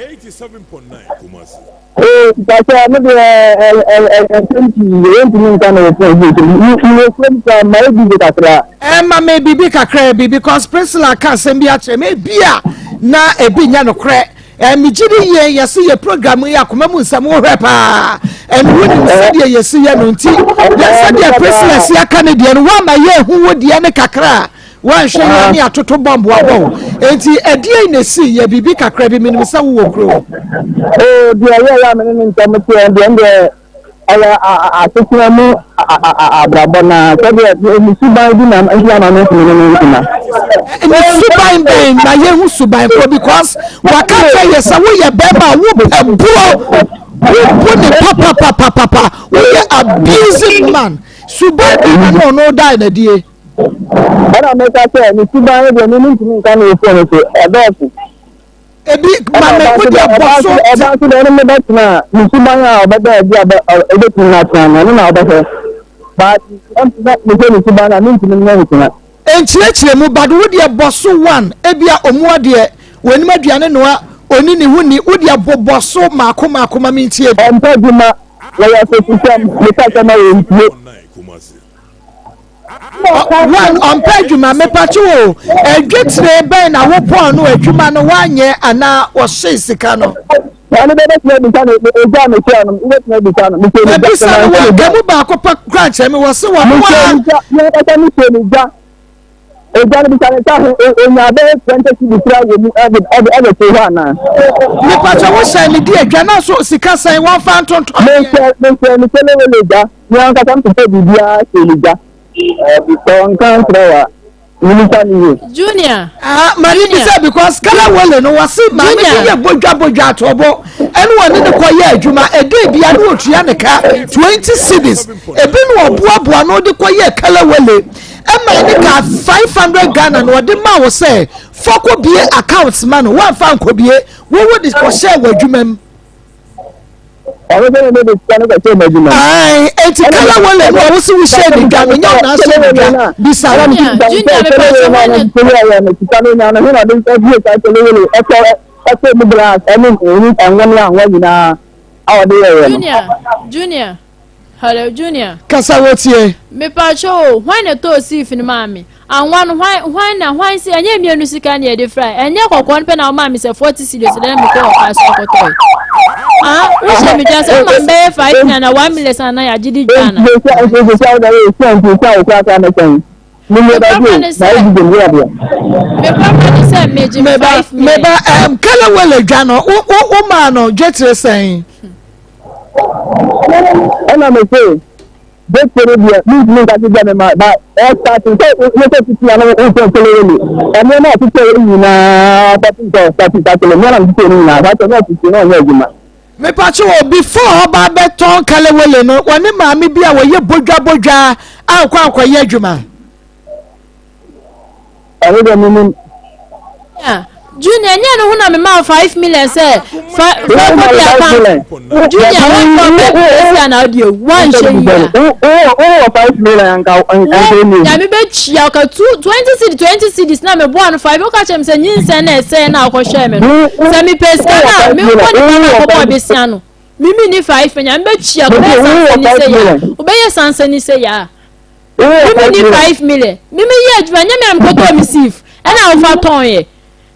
[SPEAKER 5] Ee, mpakyɛ me deɛ ɛ ɛ ɛ nsɛm pii yɛntumi nka no wɔ phone so. Mewɔ kurom koraa ma yɛ busy kakra.
[SPEAKER 2] Ɛma me biribi kakra bi because Priscilla ka asɛm bi akyerɛ me ebi a na ebi nyɛ nokorɛ. Megye di yie yɛse yɛ program yi akoma mu nsɛm wohwɛ paa ɛno wonim sɛdeɛ yɛsi yɛ no nti yɛ sɛdeɛ Priscilla si aka ne deɛ no woama yɛhu wo deɛ ne kakra a woanhwɛ yɛ ne atoto bɔmbo abɔ wo enti ɛdeɛ na ɛsi yɛ biribi kakra bi menim sɛ wowɔ kurom.
[SPEAKER 5] Oo deɛ ɛyɛ yɛ a me ne ne ntɛm teɛ deɛ deɛ ɛyɛ asetena mu abrabɔ na sɛdeɛ ne suban bi na nti ama me ntumi ne ne ntena.
[SPEAKER 2] Ne suban bɛn na yɛhu suban korɔ because waka kyerɛ yɛ sɛ woyɛ bɛrima a wopɛ borɔ wobu ne papapapapa woyɛ abusing man suban bɛn na ɔno dae n'adie.
[SPEAKER 5] Ɛna mɛka sɛ ne suban no deɛ me ntumi nka ne wɔ phone so ɛdɔɔso.
[SPEAKER 2] Ebi maame wo deɛ bɔ so.
[SPEAKER 5] Ɔba nso deɛ ɔne me bɛtena a ne suban a ɔbɛda adi a ɔbɛtumi no atena no ɔno na ɔbɛhwɛ but mehwɛ ne suban a mentumi ne no ntena.
[SPEAKER 2] Nkyerɛkyerɛ mu but wo deɛ bɔ so one ebia ɔmu adeɛ wɔnim aduane noa ɔni ne ho ni wo deɛ bobɔ so maako maako ma mentie bi.
[SPEAKER 5] Ɔmpɛ adwuma wɔyɛ asotusɛm meka sɛ ma wɔntie.
[SPEAKER 3] Kumasi.
[SPEAKER 2] One ɔmpɛ adwuma mepakye o adwetire bɛn na wopɔn no adwuma no wanyɛ anaa wɔhyee sika no.
[SPEAKER 5] Ɛno bɛ bɛtumi abisa no ogya a mehyia no wobɛtumi abisa no.
[SPEAKER 2] Mabisa no wɔ nka mu baako pɛ kora nkyerɛ me wɔ se wɔ no a.
[SPEAKER 5] Mehyɛ ne hyɛ ne gya ogya no bisa ne sɛ ho onya bɛyɛ 20 cedis kura wɔ mu ɛde ɛde ɛde to hɔ anaa.
[SPEAKER 2] Mepatwa wo hyɛ ne di adwa na so sika sɛn wɔmfa ntontɔn.
[SPEAKER 5] Mehyɛ mehyɛ ne kelewele gya. Me ankasa mepɛ biribiara hyɛ ne gya. Sɛ ɔnka nkyerɛ wa, mimisa no yie.
[SPEAKER 4] Junior.
[SPEAKER 2] Ah, ma ne bisa because kala wele no wɔse maame bi yɛ bodwa bodwa atɔbɔ ɛne wɔne ne kɔ yɛ adwuma ɛdɛ bia ne wɔtua ne ka 20 cedis ebi na ɔboaboa no de kɔ yɛ kala wele ɛma ne ka 500 Ghana na ɔde ma wo sɛ fa kɔ bie account ma no wɔamfa nkɔ bie wowo de kɔhyɛ wɔ adwuma mu.
[SPEAKER 5] Ɔno sɛ ne de sika no kɔhyɛ m'adwuma mu.
[SPEAKER 2] Ae, enti kala wele no a wosi wo hyɛ ne dwa no nyɛ ɔna ahyɛ ne dwa bisa no.
[SPEAKER 4] Junior, Junior, me pa kyɛ hwan na.
[SPEAKER 5] Sika no nya no he na ɔde nsa bie saa kelewele ɛtɔ ɛtɔ mu glass ɛne ɛnwo ne anwa nyinaa a ɔde yɛyɛ no.
[SPEAKER 4] Junior, Junior, hello Junior.
[SPEAKER 2] Kasa wotie.
[SPEAKER 4] Me pa kyɛ o, hwan na ɛtɔɔ siif no maa me? Anwa no hwan hwan na hwan si ɛnyɛ mmienu sika na yɛde fra ɛnyɛ kɔkɔɔ no pɛ na ɔmaa me sɛ 40 cedis dɛ mekɔ ɔka so akɔtɔe. Ah, wohyɛ me dwa sɛ woma me bɛyɛ 5 million na 1 million san na yɛagye di dwa na. Mekɔka ne sɛ megye me 5 million.
[SPEAKER 2] Meba um, kelewele dwa no wo wo wo maa no dwetire sɛn.
[SPEAKER 5] Ɛna me se Date no deɛ mentumi nka sɛ bia mema ba ɔstate sɛ wosɛ titi ano wosɛ kelewele ɛnneɛma a ɔtetɛ yɛ nyinaa kɔpem sɛ ɔstate saa kele nneɛma a ɔtetɛ no nyinaa saa sɛ na ɔtete na ɔnyɛ adwuma.
[SPEAKER 2] Mepatwo o before ɔba bɛtɔn kalewele no wɔne maame bi a wɔyɛ bodwa bodwa ankɔ ankɔyɛ adwuma.
[SPEAKER 5] Ɛno deɛ menim.
[SPEAKER 4] Junior nyɛ no ho na mema wo 5 million sɛ fa fa kɔ di account. Junior wɔn kɔ bɛ esi ana ɔdi ewu wɔn nhyɛ yi a.
[SPEAKER 5] Wowɔ 5 million anka anka emi.
[SPEAKER 4] Nyame bɛ tua ɔka two 20 cedi 20 cedis na me boa no 5 ɔka kyerɛ me sɛ nyinsɛn na ɛsɛn na ɔkɔ hwɛ me no sɛ me pɛ sika na me nkɔ nipa na akɔbɔ ɔbesia no me mi ni 5 nyame bɛ tua ɔbɛyɛ sansani sɛ ya ɔbɛyɛ sansani sɛ ya. Mimi ni 5 million. Mimi yɛ adwuma, ɛnyɛ mi na mekɔtɔɔ mi sieve ɛna wofa tɔn yɛ.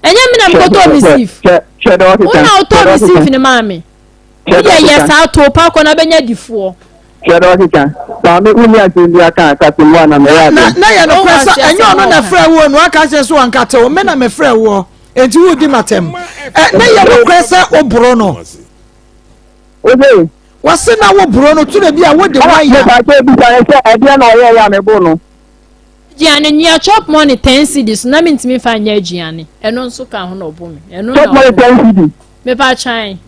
[SPEAKER 4] Ɛnyɛ mi na mekɔtɔɔ mi sieve. Wo na wotɔɔ mi sieve ne maa mi. Woyɛ yɛ saa too pa kɔ na bɛnya difoɔ.
[SPEAKER 5] Hwɛ dɛ ɔkeka. Maame wonni asɛm bi aka a kase mmoa na mɛyɛ
[SPEAKER 2] ade. Na na yɛ nokorɛ sɛ ɛnyɛ ɔno na ɛfrɛ woɔ no aka kyerɛ sɛ wankate wo me na mefrɛ woɔ enti woredi m'atɛm. Ɛ na yɛ nokorɛ sɛ woboro no.
[SPEAKER 5] Wose.
[SPEAKER 2] Wɔse na wo boro no tore bi a wode wire.
[SPEAKER 5] Mepakyɛw bisa no sɛ ɛdeɛn na ɔyɛeɛ a mebo no.
[SPEAKER 4] Aduane nua chop money ten cedis na mentumi nfa nyɛ aduane ɛno nso ka ho na ɔbo me ɛno na
[SPEAKER 5] Chop money
[SPEAKER 4] ɔbo
[SPEAKER 5] 10
[SPEAKER 4] me
[SPEAKER 5] cedi.
[SPEAKER 4] mepatwan.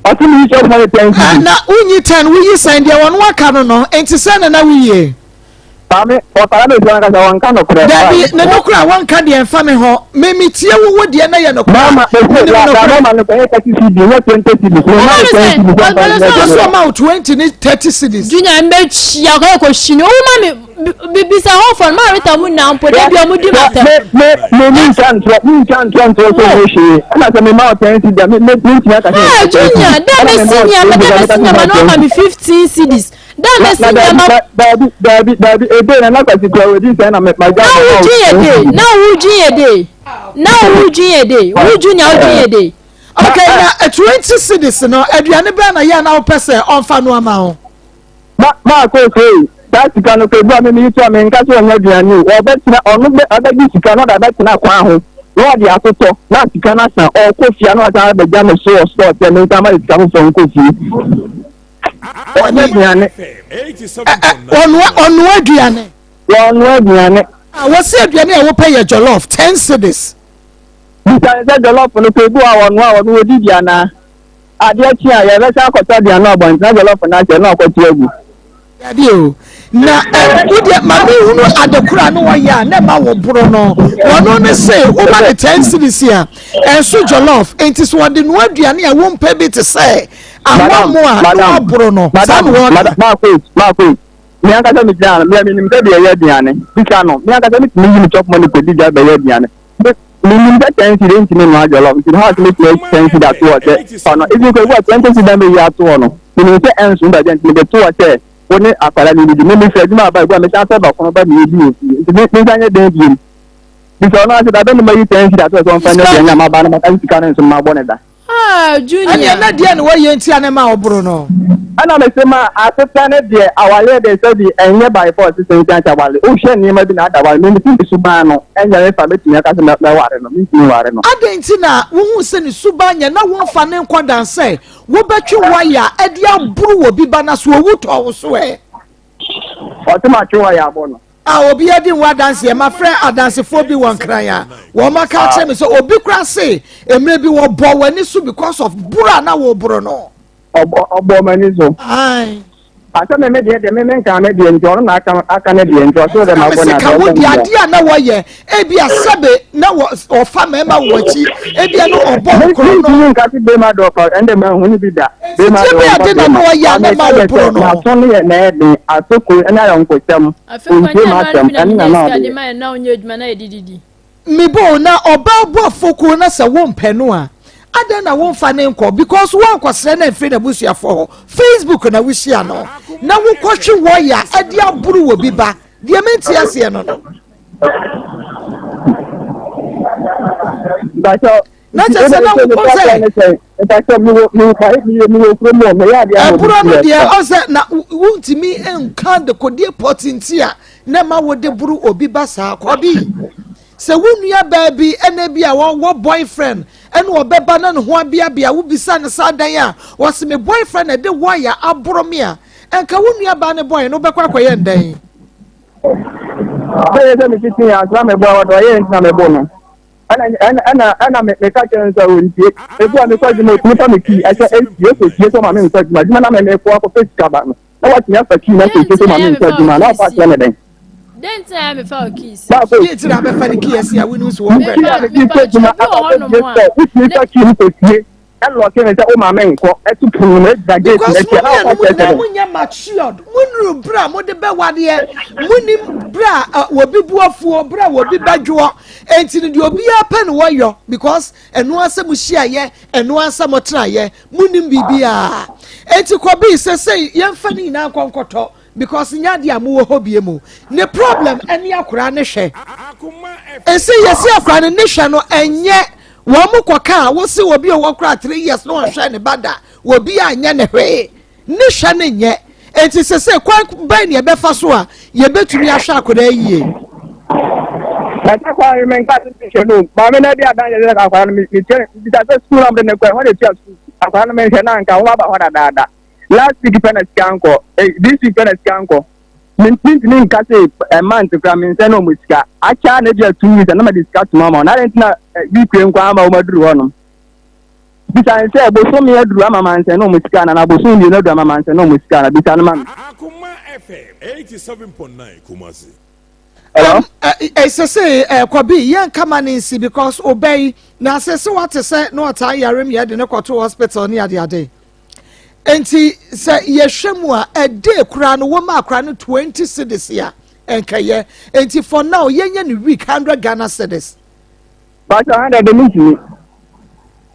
[SPEAKER 5] Ɔse meyi chop money 10 cedi.
[SPEAKER 2] Na wonyi ten woyi sɛn deɛ wɔn aka no no nti sɛn na na woyie.
[SPEAKER 5] Maame, ɔkara na ogyina ankasa wɔnka nokorɛ.
[SPEAKER 2] Dabi, ne nokorɛ a wɔnka deɛ mfa me ho. Me metie wo wo deɛ na yɛ nokorɛ a.
[SPEAKER 5] Mama, mese,
[SPEAKER 2] Menim
[SPEAKER 5] wa,
[SPEAKER 2] nokorɛ.
[SPEAKER 5] mama no kɔyɛ 30 cedi, nyɛ 20 cedis. Me ma no 10 cedis, ɔmfa nyɛ
[SPEAKER 2] Ɔsɛ
[SPEAKER 5] adwuma.
[SPEAKER 2] ɔma wo 20 ne 30 cedis.
[SPEAKER 4] Junior mbɛkyia kɔyɛ kɔhyi no ɔmo ma me bisa hɔ fɔ no maa reta mu nyinaa mpo da bi ɔmo di ma tɛm.
[SPEAKER 5] Me me me mi ntwa ntorɔ mi ntwa ntorɔ ntorɔ sɛ ɔmo hwee ɛna sɛ me ma wo 10 cedi a me me me ntumi aka sɛ
[SPEAKER 4] Ah Junior, dɛ mesi nneɛma dɛ mesi nneɛma na ɔma me 15 cedis. Dɛ mesi nneɛma.
[SPEAKER 5] Daabi daabi daabi ebe na na kwasi kura odi nsɛn na ma gya.
[SPEAKER 4] Na wo dwen yɛ de na wo dwen yɛ de na wo dwen yɛ de wo junior wo dwen yɛ de.
[SPEAKER 2] Okay na 20 cedis no aduane bɛn na yɛ a na wopɛ sɛ ɔmfa no ama wo.
[SPEAKER 5] Ma maa kɔ sei saa sika no kɔ ebu a me meyi to a menka sɛ ɔnyɛ aduane o ɔbɛtena ɔno bɛ ɔbɛgye sika no ɔde abɛtena kwan ho na ɔde atotɔ na sika no asa ɔkɔ fie a na wasan abɛgya me so wɔ store sɛ mensan ma no sika foforɔ nkɔ fie. Ɔnyɛ aduane.
[SPEAKER 2] Ɔnoa ɔnoa aduane.
[SPEAKER 5] Wɔnoa aduane.
[SPEAKER 2] Ah, wɔsi aduane a wopɛ yɛ jollof 10 cedis.
[SPEAKER 5] Bisa ne sɛ jollof no sɛ ebi wɔ a wɔnoa a wɔno wɔdi bi anaa? Adeɛ kye a yɛbɛsan akɔtɔ aduane wɔ abɔnten na jollof no ahyɛ na ɔkɔto agu.
[SPEAKER 2] Dabi o, na ɛ wo deɛ ma me hunu ade koro a ne wɔyɛ a na ɛma wo boro no. Wɔno ne se woma ne 10 cedis a ɛnso jollof nti sɛ wɔde noa aduane a wompɛ bi te sɛ
[SPEAKER 5] Madam,
[SPEAKER 2] awammo a na
[SPEAKER 5] madam,
[SPEAKER 2] waboro no. Saa
[SPEAKER 5] madam,
[SPEAKER 2] na wɔka.
[SPEAKER 5] madam, Marquez, Marquez, me ankasa me gyina ha no, me a menim sɛ deɛ ɛyɛ aduane. Bisa no, me ankasa metumi yi me chop money kɔdi dwa bɛyɛ aduane. Me, menim sɛ 10 cedi ntumi nnoa jollof, nti how sɛ metumi ayi 10 cedi ato hɔ sɛ fa no. Even kɔ ebi wɔ 20 cedi na meyi ato hɔ no, menim sɛ ɛnso baabi a nti mede to hɔ sɛ. wo ne akwadaa no didi. Me mefiri adwuma aba egu a mesan sɛ bakono ba na yɛdi wɔ fie. Nti me mensa nyɛ dɛn biom. Bisa ɔno ase da bɛn na mayi 10 cedi ato hɔ sɛ ɔmfa nyɛ aduane a maba na maka sɛ sika no nso no mabɔ no da.
[SPEAKER 4] Ah, Junior.
[SPEAKER 2] Ɛneɛ na deɛ na wɔyɛ nti a na ɛma ɔboro no.
[SPEAKER 5] Ɛna mese ma asetena ne deɛ awareɛ deɛ sɛbi ɛnyɛ by force sɛ nti ankyɛ aware wohwɛ nneɛma bi na ada aware me mete ne suban no ɛnyɛ me fa mɛtumi aka sɛ mɛware no mentumi nware no.
[SPEAKER 2] Adɛn nti na wohuu sɛ ne suban nyɛ na womfa no nkɔ dan sɛ wobɛtwe waya de aboro obi ba na so owu tɔ wo so ɛ?
[SPEAKER 5] Ɔse matwe waya abɔ no.
[SPEAKER 2] A obi adi ho adanseɛ. Mafrɛ adansefoɔ bi wɔ Nkran a wɔn aka akyerɛ me sɛ obi koraa se mmerɛ bi wɔbɔ w'ani so because of boro a na wɔboro no.
[SPEAKER 5] Ɔbɔ m'ani so.
[SPEAKER 2] Ae.
[SPEAKER 5] Asɛ me me deɛ deɛ me me nka me deɛ nti ɔno na aka aka ne deɛ nti ɔsoro dɛ ma bɔ na
[SPEAKER 2] ka wo deɛ adeɛ a na wɔyɛ ebi asɛbe na wɔfa mmarima wɔ akyi ebi a na ɔbɔ nkorɔ no.
[SPEAKER 5] Mentumi nka se bema dɔ ɔfa ɛnde ma hu ne bi da. Bema
[SPEAKER 2] dɔ ɔfa ade na na ɔyɛ a na ma wo boro no.
[SPEAKER 5] N'aso no yɛ na ɛden asoko ɛne ayɔnkosɛm.
[SPEAKER 4] Afei kwan nyɛ ɛno bi na menya sika de ma yɛ na ɔnyɛ adwuma na yɛde didi.
[SPEAKER 2] Mebo na ɔbaa bu afoko na sɛ wompɛ no a adɛn na womfa ne nkɔ because woankɔsrɛ no amfiri n'abusuafoɔ hɔ Facebook na wohyia no na wokɔhwe wɔya ɛde aboro wɔ bi ba deɛ mente aseɛ no no. Na kyerɛ sɛ na wokɔ sɛ ɛborɔ no deɛ ɔsɛ na wontumi nka dekodeɛ pɔte nti a na ma wode boro obi ba saa kɔbi sɛ wo nua baa bi ɛna bi a wɔwɔ boyfriend ɛna ɔbɛba na ne ho abeabea wobisa ne saa dan a wɔsi me boyfriend ɛde wɔya aboro me a ɛnka wo nua baa ne boy no wobɛkɔ akɔyɛ ndɛn.
[SPEAKER 5] Bɛyɛ sɛ metete asra mebɔ a wɔde ɔyɛ ntina mebɔ no. Ɛna ɛna ɛna ɛna me meka kyerɛ no sɛ ɔntie. Ebi a mekɔ adwuma otumi fa me kii ɛsɛ esie kɔ sie sɛ ɔma me nkɔ adwuma. Adwuma na me mekɔ akɔpɛ sika ba no. Na watumi afa kii na kɔ sie sɛ ɔma me nkɔ adwuma na ɔfa akyerɛ me dɛn.
[SPEAKER 4] Dɛn nti na ɛyɛ mefa wo keys?
[SPEAKER 5] Baako.
[SPEAKER 2] Deɛ nti na abɛfa ne kii asi a wonim so wɔn
[SPEAKER 5] pɛ. Kii a mede kɔ adwuma akɔ akɔ sie sɛ wotumi fa kii no kɔ sie. Ɛlɔke me sɛ wo maame nkɔ ɛto pono no ɛgyina gate no akyi a na ɔfa kyerɛ sɛ
[SPEAKER 2] dɛn. Monyɛ matured monuru berɛ a mode bɛwadeɛ monim berɛ a wɔbi bu afuo berɛ a wɔbi bɛdwoɔ enti no deɛ obiara pɛ no wɔyɔ because ɛno ara sɛ mohyiayɛ ɛno ara sɛ motenaeɛ monim biribiara enti kɔbii sɛ sɛ yɛmfa ne nyinaa nkɔ nkɔtɔ Because nyɛ adeɛ a mowɔ hɔ bie mu. Ne problem ɛne akwadaa ne hwɛ. Ɛsɛ yɛsi akwadaa no ne hwɛ no ɛnyɛ wɔn mo kɔ kaa wosi obi a ɔwɔ koraa 3 years na ɔnhwɛ ne ba da obi a nyɛ ne hwee ne hwɛ ne nyɛ eti sese kwan bɛn ne ɛbɛfa so a yɛbɛtumi ahwɛ akwadaa yie.
[SPEAKER 5] Ɛsɛ kwan yi menka se mehwɛ no maame na di adanse sɛ akwadaa no metua bisa sɛ sukuu na mede ne kɔ ɛhɔ na etua sukuu akwadaa no menhwɛ na anka wɔn aba hɔ dadaada. Last week pɛ na sika nkɔ. Eh, this week pɛ na sika nkɔ. Mentumi nka sɛ a month koraa mensɛ na ɔmo sika. Akyɛ na ebia 2 weeks na mede sika toma ma. Na adɛn nti na week wei nko ama wɔn aduru hɔnom. Bisa n sɛ bosome aduru ama mansɛ na ɔmo sika na na bosome 2 aduru ama mansɛ na ɔmo sika na bisa no ma me.
[SPEAKER 3] Akoma FM 87.9 Kumasi.
[SPEAKER 2] Hello? Ɛsɛ sɛ kɔbi yɛn kama ne nsi because ɔbɛ yi na asɛ sɛ wate sɛ na ɔtaa yare mi yɛde ne kɔto hospital ne adeade. Nti sɛ yɛhwɛ mu a, a day koraa no wɔma akora no 20 cedis a ɛnkɛyɛ. Nti for now yɛnyɛ no week 100 Ghana cedis.
[SPEAKER 5] Pastor 100 de mentumi.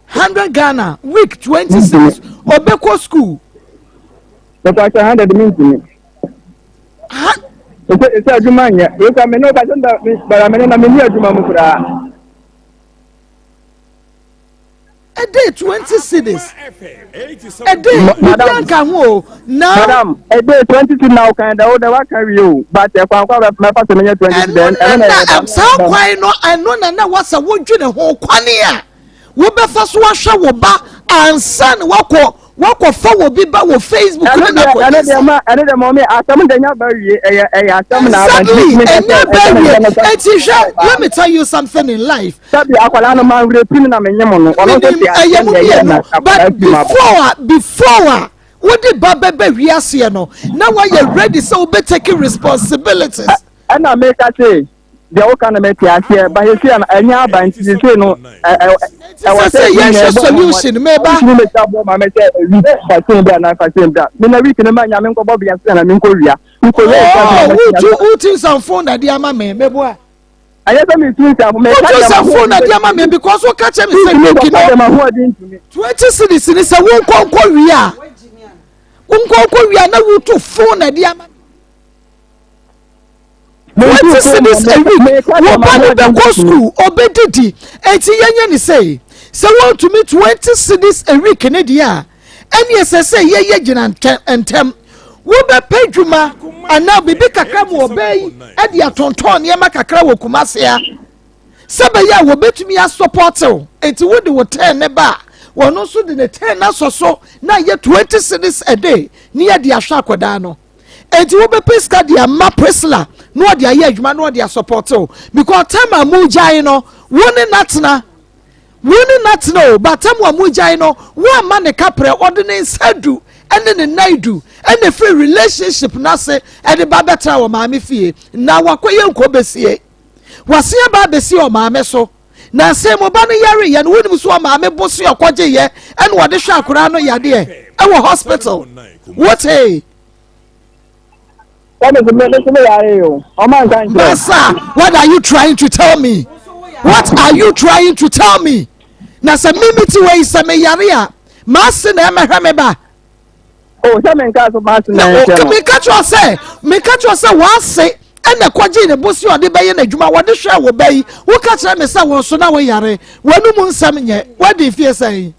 [SPEAKER 2] 100 Ghana week 20 cedis ɔbɛkɔ school.
[SPEAKER 5] Pastor 100 de mentumi.
[SPEAKER 2] Ha.
[SPEAKER 5] Ɛsɛ ɛsɛ adwuma nyɛ. Wei kora me ne wo kasa bara me ne na menni adwuma mu koraa.
[SPEAKER 2] A day 20 cedis. A day biribi anka ho o. Now.
[SPEAKER 5] Madam, a day 20 cedis na ɔkan da o da waka wie o. But ɛkwan kɔ a mɛfa sɛ menya 20 cedis.
[SPEAKER 2] Ɛno na na saa kwan no ɛno na na wasa wodwene ho kwane a wobɛfa so ahwɛ wo ba ansa na wakɔ wakɔfa wɔ bi ba wɔ Facebook ne na kɔ
[SPEAKER 5] ɛno deɛ ma ɛno deɛ mɔmi asɛm de nya ba wie ɛyɛ ɛyɛ asɛm na aba
[SPEAKER 2] exactly ɛnya ba wie eti hwɛ let me tell you something in life.
[SPEAKER 5] Sɛbi akwadaa no maa wura pin na menye mo no ɔno nso te
[SPEAKER 2] aseɛ
[SPEAKER 5] ɛyɛ
[SPEAKER 2] mo mmienu but before a before a wode ba bɛbɛ wiaseɛ no na wayɛ ready sɛ wobɛ take responsibilities.
[SPEAKER 5] Ɛna meka se deɛ woka no mete aseɛ ba sɛsei a ɛnyɛ aba nti sɛsei no ɛwɔ
[SPEAKER 2] sɛ yɛnhwɛ solution meba
[SPEAKER 5] ntumi mɛsa bɔ ma mɛsɛ week fasen bi anaa fasen bi a mena week no ma nya menkɔbɔ bia sɛ na menkɔ wia menkɔ wia
[SPEAKER 2] oh, wotu wotu nsamfo na de ama me meboa
[SPEAKER 5] ɛyɛ sɛ metu nsamfo
[SPEAKER 2] meka wotu nsamfo na de ama me because woka kyɛ me sɛ week no 20 cities ni sɛ wonkɔ nkɔ wia. Wonkɔnkɔ wia na wotu fon na ɛde ama. 20 cedis a week wo ba no bɛkɔ school ɔbɛdidi enti yɛnyɛ ne sei sɛ wɔntumi 20 cedis a week ne deɛ a ɛne ɛsɛ sɛ yɛyɛ gyina ntɛm wobɛpɛ adwuma anaa biribi kakra ma ɔbaa yi de atontɔn nneɛma kakra wɔ Kumase a sɛ bɛyɛ a wɔbɛtumi asɔpɔte wo enti wode wo tɛn ne ba a wɔn nso de ne tɛn no asɔ so na ayɛ 20 cedis a day ne yɛde ahwɛ akwadaa no. Enti wobɛpɛ sika de ama Priscilla na ɔde ayɛ adwuma na ɔde asɔpɔte wo because time a mogyae no wo ne no atena wo ne no atena o but time a mogyae no woamma ne kaprɛ ɔde ne nsa du ɛne ne nan du ɛna ɛfiri relationship no ase ɛde ba bɛtena wɔ maame fie na wakɔyɛ nkɔ bɛsie wasen aba abɛsi ɔmaame so na sɛ mo ba no yareɛ no wonim so ɔmaame bo so ɔkɔgyeeɛ ɛna ɔde hwɛ akoraa no yadeɛ ɛwɔ hospital wotee Masa, what are you trying to tell me? What are you trying to tell me? Na sɛ mimi ti wɔ yi sɛ me yare a, m'ase na ɛmɛhwɛ me ba.
[SPEAKER 5] O sɛ menka so m'ase na ɛnhwɛ no.
[SPEAKER 2] Meka kyerɛ sɛ meka kyerɛ sɛ w'ase ɛna ɛkɔgye ne bo si ɔde bɛyɛ n'adwuma wɔde hwɛ wo ba yi. Woka kyerɛ me sɛ wɔn so na woyare. W'anum nsɛm nyɛ. Wadi mfie sɛn?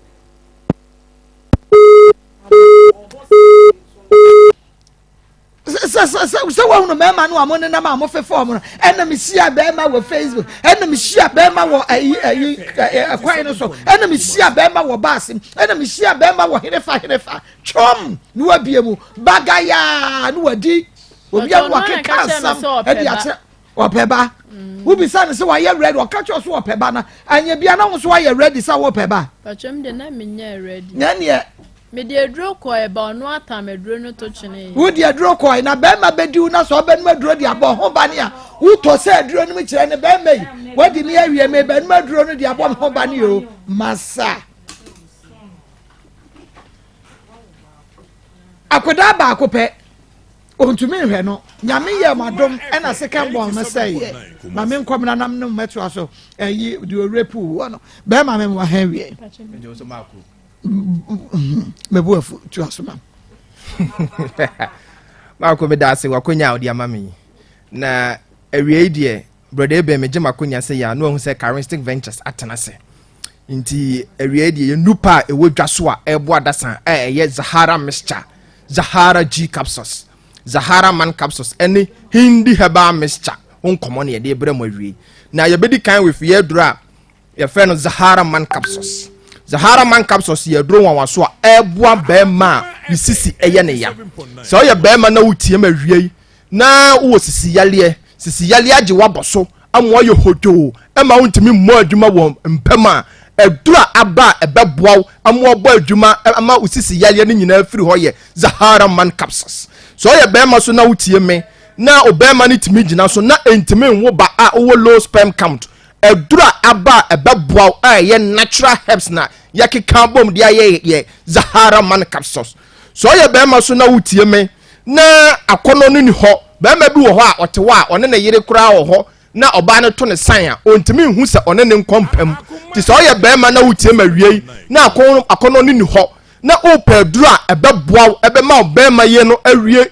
[SPEAKER 2] Sɛ sɛ sɛ sɛ wɔhunu mmarima no a mo nenam a mo fefa wɔn no ɛna mi hyia bɛrima wɔ facebook ɛna mi hyia bɛrima wɔ ɛyi ɛyi ɛkwan no so ɛna mi hyia bɛrima wɔ baasi ɛna mi hyia bɛrima wɔ henefa henefa twɔm ne wabie mu bagayaa ne wadi obi a wakeka asɛm ɛde akyerɛ ɔpɛ ba mm. wobisa no sɛ wayɛ ready ɔka kyerɛ so ɔpɛ ba na anyɛ bia na wo nso wayɛ ready sɛ wopɛ ba
[SPEAKER 4] patwam de na menyɛ ready
[SPEAKER 2] na neɛ
[SPEAKER 4] mede aduro kɔɛ ba ɔno atam aduro no to kyene
[SPEAKER 2] wode aduro kɔɛ na bɛrima bɛdi wo na sɛ ɔbɛnom aduro de abɔ ho bane a wotɔ sɛ aduro no mu kyerɛ ne bɛrima yi wadi me awie me bɛnom aduro no de abɔ me ho bane o masa Akwadaa baako pɛ, ɔntumi nhwɛ no. Nyame yɛɛ mo adom ɛna second born no sɛeɛ. Ma me nkɔmena nam ne mmɛtoa so ɛyi deɛ ɔrape wɔ no. Bɛrima me mmoa ha awie. Mebu afu toa so ma.
[SPEAKER 6] Maako meda ase wakonya a wode ama me yi. Na awiei deɛ Brɔda Eben megye makonya sɛ yɛ a na wahu sɛ Charistic Ventures atena ase. Nti awiei deɛ yɛn nupa a ɛwɔ dwa so a ɛreboa adasa a ɛyɛ Zahara Mixture, Zahara G Capsules, Zahara Man Capsules ɛne Hindi Herbal Mixture ho nkɔmmɔ na yɛde brɛ mo awiei. Na yɛbɛdi kan wɔ fie aduro a yɛfrɛ no Zahara Man Capsules. Zahara Man Capsules yɛ aduro nwanwaso a ɛreboa bɛrima a ne sisi ɛyɛ ne ya. Sɛ ɔyɛ bɛrima na wotie ma awiei na wowɔ sisi yareɛ, sisi yareɛ agye wabɔ so ama wayɛ hodwoo ɛma wontumi mmɔ adwuma wɔ mpam a, aduru a aba a ɛbɛboa wo ama wabɔ adwuma ama wo sisi yareɛ no nyinaa firi hɔ yɛ Zahara Man Capsules. Sɛ ɔyɛ bɛrima so na wotie me na ɔbɛrima no tumi gyina so na ɛntumi nwo ba a wowɔ low sperm count, aduru a aba a ɛbɛboa wo a ɛyɛ natural herbs na yɛkeka abom de ayɛ yɛ Zahara Man Capsules. Sɛ ɔyɛ bɛrima so na wotie me na akɔnnɔ no ni hɔ. Barima bi wɔ hɔ a, ɔte hɔ a, ɔne ne yere koraa wɔ hɔ na ɔbaa no to ne san a, ɔntumi nhu sɛ ɔne ne nkɔ mpa mu. Nti sɛ ɔyɛ barima na wotie ma awiei na akɔnnɔ no ni hɔ na wopɛ aduro a ɛbɛboa wo, ɛbɛma wo barima yɛ no awie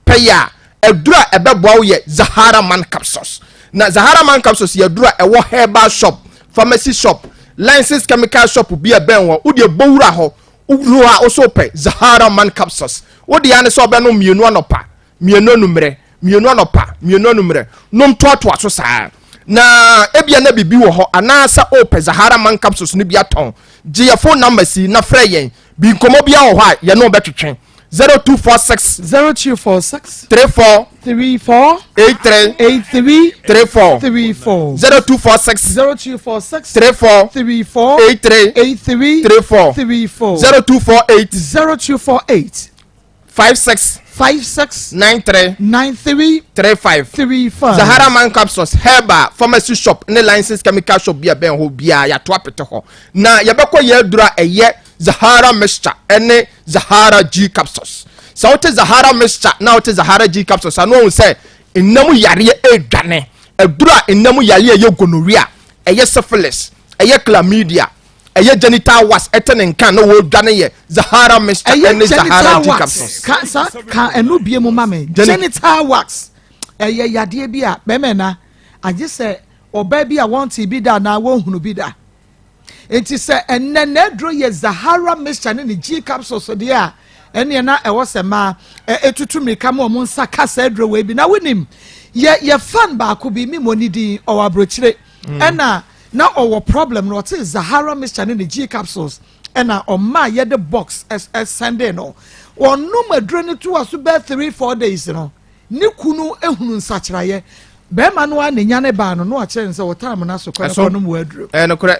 [SPEAKER 6] pɛyɛ a, aduro a ɛbɛboa wo yɛ Zahara Man Capsules. Na Zahara Man Capsules yɛ aduro a ɛwɔ herbal shop, pharmacy shop, licensed chemical shop bi a ɛbɛn hɔ. Wodeɛ bɔ wura hɔ, Woduru hɔ a, wo so wopɛ Zahara Man Capsules. Wo deɛ ara ne sɛ wobɛnom mmienu anɔpa, mmienu anummerɛ, mmienu anɔpa, mmienu anummerɛ. Nom toatoa so saa. Na ebia na biribi wɔ hɔ anaasɛ wopɛ Zahara Man Capsules no bi atɔn. Gye yɛn phone numbers yi na frɛ yɛn. Bi nkɔmmɔ biara wɔ hɔ a, yɛne wo bɛtwetwe. 0246.
[SPEAKER 2] 0246.
[SPEAKER 6] 34.
[SPEAKER 2] 34.
[SPEAKER 6] 83.
[SPEAKER 2] 83.
[SPEAKER 6] 34.
[SPEAKER 2] 34.
[SPEAKER 6] 0246.
[SPEAKER 2] 0246.
[SPEAKER 6] 34.
[SPEAKER 2] 34.
[SPEAKER 6] 83.
[SPEAKER 2] 83.
[SPEAKER 6] 34.
[SPEAKER 2] 34.
[SPEAKER 6] 0248.
[SPEAKER 2] 0248.
[SPEAKER 6] 56.
[SPEAKER 2] 56.
[SPEAKER 6] 93.
[SPEAKER 2] 93.
[SPEAKER 6] 35.
[SPEAKER 2] 35.
[SPEAKER 6] Zahara Man Capsules, Herbal, Pharmacy Shop, ne Licensed Chemical Shop bi a ɛbɛn hɔ biara yɛato apete hɔ. Na yɛbɛkɔ yɛn aduro a ɛyɛ Zahara Mixture ne Zahara G Capsules. Sɛ wote Zahara Mixture na wote Zahara G Capsules a, na wahu sɛ nna mu yareɛ redwane. Aduro a nna mu yareɛ ɛyɛ gonorrhea, ɛyɛ syphilis, ɛyɛ chlamydia. ɛyɛ genital wax ɛte ne nka na wɔredwa no yɛ Zahara mixture
[SPEAKER 2] ɛyɛ
[SPEAKER 6] ɛne Zahara
[SPEAKER 2] genital
[SPEAKER 6] G
[SPEAKER 2] wax
[SPEAKER 6] capsules.
[SPEAKER 2] ka sa ka ɛno bie mu ma me. Genital wax ɛyɛ yadeɛ bi a bɛrima na agye sɛ ɔbaa bi a wɔnte bi da anaa wɔnhunu bi da. Nti sɛ ɛnɛ n'aduro yɛ Zahara mixture ne ne G capsules deɛ a, ɛneɛ na ɛwɔ sɛ mmaa ɛtutu mmirika ma wɔn nsa ka saa aduro wei bi. Na wonim yɛ yɛ fan baako bi mi mɔ ne din, ɔwɔ aburokyire, ɛna na ɔwɔ problem na ɔte Zahara mixture ne ne G capsules, ɛna ɔmaa yɛde box ɛsɛnde no. Ɔnom aduro no to aso bɛɛ 3-4 days no, ne kunu ehunu nsakyerɛeɛ. Bɛrima no a ne nya ne baa no na wakyerɛ no sɛ ɔtaa na so kɔ ne
[SPEAKER 6] Ɛso.
[SPEAKER 2] kɔ nom wɔ aduro.
[SPEAKER 6] Ɛyɛ nokorɛ.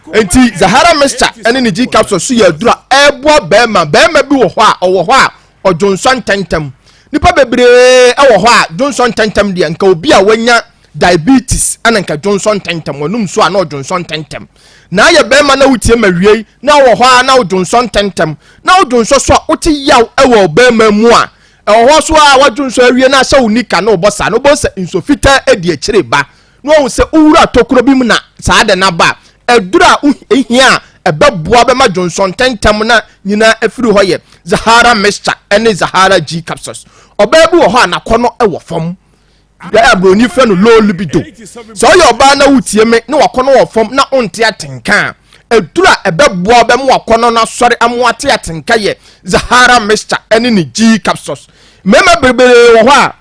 [SPEAKER 6] Nti Zahara mixture ɛne ne G capsule so yɛ aduro a ɛboa bɛrima. Bɛrima bi wɔ hɔ a ɔwɔ hɔ a ɔdwonsɔ ntɛntɛm. Nipa bebree ɛwɔ hɔ a dwonsɔ ntɛntɛm deɛ, nka obi a wanya diabetes ɛna nka dwonsɔ ntɛntɛm. Wɔnum so a na ɔdwonsɔ ntɛntɛm. Na ayɛ bɛrima na wotie ma wie na ɔwɔ hɔ a na ɔdwonsɔ ntɛntɛm, na ɔdwonsɔ so a wote yaw ɛwɔ bɛrima mu a ɛwɔ hɔ so a wadwonsɔ awie na ahyɛ wo nika na ɔbɔ saa na ɔbɔ sɛ nsuo fitaa adi akyire ba na wɔn sɛ owura tokuro bi mu na saa de n'aba a aduru a ehia a ɛbɛboa bɛma dwonsɔ ntɛntɛm na nyinaa afiri hɔ yɛ Zahara mixture ɛne Zahara G capsules. Ɔbaa bi wɔ hɔ a n'akɔnɔ ɛwɔ fam yɛ aburoni fɛ no low libido. Sɛ ɔyɛ ɔbaa na wotie me na wakɔnɔ wɔ fam na ɔnte atenka a, aduru a ɛbɛboa bɛma wakɔnɔ no asɔre ama wate atenka yɛ Zahara mixture ɛne ne G capsules. Mmarima bebree wɔ hɔ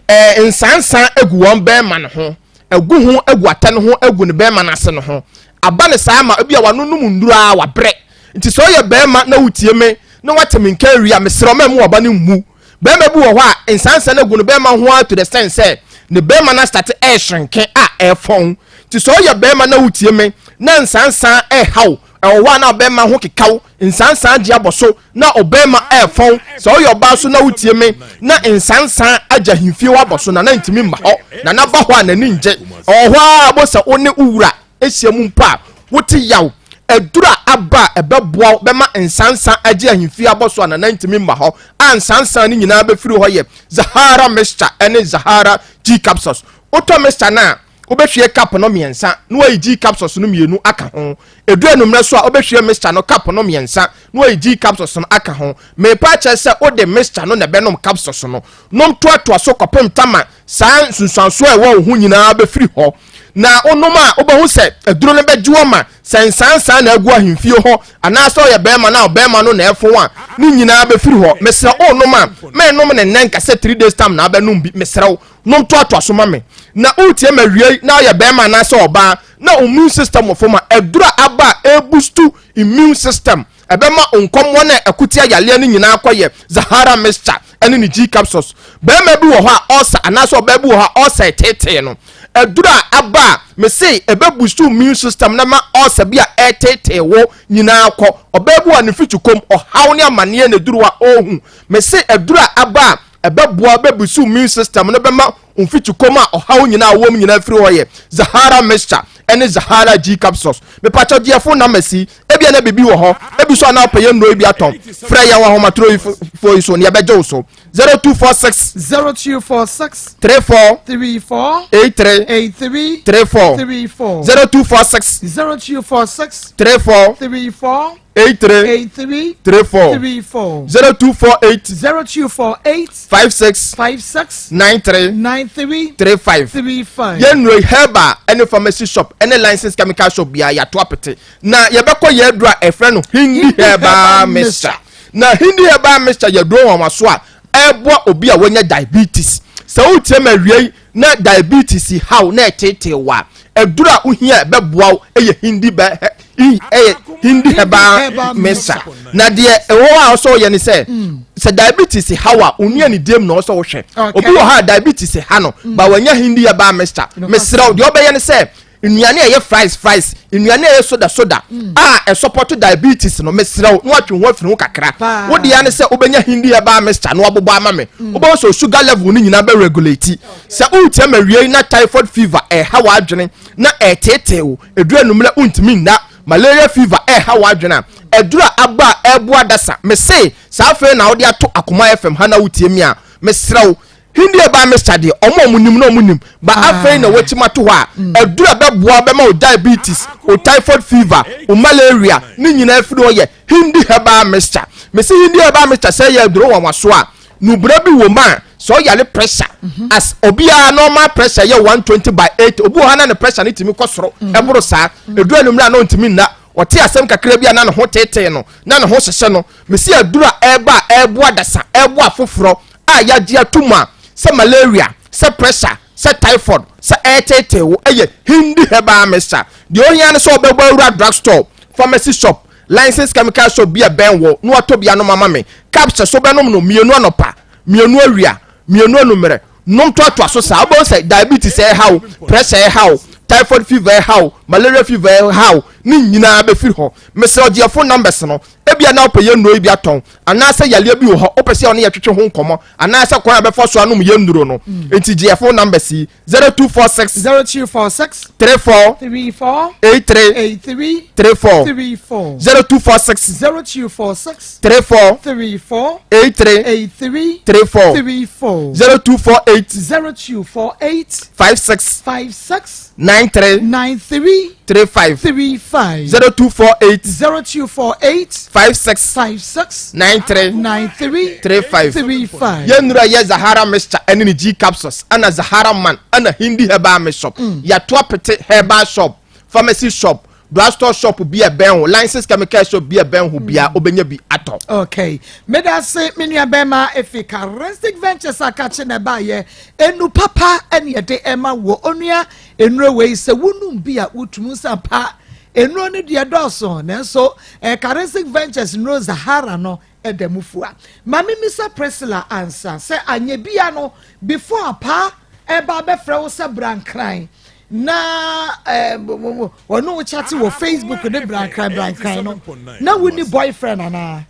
[SPEAKER 6] a nsansan egu wɔn bɛrima no ho, egu ho, egu atɛ no ho, egu ne bɛrima no ase no ho aba ne saa ma ebi a wanonom nnuro a wabrɛ. Nti sɛ ɔyɛ bɛrima na wotie me na wate me nka awie a, mesrɛ ɔma mu ɔba no mmu. Bɛrima bi wɔ hɔ a nsansan egu ne bɛrima ho a to the sense sɛ ne bɛrima no asate ɛɛhyerɛnke a ɛɛfɔn. Nti sɛ ɔyɛ bɛrima na wotie me na nsansan ɛɛhaw ɛwɔ hɔ a na ɔbɛrima ho kekaw, nsansan gye abɔ so na ɔbɛrima ɛɛfɔn. Sɛ ɔyɛ ɔbaa so na wotie me na nsansan agya ahemfie wabɔ so na na ntumi mma hɔ na naba hɔ a n'ani ngye, ɛwɔ hɔ a bɔ sɛ wo ne wo wura ahyia mu mpo a wote yaw, aduru a aba a ɛbɛboa wo bɛma nsansan agye ahemfie abɔ so a nana ntumi mma hɔ a nsansan no nyinaa bɛfiri hɔ yɛ Zahara mixture ɛne Zahara G capsules. Wotɔ mixture no a, wobɛhwie cup no mmiɛnsa na wayi G capsules no mmienu aka ho. Edu anummerɛ so a, wobɛhwie mixture no cup no mmiɛnsa na wayi G capsules no aka ho. Mepa akyerɛ sɛ wode mixture no na ɛbɛnom capsules no. Nom toatoa so kɔpem tama saa nsunsuansoɔ a ɛwɔ wo ho nyinaa bɛfiri hɔ. Na wonom a, wobɛhu sɛ aduro no bɛgye wo ma sɛ nsansan na agu ahemfie hɔ anaasɛ ɔyɛ bɛrima na ɔbɛrima no na ɛfo a, ne nyinaa bɛfiri hɔ. Mesrɛ, wonom a, mɛnom ne nnɛ nka sɛ 3 days time na abɛnom bi. Mesrɛ wo, nom toatoa so ma me. Na wotie ma wie na ɔyɛ bɛrima anaasɛ ɔbaa na immune system wɔ fam a, aduro a aba a ɛboost immune system, ɛbɛma nkɔmmɔ no a ɛkotia yareɛ no nyinaa kɔyɛ Zahara mixture ɛne ne G capsules. Bɛrima bi wɔ hɔ a ɔsa anaasɛ ɔbaa bi wɔ hɔ a ɔsa ɛtetee no, aduro a aba a mese ɛbɛboost immune system na ma ɔsa bi a ɛtetee wo nyinaa kɔ. Ɔbaa bi wɔ ne mfikyi kom ɔhaw ne amanneɛ na eduru a ɔrehu, mese aduro a aba a ɛbɛboa bɛboost immune system no bɛma mfikyi kom a ɔhaw nyinaa wɔm nyinaa firi hɔ yɛ Zahara mixture ɛne Zahara G capsules. Mepakyɛw, gyeɛfo numbers yi, ebia na biribi wɔ hɔ ebi so anaa ɔpɛ yɛn nnuro yi bi atɔn, frɛ yɛn wɔ ahomatoro yi fo yi so ne yɛbɛgye wo so: 0246
[SPEAKER 2] 0246
[SPEAKER 6] 34
[SPEAKER 2] 34
[SPEAKER 6] 83
[SPEAKER 2] 83
[SPEAKER 6] 34
[SPEAKER 2] 34.
[SPEAKER 6] 0246
[SPEAKER 2] 0246
[SPEAKER 6] 34
[SPEAKER 2] 34
[SPEAKER 6] 83
[SPEAKER 2] 83
[SPEAKER 6] 34.
[SPEAKER 2] 34.
[SPEAKER 6] 0248
[SPEAKER 2] 0248
[SPEAKER 6] 56
[SPEAKER 2] 56
[SPEAKER 6] 93
[SPEAKER 2] 93
[SPEAKER 6] 35.
[SPEAKER 2] 35.
[SPEAKER 6] Yɛn nnuro yi, herbal ɛne pharmacy shop ɛne licensed chemical shop bia yɛato apete. Na yɛbɛkɔ yɛn aduro a ɛfrɛ no Hindi
[SPEAKER 2] Hindi
[SPEAKER 6] herbal
[SPEAKER 2] herbal
[SPEAKER 6] mixture.
[SPEAKER 2] mixture.
[SPEAKER 6] Na Hindi herbal mixture yɛ duro nwanwaso a ɛboa obi a wanya diabetes. Sɛ wotie ma awie na diabetes haw na ɛtetee wa, aduro a wohia a ɛbɛboa wo ɛyɛ Hindi bɛ ɛyɛ Hindi herbal
[SPEAKER 2] herbal
[SPEAKER 6] mixture.
[SPEAKER 2] Mixture.
[SPEAKER 6] Na deɛ ɛwɔ hɔ a ɔsɛ ɔyɛ ne sɛ diabetes haw a onua ne diem na ɔsɛ wohwɛ. Obi wɔ hɔ a diabetes ha no ba wanya Hindi herbal mixture, mesrɛ wo, deɛ ɔbɛyɛ ne sɛ nnuane a ɛyɛ fries fries, nnuane a ɛyɛ soda soda a ɛsupporto diabetes no, mesrɛ wo na watwe ho afiri ho kakra.
[SPEAKER 2] Paa.
[SPEAKER 6] Wo deɛ ne sɛ wobɛnya Hindi herbal mixture na wabobɔ ama me. Wobɛhu sɛ sugar level no nyinaa bɛ regulate. Sɛ woretia ma wie na typhoid fever ɛha w'adwene na ɛteetee wo, ɛduru anummerɛ wontumi nna, malaria fever ɛha w'adwene a, ɛduru a aba a ɛboa dasa, mese saa afei na wode ato Akoma FM ha na wotie mi a, mesrɛ wo. Hindi herbal mixture deɛ ɔmo a ɔmo nim na ɔmo nim ba afei na wɔakyim ato hɔ a aduru a ɛbɛboa bɛma wo diabetes, wo typhoid fever, wo malaria ne nyinaa afiri hɔ yɛ Hindi herbal mixture. Mese Hindi herbal mixture sɛ ɛyɛ aduro nwanwaso a nubra bi wɔ mu a sɛ ɔyare pressure mhm. as obiara normal pressure yɛ 120 by 80 obi wɔ ha na ne pressure ne tumi kɔ soro mhm. ɛboro saa mhm. eduru anumere a na ɔntumi nna ɔte asɛm kakra bi a na ne ho tetee no na ne ho hyehyɛ no mesi aduru a ɛreba a ɛreboa dasa ɛreboa foforɔ a yɛagye ato mu a sɛ malaria sɛ pressure sɛ typhoid sɛ ɛretetee wo ɛyɛ Hindi herbal mixture deɛ ohia no sɛ ɔbɛbɔ awura drug store pharmacy shop Licensed chemical shop bi a ɛbɛn wɔ na watɔ bi anom ama me. Cups so bɛnom no mmienu anɔpa, mmienu awia, mmienu anummerɛ. Nom toatoa so saa. Wobɛhu sɛ diabetes ɛreha wo, pressure ɛreha wo, typhoid fever ɛreha wo, malaria fever ɛreha wo, ne nyinaa bɛfiri hɔ. Mesrɛ wo gye yɛn phone numbers no. Ebia na wopɛ yɛn nnuro yi bi atɔn, anaasɛ yareɛ bi wɔ hɔ wopɛ sɛ ɔne yɛtwetwe ho nkɔmmɔ, anaasɛ kwan a bɛfa so anom yɛn nnuro no. Enti gye yɛn phone numbers yi. 0246.
[SPEAKER 2] 0246.
[SPEAKER 6] 34.
[SPEAKER 2] 34.
[SPEAKER 6] 83.
[SPEAKER 2] 83.
[SPEAKER 6] 34.
[SPEAKER 2] 34.
[SPEAKER 6] 0246.
[SPEAKER 2] 0246.
[SPEAKER 6] 34.
[SPEAKER 2] 34.
[SPEAKER 6] 83.
[SPEAKER 2] 83.
[SPEAKER 6] 34.
[SPEAKER 2] 34.
[SPEAKER 6] 0248.
[SPEAKER 2] 0248.
[SPEAKER 6] 56.
[SPEAKER 2] 56.
[SPEAKER 6] 93.
[SPEAKER 2] 93.
[SPEAKER 6] 35.
[SPEAKER 2] 35.
[SPEAKER 6] 0248.
[SPEAKER 2] 0248.
[SPEAKER 6] 56.
[SPEAKER 2] 56.
[SPEAKER 6] 93.
[SPEAKER 2] 93.
[SPEAKER 6] 35.
[SPEAKER 2] 35.
[SPEAKER 6] Yɛn nnuro a ɛyɛ Zahara mixture ɛne ne G capsules ɛna Zahara man ɛna Hindi herbal mix shop. Mm. Yɛato apete herbal shop, pharmacy shop, drugstore shop bi a ɛbɛn ho, licensed chemical shop bi a ɛbɛn ho bia wobɛnya bi atɔ.
[SPEAKER 2] Okay. Meda se me nua bɛrima efi Charistic Ventures akakye na ɛbaayɛ enu papa ɛne ɛde ɛma wɔ onua Nnuro wei sɛ wonum bi a wotum nsa pa. Nnuro no deɛ dɔɔso nanso eh, Charistic Ventures nnuro Zahara no ɛda mu fua. Ma memisa Priscilla ansa sɛ anyɛ bia no before apaa ɛba abɛfrɛ wo sɛ bra nkran na eh, wɔne wo kyate wɔ Facebook ne bra nkran bra nkran no na wonni boyfriend anaa?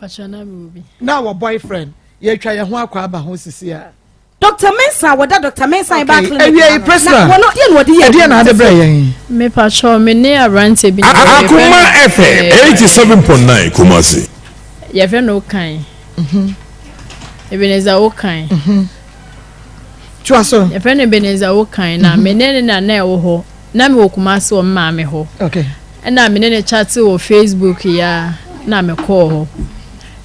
[SPEAKER 4] Pakyɛ na mewɔ bi.
[SPEAKER 2] Na wɔ boyfriend yɛtwa yɛn ho akɔ aba ho sisi a.
[SPEAKER 7] Doctor Mensah a wɔda Doctor Mensah Herbal
[SPEAKER 2] Okay,
[SPEAKER 7] Clinic
[SPEAKER 2] awiei
[SPEAKER 7] ano.
[SPEAKER 2] Priscilla,
[SPEAKER 7] Na wɔn deɛ na wɔde yɛ
[SPEAKER 2] ɛdeɛn na
[SPEAKER 7] adwuma
[SPEAKER 2] ade brɛ yɛn?
[SPEAKER 4] Me pakyɛw me ne aberanteɛ bi na ɛwɔ yɛfrɛ
[SPEAKER 3] Akoma
[SPEAKER 4] no
[SPEAKER 3] FM
[SPEAKER 4] ɛɛ
[SPEAKER 3] 87.9 Kumasi.
[SPEAKER 4] yɛfrɛ no Okan Ebenezer Okan
[SPEAKER 2] Toa so.
[SPEAKER 4] yɛfrɛ no Ebenezer Okan na me ne ne na na ɛwɔ hɔ na mewɔ Kumasi wɔ me maame hɔ.
[SPEAKER 2] Okay.
[SPEAKER 4] Ɛna me ne no chatee wɔ Facebook yi ara na me kɔɔ hɔ.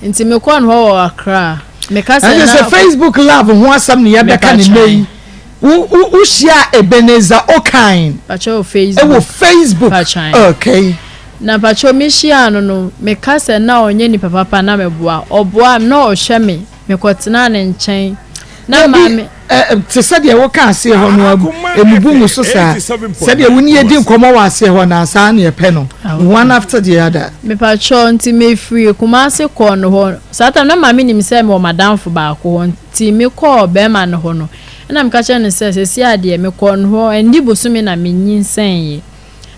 [SPEAKER 4] Nti me kɔɔ no hɔ wɔ Accra. Me ka sɛ
[SPEAKER 2] na. Ɛsɛ Facebook love ho asɛm ne yɛbɛka ne nnɛ yi. Wo wo wo hyia Ebenezer Okan.
[SPEAKER 4] Pakyɛ wɔ Facebook.
[SPEAKER 2] Ɛwɔ Facebook.
[SPEAKER 4] Pakyɛ.
[SPEAKER 2] Okay.
[SPEAKER 4] Na pakyɛ me hyia no no me ka sɛ na ɔnyɛ nipa papa na me boa. Ɔboa me na ɔhwɛ me. Me kɔ tenaa ne nkyɛn. Na maame.
[SPEAKER 2] Te sɛ deɛ woka aseɛ hɔ no ɛmubu mu so saa sɛdeɛ wo ne yɛdi nkɔmmɔ wɔ aseɛ hɔ na saa ne ɛpɛ no one after the other.
[SPEAKER 4] Mepakyɛw nti mefiri Kumasi kɔɔ no hɔ saa time na maame nim sɛ mewɔ madamfo baako hɔ nti mekɔɔ bɛrima no hɔ no ɛna meka kyerɛ no sɛ sɛsi adeɛ mekɔɔ no hɔ ɛndi bosome na menyinsɛneeɛ.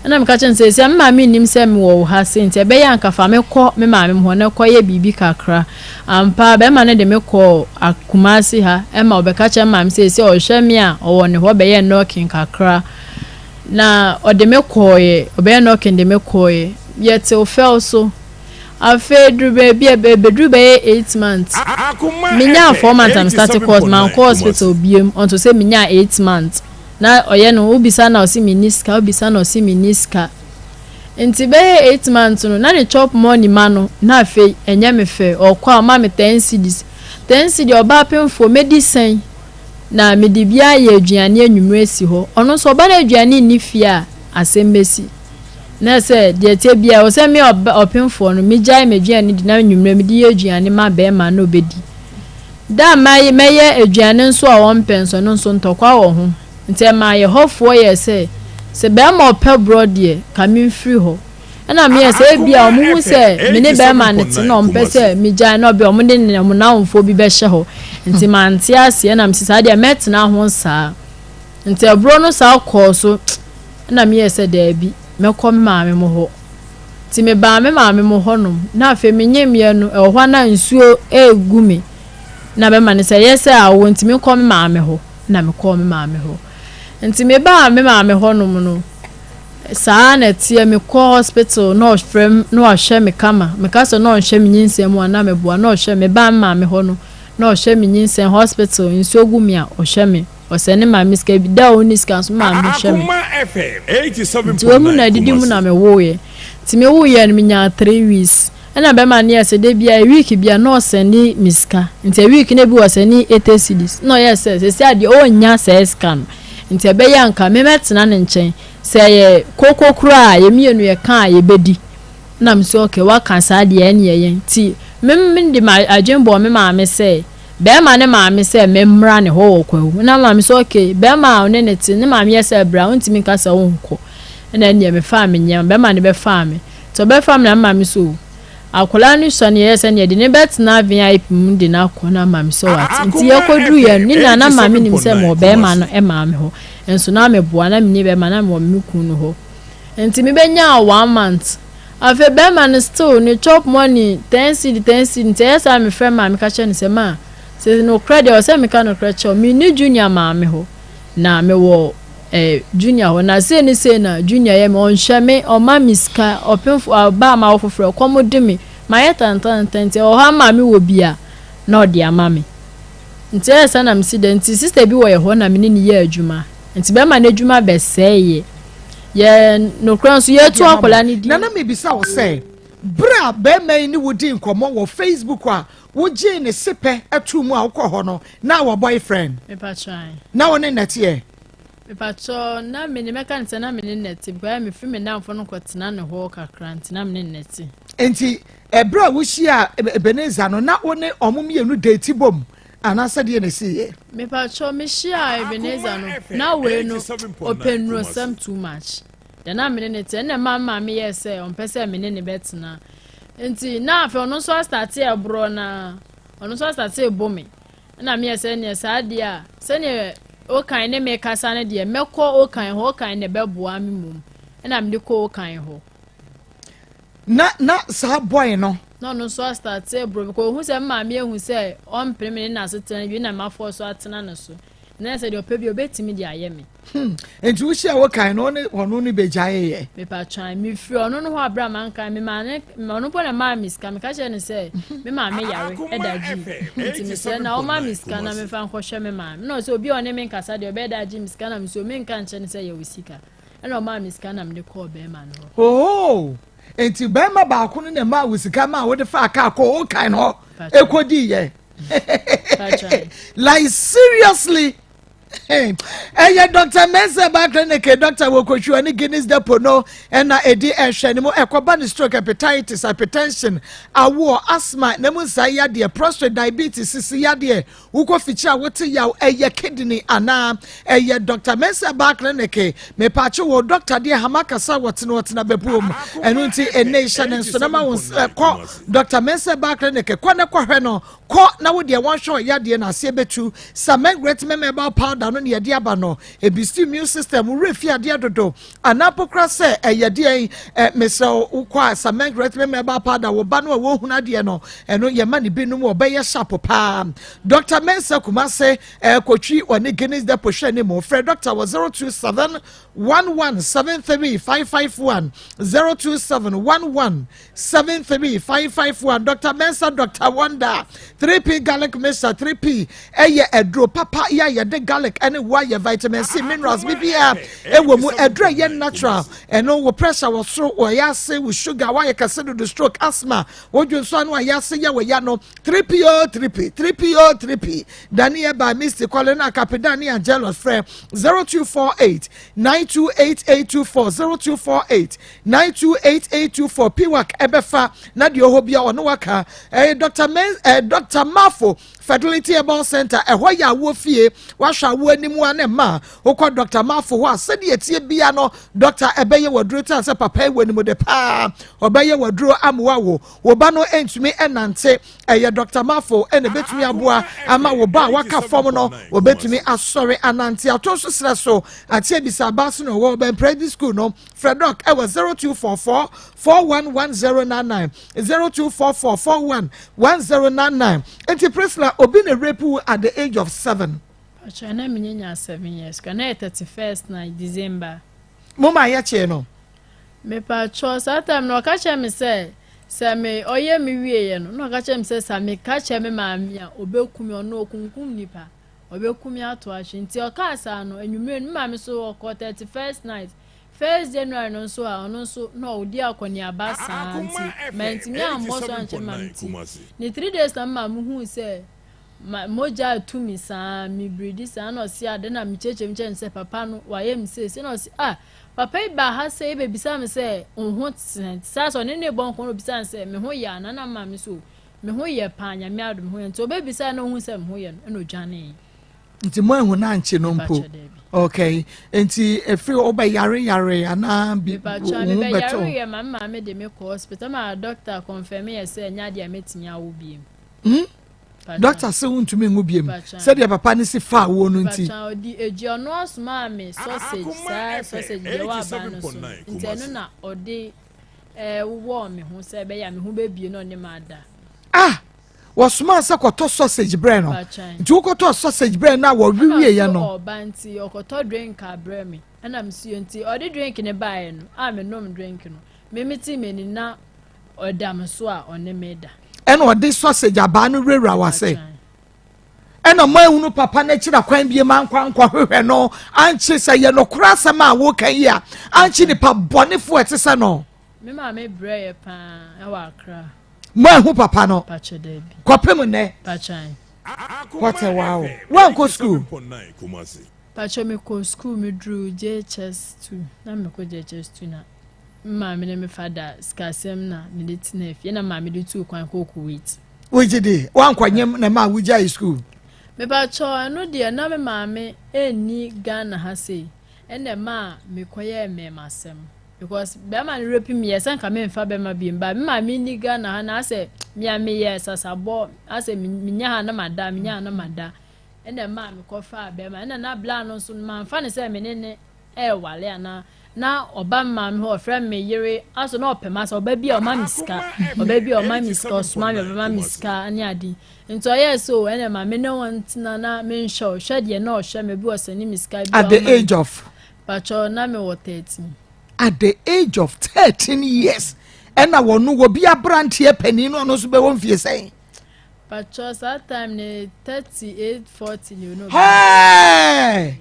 [SPEAKER 4] Ɛnna meka kyerɛɛ no sɛ, Seesei me maame nnim sɛ mewɔ wo ha sei, enti ɛbɛyɛ a anka fa me kɔ me maame hɔ na kɔyɛ biribi kakra. Ampa ara, barima no de me kɔɔ Kumasi ha ma ɔbɛka kyerɛɛ me maame sɛ seesei ɔhwɛ me a ɔwɔ ne hɔ bɛyɛɛ nɔɔkin kakra. Na ɔde me kɔeɛ, ɔbɛyɛɛ nɔɔkin de me kɔeɛ. Yɛtew fɛw so. Afei duru baabi a, ɛbɛduru bɛyɛ 8 months. Menyaa 4 months a me starte kɔɔ, mankɔ hospital biom until sɛ menyaa 8 months. Na ɔyɛ no wobisa no a ɔse menni sika wobisa no a ɔse menni sika nti bɛyɛ 8 months no na ne chop money ma no na afei ɛnyɛ me fɛ ɔkɔ a ɔma me 10 cedis 10 cedi ɔbaa pemfoɔ mɛdi sɛn na mede bi ayɛ aduane anwummerɛ asi hɔ ɔno nso ɔba no aduane nni fie a asɛm bɛsi na sɛ deɛ ɛteɛ biara ɛwɔ sɛ me ɔpemfoɔ no megyae m'aduane di na anwummerɛ mede yɛ aduane ma bɛrima na ɔbɛdi. Da a mɛyɛ aduane nso a wɔmpɛ nso, ɛno nso ntɔkwa wɔ ho. Nti ɛmaa yɛ hɔfoɔ yɛɛ sɛ, sɛ bɛrima ɔpɛ borɔ deɛ, ka memfiri hɔ. Ɛna meyɛɛ sɛ ebia wɔhu sɛ me ne bɛrima no te na wɔmpɛ sɛ megyae na ɔbɛ wɔde ne wɔn nnamfoɔ bi bɛhyɛ hɔ. Nti mante aseɛ ɛna mese saa deɛ mɛtena ho saa. Nti ɛborɔ no saa kɔɔ so ɛna meyɛɛ sɛ daabi, mɛkɔ me maame mo hɔ. Nti mebaa me maame mo hɔ nom, na afei me nyemyɛ no ɛwɔ hɔ a na nsuo regu me, na bɛma no sɛ ɛyɛ sɛ awoɔ nti menkɔ me maame hɔ, na mekɔɔ me maame hɔ. Nti mebaa me maame hɔ nom no, saa na ɛteɛ, mekɔ hospital na ɔfrɛ m na wahwɛ me kama, meka sɛ na ɔnhwɛ me nyinsɛn mu a na meboa, na ɔhwɛ me, mebaa me maame hɔ no. Na ɔhwɛ me nyinsɛn hospital nsuo gu me a ɔhwɛ me ɔsɛ ne maame sika bi da a ɔnni sika nso me maame hwɛ me nti wei mu na adidi mu na me woeɛ nti me woeɛ no menyaa 3 weeks ɛna bɛrima no yɛ sɛ da bia week bia na ɔsɛne me sika nti a week no bi wɔsɛne 80 cedis na ɔyɛ sɛ sɛsi adeɛ ɔnnya saa sika no nti ɛbɛyɛ anka memɛtena ne nkyɛn sɛ yɛ koko koraa a yɛmmienu yɛka a yɛbɛdi na me sɛ okay, waka saa deɛ ɛne ɛyɛ. Nti me de ma adwene bɔ me maame sɛ bɛrima ne maame sɛ memmra ne hɔ wɔ Kwawu na maame sɛ okay, bɛrima a ɔne ne te ne maame yɛ sɛ bra, wontumi nka sɛ wonkɔ. Ɛna ɛneɛ mefaa me nneɛma, bɛrima ne bɛfaa me nti ɔbɛfa me na me maame so akwadaa no sua ne yɛ sɛ neɛ de ne bɛtena VIP mu de no akɔ na maame sɛ wate. Nti yɛkɔduru yɛ ne na na maame nim sɛ mewɔ bɛrima no maame hɔ nso na meboa na menni bɛrima na mewɔ me kunu no hɔ. Nti mebɛnyaa one month, afei bɛrima no still ne chop money 10 cedi 10 cedi. Nti ɛyɛ saa mefrɛ maame ka kyerɛ no sɛ ma sɛ nokorɛ deɛ ɔsɛ meka nokorɛ kyerɛw, menni Junior maame hɔ na mewɔ Junior hɔ na sei ne sei na Junior yɛ me, ɔnhwɛ me, ɔma me sika ɔpemfo ɔbaa ma wo foforɔ ɛkɔm de me mayɛ tantantan. Nti ɛwɔ hɔ ama me wɔ bi a na ɔde ama me. Nti ɛyɛ saa na mesi dɛ nti sister bi wɔ yɛ hɔ na me ne ne yɛ adwuma nti bɛrima n'adwuma bɛsɛe yɛ yɛ nokorɛ nso yɛtu akwadaa no di.
[SPEAKER 2] Nana, mebisa wo sɛ bere a bɛrima yi ne wo di nkɔmmɔ wɔ Facebook a wogyee ne sepɛ ato mu a wokɔ hɔ no, na wɔ boyfriend?
[SPEAKER 4] Mepatwan.
[SPEAKER 2] Na wo ne nnɛteɛ?
[SPEAKER 4] Mepatwɔ, na me ne mɛka ne sɛ na me ne nnɛte because mefiri me namfo no kɔtena ne hɔ kakra nti na me ne nnɛte.
[SPEAKER 2] Nti ɛberɛ a wohyia Ebenezer no, na wo ne ɔmo mmienu date bom anaasɛ deɛ na ɛsiiɛ?
[SPEAKER 4] Mepatwɔ, mehyia Ebenezer no na wei no ɔpɛ nnurosɛm too much deɛ na me ne ne te. Ɛnna maa maame yɛ sɛ ɔmpɛ sɛ me ne ne bɛtena nti na afei ɔno nso astart ɛborɔ na ɔno nso astart ɛbɔ me ɛna meyɛ sɛ neɛ saa deɛ a sɛneɛ okan ne me kasa no deɛ mɛkɔ okan hɔ, okan ne bɛboa me mmom ɛna mede kɔ okan hɔ.
[SPEAKER 2] Na saa boy no?
[SPEAKER 4] Na ɔno nso astart ɛborɔ because ohun sɛ maame ehu sɛ ɔmpene me ne n'asetena bi na mafɔ so atena ne so na sɛ deɛ ɔpɛ bi obetumi de ayɛ me.
[SPEAKER 2] Nti wohyia wo kan no, ɔne ɔno no bɛgyaeɛ?
[SPEAKER 4] Mepatwan, mefiri ɔno no hɔ abere a manka me maame, ɔno mpo na maa me sika. Meka kyerɛ no sɛ me maame yare ɛda gyi nti mesrɛ na ɔma me sika na mefa nkɔhwɛ me maame na ɔsɛ obi a ɔne me nkasa deɛ ɔbɛyɛ da agye me sika na mesɛ menka nkyerɛ no sɛ yɛwɔ sika ɛna ɔmaa me sika na mede kɔɔ bɛrima no hɔ.
[SPEAKER 2] Oh, nti bɛrima baako no na ɛmaa wo sika ma wode fa kaa kɔ wo kan hɔ ɛkɔdiiɛ? Like seriously, ɛyɛ Dr Mensa Herbal Clinic, Dr Wɔkɔhwiwa ne Guinness Depot no ɛna ɛdi ɛhwɛ ne mu. Ɛkɔba ne stroke, hepatitis, hypertension, awoɔ, asthma na mu nsaa yadeɛ, prostate, diabetes, sisi yadeɛ, wokɔ fikyi a wote yaw, ɛyɛ kidney anaa ɛyɛ Dr Mensa Herbal Clinic. Mepakye wɔ doctor deɛ hama kasa wɔtena wɔtena bɛbuom. Ɛno nti ɛnɛ hyɛ ne nso na ma wo kɔ Dr Mensa Herbal Clinic, kɔ ne kɔhwɛ no, kɔ na wo deɛ wɔnhwɛ ɔyadeɛ no aseɛ bɛtu. Samen Great Mem Herbal Powder no ne yɛde aba no, ebisi immune system, wura fi adeɛ dodo anaa pokora sɛ ɛyɛ deɛ ɛ mesrɛ wokɔ a Samen Great Mem Herbal Powder wo ba no a wɔhunu adeɛ no, ɛno yɛma ne binom wɔbɛyɛ sharp paa. Dr Mensa Kumase ɛkɔtwi wɔne Guinness Depot hwɛ ne mu. Frɛ doctor wɔ 027 1173 551, 027 11 73 551. Dr Mensa, Dr Wonder. 3P garlic mixture, 3P ɛyɛ aduro papa yɛ a yɛde garlic ɛne wo ayɛ, vitamin C, minerals bibia ɛwɔ mu. Aduro ɛyɛ natural. Ɛno wo pressure wɔ soro, wɔyɛ ase, wo sugar wayɛ kɛse dodo, stroke, asthma, wodwo nso ano ayɛ ase yɛ wɔ ya no, 3P o, 3P, 3P o, 3P. Daniel by Misty Kɔle na Kapidan ne Angelos, frɛ 0248 928824, 0248 928824. Piwak ɛbɛfa na deɛ ɔhɔ bia ɔno waka. Ɛyɛ Dr Men, Dr Mafo Fertility Herbal Center. Ɛhɔ yɛ awoɔ fie, wahwɛ awoɔ anim a ne mma wokɔ Dr Mafo hɔ a sɛdeɛ tie bia no, doctor ɛbɛyɛ waduro tan sɛ papa yi wɔ anim de paa, ɔbɛyɛ waduro amoa wo. Wo ba no ntumi ɛnante, ɛyɛ Dr Mafo ɛna ɛbɛtumi aboa ama wo ba a waka fam no wɔbɛtumi asɔre anante. Ato nso serɛ so ate abisa aba so na ɔwɔ ɔbɛn primary school no. Frɛ doc ɛwɔ 0244 411099, 0244 411099. Nti Priscilla, obi na rape wo at the age of 7?
[SPEAKER 4] Ɔkyerɛ na menye nya 7 years kora na yɛ 31st na December.
[SPEAKER 2] Mo ma yɛkyee no?
[SPEAKER 4] Mepatwɔ, saa time no ɔka kyerɛ me sɛ Sɛ me ɔyɛ me wieɛ no na ɔka kyerɛ me sɛ sa meka kyerɛ me maame a ɔbɛku me ɔno ɔkunkum nipa ɔbɛku me ato ahwe nti ɔkaa saa no anwummerɛ no me maame so ɔkɔ 31st night first January no nso a ɔno nso na ɔdi akɔneaba saa nti mantumi ammɔ so ankyerɛ me maame nti ne 3 days na me maame huu sɛ Ma mogya atu me saa, me biridi saa, na ɔse ade na mekyerɛkyerɛ mu kyerɛ no sɛ papa no wayɛ me sei sei, na ɔse ah papa yi baa ha sɛ ebebisa me sɛ wo ho te sɛn, te saa sɛ ɔne ne bɔ nkɔmmɔ na obisa no sɛ me ho yɛ anaa, na maame so me ho yɛ paa Nyame adom me ho yɛ, nti ɔbɛbisa na ohun sɛ me ho yɛ no ɛna odwanee.
[SPEAKER 2] Nti mo ehu na ankye no mpo. Okay, nti efiri ɔbɛ yare yare anaa bi wo ho bɛtɔ.
[SPEAKER 4] Mebɛ yare yɛ ma me maame de me kɔ hospital ma doctor confirm yɛ sɛ ɛnyɛ adeɛ a mɛtumi awo biem.
[SPEAKER 2] Hmm? Doctor se wontumi nwo biem sɛdeɛ papa no si faa woɔ no nti.
[SPEAKER 4] Ɔdi egyi ɔno asomaa me sausage saa sausage deɛ ɛwɔ aban no so no nti ɛno na ɔde ɛwowɔɔ me ho sɛ ɛbɛyɛ a me ho bɛbie na ɔne ma ada.
[SPEAKER 2] Ah! Wɔsomaa sɛ kɔtɔ sausage brɛ no nti wokɔtɔ sausage brɛ no a wɔwewieɛ no.
[SPEAKER 4] Ɛna ɔba nti ɔkɔtɔ drink abrɛ me ɛna mesuo nti ɔde drink ne baeɛ no a menom drink no me mete m'ani na Ɔda me so a, ɔne me da.
[SPEAKER 2] Ɛna ɔde sausage abaa no wurawura w'ase. Ɛna mo ahunu papa no akyiri akwan bie ma ankɔ ankɔ hwehwɛ no ankye sɛ yɛ nokorɛ asɛm a woka yi a ankye nipa bɔnefoɔ ɛte sɛ no.
[SPEAKER 4] Me maame brɛ yɛ paa ɛwɔ Accra.
[SPEAKER 2] Mo ahu papa no.
[SPEAKER 4] Pakyɛ dabi.
[SPEAKER 2] Kɔpem nnɛ.
[SPEAKER 4] Pakyɛ.
[SPEAKER 2] What a wow. Wankɔ school.
[SPEAKER 4] Pakyɛ me kɔ school me duru JHS 2 na me kɔ JHS 2 na. Me maame ne me fada sikasɛm na mede tenaa fie na maame de tuu kwan kɔɔ Kuwait.
[SPEAKER 2] Wogye di woankɔnyem na ɛmaa wogyae sukuu?
[SPEAKER 4] Mepakyɛw, ɛno deɛ na me maame nni Ghana ha sei ɛna ɛmaa mekɔyɛɛ mmɛɛmasɛm because bɛɛma no rape me yɛ sɛ nka memfa bɛɛma biom but me maame nni Ghana ha na asɛ mea meyɛ sasabɔ asɛ menya ha na mada menya ha na mada ɛna ɛmaa mekɔfaa bɛɛma ɛna na bla no nso mamfa no sɛ me ne ne ɛreware anaa na ɔba me maame hɔ ɔfrɛ me yere aso na ɔpɛ m'asɛ ɔba bi a ɔma me sika ɔba bi a ɔma me sika ɔsoma me ɔbɛma me sika ne ade nti ɔyɛ so ɛna maame ne wɔn tena na menhwɛ ɔhwɛ deɛ na ɔhwɛ me bi ɔsɛne me sika bi
[SPEAKER 2] at the age of
[SPEAKER 4] patro na me wɔ 13
[SPEAKER 2] at the age of 13 years ɛna wɔn wɔ bi aberanteɛ panin no ɔno nso bɛwɔ mfie sɛn
[SPEAKER 4] Pacho saa time ne 38 40 ni ono.
[SPEAKER 2] Hey!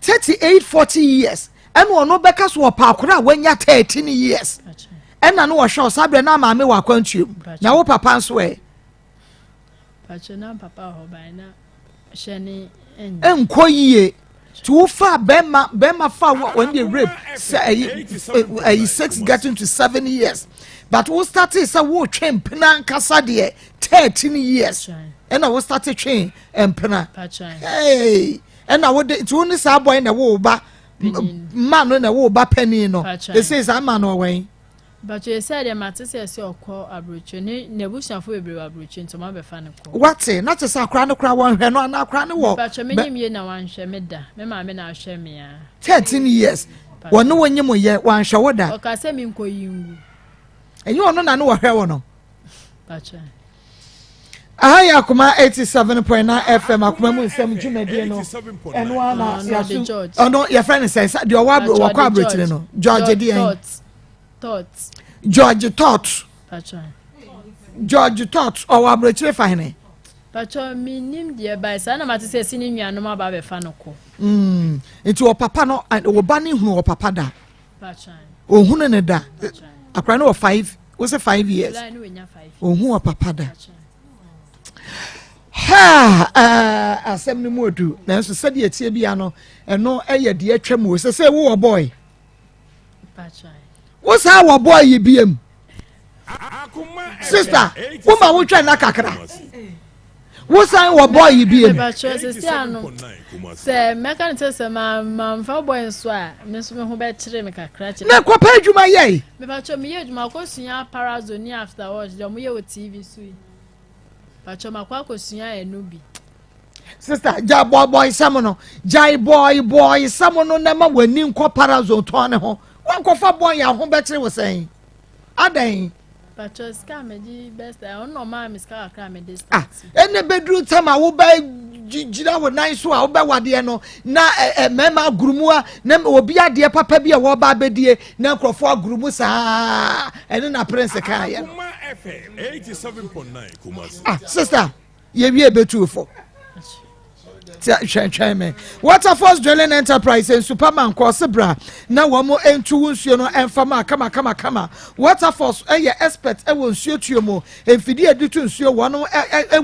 [SPEAKER 2] 38 40 years. Ɛna ɔno bɛka so ɔpa akora a wanya 13 years. Ɛna no wɔhwɛ ɔsa berɛ na maame wɔ akwantuo mu. Na wo papa nso ɛ.
[SPEAKER 4] Pacho na papa hɔ ban na hwɛ ne
[SPEAKER 2] nkɔ yie. Ti wo fa bɛrima bɛrima fa wɔn de rape sɛ ɛyi ɛyi six getting to seven years but wo start sɛ wo twɛn mpena nkasa deɛ 13 years ɛna wo start twe mpena hey ɛna wo de nti wo ne saa boy na wo ba ma no na wo ba panin no ɛsɛ saa ma no ɔwɛn.
[SPEAKER 4] Bàtò ɛsɛ deɛ mate sɛ ɛsɛ ɔkɔ aburokyire ne n'abusuafo bebree wɔ aburokyire nti ɔmo abɛfa no kɔ.
[SPEAKER 2] Wate na kyɛ sɛ akora no kora wɔnhwɛ no anaa akora no wɔ.
[SPEAKER 4] Bàtò me nyim yie na wanhwɛ me da me maame na ahwɛ me a.
[SPEAKER 2] 13 years wɔne wo nyim yɛ wanhwɛ wo da.
[SPEAKER 4] Ɔka sɛ me nkɔ yi ngu.
[SPEAKER 2] Ɛnyɛ ɔno na ne wɔhwɛ wo no. Aha yɛ Akoma 87.9 FM Akoma mu nsɛm dwumadie no ɛno ara na yaso ɔno yɛfrɛ no sɛ deɛ ɔwɔ aburo wɔkɔ aburokyire no George deɛ George Tot George Tot ɔwɔ aburokyire fa hene.
[SPEAKER 4] Patro mi nim deɛ ba saa na ma te sɛ si ne nuanom aba abɛfa no kɔ.
[SPEAKER 2] Mm, nti ɔpapa no ɔba ne hunu ɔpapa da. Ohunu ne da. Akora no wɔ five wosɛ five years. Ohun ɔpapa da. Ha eh, asɛm no mu odu nanso sɛdeɛ ɛteɛ bia no ɛno ɛyɛ deɛ atwa mu sɛ sɛ wowɔ bɔe wo saa wɔ bɔe yi biam sista woma wotwa nna kakra wosan wɔ bɔɔl yi bi mu.
[SPEAKER 4] Mepakyɛ sisi ano sɛ mɛka ne sɛ sɛ mamfa bɔɔl nso a me nso me ho bɛkyere me kakra kyerɛ.
[SPEAKER 2] Na kɔpɛ adwuma yɛe.
[SPEAKER 4] Mepakyɛ meyɛ adwuma akɔsua parazo ne after watch deɛ ɔmo yɛ wɔ TV so yi. Pakyɛ makɔ akɔsua ɛno bi.
[SPEAKER 2] Sista gya bɔɔbɔɔ sɛm no gyae bɔɔl bɔɔl sɛm no na ma w'ani nkɔ parazo tɔn ne ho wankɔfa bɔɔl yɛ ho bɛkyere wo sɛn adɛn.
[SPEAKER 4] Patrɔ sika a mede bɛ start ɔno na ɔmaa me sika kakra a mede
[SPEAKER 2] ah,
[SPEAKER 4] start.
[SPEAKER 2] Ɛnna bɛduru tam a wobɛ gyina wo nan so a wobɛwadeɛ no na mmarima agoro mu a na obi adeɛ papa bi a wɔba abɛdie na nkurɔfoɔ agoro mu saa ɛne na prince kaeɛ no.
[SPEAKER 3] FM 87.9 Kumasi.
[SPEAKER 2] Ah, sister, yɛwie bɛtu fo. Twɛntwɛn me. Waterfalls Drilling Enterprise nsupa ma nkɔɔse bra na wɔn ntu wo nsuo no mfa ma kama kama kama. Waterfalls yɛ expert wɔ nsuo tuo mu. Mfidie a yɛde tu nsuo wɔn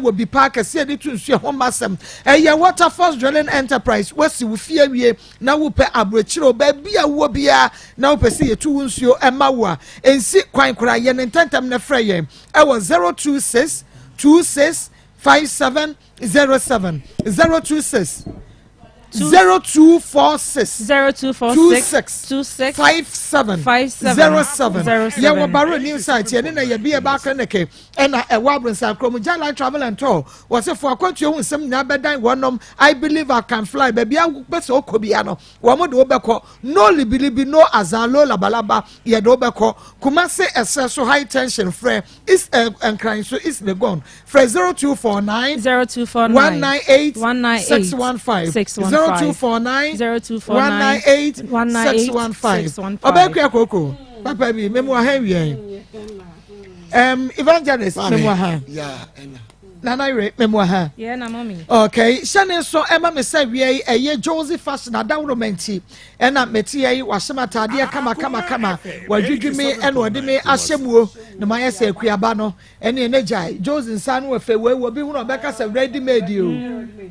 [SPEAKER 2] wɔ bi paa kɛseɛ yɛde tu nsuo ho ma asɛm. Ɛyɛ Waterfalls Drilling Enterprise wasi wo fie awie na wopɛ aburokyire o baabi a wowɔ biara na wopɛ sɛ yɛtu wo nsuo ma wo a nsi kwan koraa yɛ ne ntɛntɛm na frɛ yɛn ɛwɔ 026 26 57 07 026 0246
[SPEAKER 8] 0246
[SPEAKER 2] 26 57 07 yɛwɔ baro new site yɛne na yɛbi yɛba clinic ɛna ɛwɔ abronsan kurom Jala travel and tour wɔse fo akwantuo ho nsɛm nyinaa bɛdan wɔnom I believe I can fly baabi a wopɛ sɛ wokɔ bia no wɔn de wobɛkɔ no libilibi no azan lo labalaba yɛde wobɛkɔ Kumase ɛsɛ so high tension frɛ East eh, Nkran so East Legon frɛ 0249
[SPEAKER 8] 0249
[SPEAKER 2] 198
[SPEAKER 8] 198
[SPEAKER 2] 615
[SPEAKER 8] 615
[SPEAKER 2] 0249
[SPEAKER 8] 0249
[SPEAKER 2] 198
[SPEAKER 8] 198
[SPEAKER 2] 615
[SPEAKER 8] 615.
[SPEAKER 2] Ɔbɛkua koko papa bi memu aha wiɛn evangelist memu aha nana yere memu aha
[SPEAKER 8] Yeah, na mommy.
[SPEAKER 2] Okay hyɛ ne nso ɛma me sɛ wia yi ɛyɛ Josie fashion adaworoma nti ɛna mete yɛ yi wahyɛ me ataadeɛ kama kama kama wadwidwi me ɛna ɔde me ahyɛ muo na mayɛ sɛ akuaba no ɛne ɛne gyae Josie nsa no wɔ fɛ wei obi hunu ɔbɛka sɛ ready made o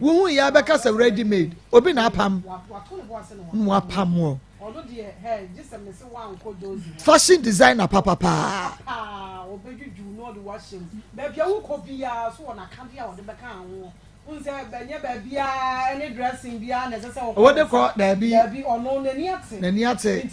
[SPEAKER 2] wohu yɛ abɛka sɛ ready made obi na apam na wapam wɔ fashion designer papapaa. Wode kɔ daabi. N'ani ate.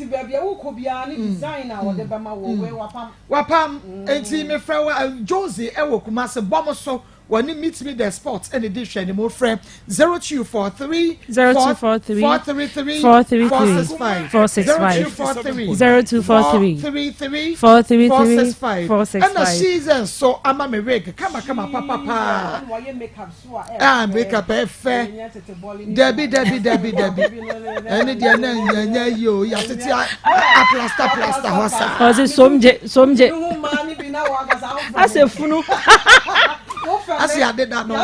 [SPEAKER 2] Wapam. Nti mefrɛ wo Josie ɛwɔ Kumasi bɔ mo so wɔne meet me the sport ɛna di hwɛ ne mu frɛ 0243
[SPEAKER 8] 0243
[SPEAKER 2] 433
[SPEAKER 8] 433
[SPEAKER 2] 465
[SPEAKER 8] 465
[SPEAKER 2] 0243
[SPEAKER 8] 0243
[SPEAKER 2] 433
[SPEAKER 8] 433
[SPEAKER 2] 465
[SPEAKER 8] 465.
[SPEAKER 2] ɛna season so ama me wig kama kama papapa ah makeup ɛfɛ dabi dabi dabi dabi ɛne deɛ na nyanya yi o yɛatete a plaster plaster hɔ saa
[SPEAKER 8] Ɔse somgye somgye. Asɛ funu.
[SPEAKER 2] ase adeda no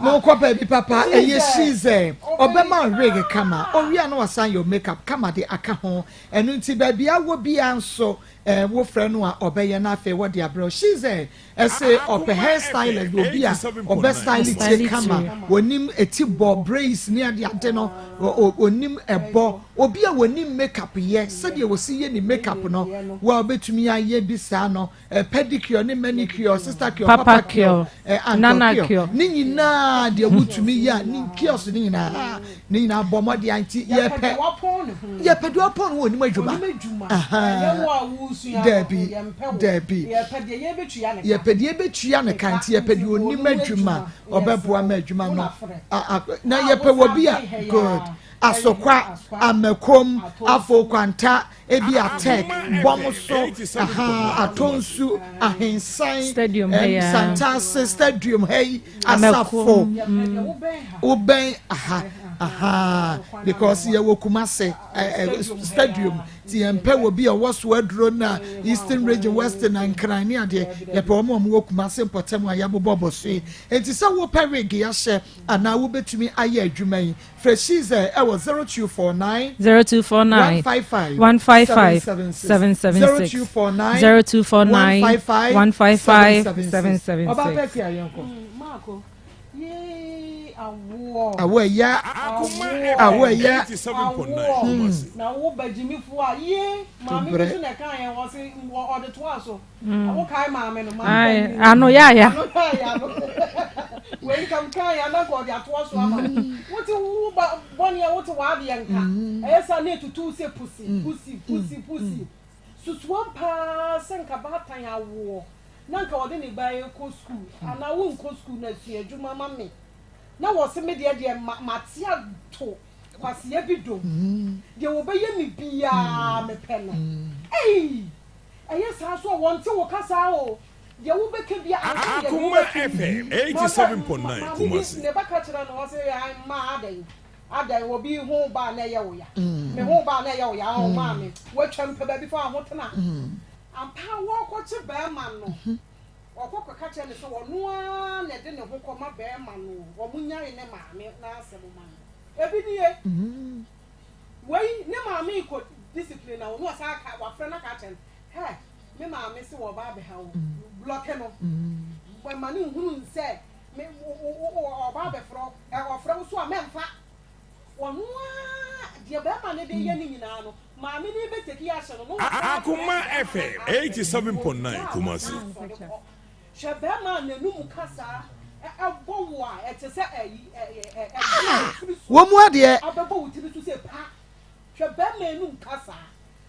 [SPEAKER 2] monkɔ baabi papa ɛyɛ season ɔbɛma wig kama owia no wasan yɛ makeup kama de aka ho ɛno nti baabi awɔ bia nso ɛɛ wofrɛ no a ɔbɛyɛ no afei wɔde abrɛ season ɛsɛ ɔpɛ hair stylist obi a ɔbɛ style tie kama onim eti bɔ braids ne ade ade no onim ɛbɔ obi a onim makeup yɛ sɛdeɛ wosi yɛ ne makeup no wa ɔbɛtumi ayɛ bi saa no ɛ pedicure ne manicure sister cure
[SPEAKER 8] Papa
[SPEAKER 2] papa cure
[SPEAKER 8] cure,
[SPEAKER 2] ɛ uncle
[SPEAKER 8] Nana
[SPEAKER 2] cure
[SPEAKER 8] cure.
[SPEAKER 2] ne nyinaa deɛ wotumi yɛ a ne kiosk ne nyinaa ne nyinaa bɔ mmɔden anti yɛpɛ yɛpɛ deɛ ɔpɔn no wɔ onim adwuma Dabi, dabi. Yɛpɛ deɛ yɛbɛtua ne ka nti yɛpɛ deɛ onim adwuma ɔbɛboa ma adwuma no na yɛpɛ wɔ bi a good asokwa amakom afo kwanta ebi atek bɔm so aha atonsu ahensan
[SPEAKER 8] Stadium ha yi a.
[SPEAKER 2] santase stadium ha yi asafo wobɛn aha aha because yɛwɔ kumase ɛ ɛ stadium ti yɛn mpɛ wɔ bi a ɔwɔ so aduro na eastern region western na nkran ne adeɛ yɛpɛ wɔn a wɔwɔ kumase mpɔtam a yɛabobɔ bɔ so yi eti sɛ wopɛ wig yɛahyɛ anaa wobɛtumi ayɛ adwuma yi frɛ shize ɛwɔ 0249
[SPEAKER 8] 0249
[SPEAKER 2] 155
[SPEAKER 8] 155 776
[SPEAKER 2] 0249
[SPEAKER 8] 0249
[SPEAKER 2] 155
[SPEAKER 8] 155
[SPEAKER 2] 776 ɔba
[SPEAKER 8] 776.
[SPEAKER 2] pɛ fi ayɛnkɔ
[SPEAKER 1] Marco, yee awoɔ.
[SPEAKER 2] awɔ ɛyɛ awɔ ɛyɛ
[SPEAKER 3] 87.9 Kumasi.
[SPEAKER 1] Na wo bagyimifoɔ a yee maame bi so na ɛka yɛn wɔ se wɔ ɔde toa so. Wo kae maame no maame
[SPEAKER 8] Aye,
[SPEAKER 1] panyin.
[SPEAKER 8] ano yaya.
[SPEAKER 1] Ano yaya no. Wei nkam kan yɛn ananka ɔde atoa so ama wo. Wote wo ba bɔne a wote w'adeɛ nka. Ɛyɛ saa na etutu sɛ pusi pusi pusi pusi. Susuam paa sɛ nka baatan awoɔ na nka ɔde ne ba kɔ sukuu anaa wonkɔ sukuu na sua adwuma ma me na wɔse me deɛ deɛ ma mate ato kwaseɛ bi dom deɛ wɔbɛyɛ me biaa mepɛ no ei ɛyɛ saa so a wɔnte wo kasa o deɛ wobɛka bia ansa deɛ
[SPEAKER 3] Akuma
[SPEAKER 1] wobɛka
[SPEAKER 3] FM 87.9
[SPEAKER 1] maame bi
[SPEAKER 3] Kumasi.
[SPEAKER 1] ne bɛka kyerɛ no wɔse ai ma adɛn Adɛn, obi ho ba a na ɛyɛ wo ya? Me ho ba a na ɛyɛ wo ya? Ɔɔ, maame, woatwam pɛ baabi fa wo ho tena. Ampa ara wɔrekɔkye barima no, ɔkɔ kɔka kyerɛ no sɛ ɔno ara na ɛde ne ho kɔma barima no o, wɔnnyae ne maame n'asɛm mma no. Ebi nie, wei ne maame rekɔ discipline na ɔno ɔsan aka, wafrɛ no aka akyerɛ no, hɛ, me maame se wɔreba abɛha wo, blɔke no, ma no nhunu sɛ Me, wo, wo, wo, ɔba abɛfrɛ wo, ɛ, ɔfrɛ wo so a, mɛmfa. Ɔno ara, deɛ bɛrima no de yɛ ne nyinaa no, maame no bɛteki ahyɛ no, na wasan afrɛ
[SPEAKER 3] Akoma
[SPEAKER 1] bɛrima no
[SPEAKER 3] FM
[SPEAKER 1] aka akyerɛ no.
[SPEAKER 3] 87.9
[SPEAKER 1] Ɔgyaa
[SPEAKER 3] Kumasi.
[SPEAKER 1] w'asɔre kɔ. Hwɛ bɛrima a n'anum kasa ɛ, ɛbɔ wo a, ɛte sɛ ɛyi, ɛ, ɛ, ɛ, ɛboɔ a ɛfiri soro
[SPEAKER 2] Wɔn mu adeɛ.
[SPEAKER 1] abɛbɔ wo tiri so sɛ pa. Hwɛ bɛrima anum kasa.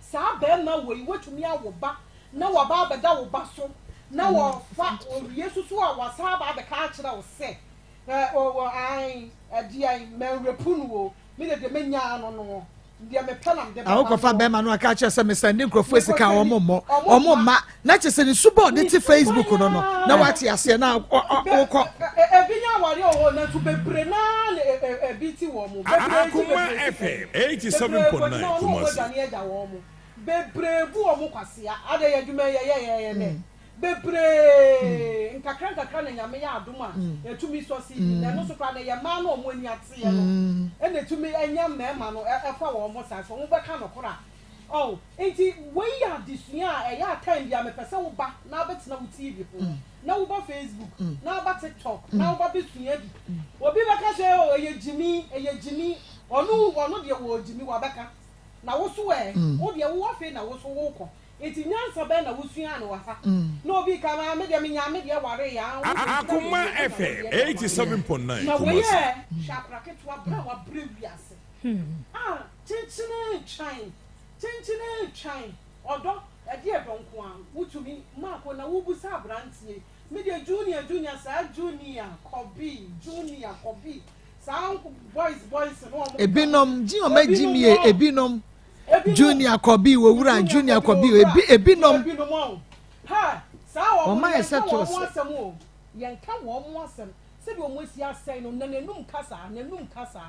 [SPEAKER 1] Saa barima wei watumi awo ba na waba abɛda wo ba so na wɔfa owie soso a wasan aba abɛka akyerɛ wo sɛ ɛ o o ae ɛdeɛn manrepu no o me de deɛ mɛnya no no deɛ mepɛ na mede
[SPEAKER 2] Na
[SPEAKER 1] bɛma
[SPEAKER 2] wokɔfa
[SPEAKER 1] noɔ.
[SPEAKER 2] bɛrima no aka kyerɛ sɛ mesɛnde nkurɔfoɔ sika a
[SPEAKER 1] Mekɔsɛndi
[SPEAKER 2] wɔn mmɔ
[SPEAKER 1] ɔmo
[SPEAKER 2] wɔn
[SPEAKER 1] mma.
[SPEAKER 2] mma na kyerɛ sɛ ne suba a ɔde
[SPEAKER 1] Ne
[SPEAKER 2] te Facebook
[SPEAKER 1] suban
[SPEAKER 2] no no na
[SPEAKER 1] ara.
[SPEAKER 2] wate aseɛ na ɔ- ɔ-
[SPEAKER 1] Be,
[SPEAKER 2] wokɔ
[SPEAKER 1] e, ebi nya awareɛ wɔ hɔ nanso bebree naa na e, e, ebi te wɔn mo. Bebree gye
[SPEAKER 3] Akoma
[SPEAKER 1] bebree sika
[SPEAKER 3] FM
[SPEAKER 1] di. Bebree
[SPEAKER 3] 87.9
[SPEAKER 1] kɔgyina hɔ na wɔn
[SPEAKER 3] Kumasi.
[SPEAKER 1] adwane agya wɔn mo. Bebree bu wɔn kwasea. Adɛn yɛ adwuma yi yɛyɛ yɛyɛ dɛ. Bebree nkakra nkakra na Nyame yɛ adom a yɛtumi sɔ se bi. Na ɛno nso koraa no ɛyɛ mmaa no a wɔn ani ateɛ no ɛna ɛtumi nya mmarima no ɛfa wɔn saa sɛ wɔn bɛka nokorɛ a. Oh, nti wei yɛ adesua a ɛyɛ a time biara mepɛ sɛ woba na abɛtena wo TV ho, na woba Facebook, na woba TikTok, na woba bɛsua bi. Obi bɛka sɛ oh ɛyɛ gyimi, ɛyɛ gyimi, ɔno ɔno deɛ wɔ gyimi wabɛka. Na wo so ɛ, wo deɛ wo afei na wo so wokɔ. Nti nyansa bɛn na wosuaa no wɔ ha? Na obi ka maa me deɛ menyaa me deɛ waree a, wo deɛ nti na
[SPEAKER 3] Akoma
[SPEAKER 1] mewie na wo
[SPEAKER 3] FM
[SPEAKER 1] deɛ deɛ wareɛ.
[SPEAKER 3] 87.9
[SPEAKER 1] Na wei
[SPEAKER 3] Kumasi.
[SPEAKER 1] ɛ, hwɛ akora ketewa berɛ a wabrɛ wiase. Ah, kyenkyenee twan, kyenkyenee twan, ɔdɔ, ɛdeɛ dɔ nko ara, wotumi, Marko, na wobisa aberanteɛ yi, me deɛ Junior, Junior, saa Junior, Kɔbi, Junior, Kɔbi, saa boys, boys no wɔn keka ho,
[SPEAKER 2] Ebinom, gye wɔn agyi
[SPEAKER 1] ebinom
[SPEAKER 2] mie,
[SPEAKER 1] wɔn,
[SPEAKER 2] ebinom,
[SPEAKER 1] ebinom,
[SPEAKER 2] Junior Kɔbi, Owura,
[SPEAKER 1] Junior
[SPEAKER 2] Junior
[SPEAKER 1] Kɔbi,
[SPEAKER 2] Kɔbi,
[SPEAKER 1] Owura,
[SPEAKER 2] ebi, ebinom.
[SPEAKER 1] ebinom wɔn, ha, saa wɔn
[SPEAKER 2] Wɔn
[SPEAKER 1] no,
[SPEAKER 2] ayɛ
[SPEAKER 1] yɛnka
[SPEAKER 2] sɛ
[SPEAKER 1] wɔn
[SPEAKER 2] toɔsɛ.
[SPEAKER 1] asɛm o, yɛnka wɔn asɛm, sɛdeɛ wɔn asi asɛe no, na n'anum kasa, n'anum kasa.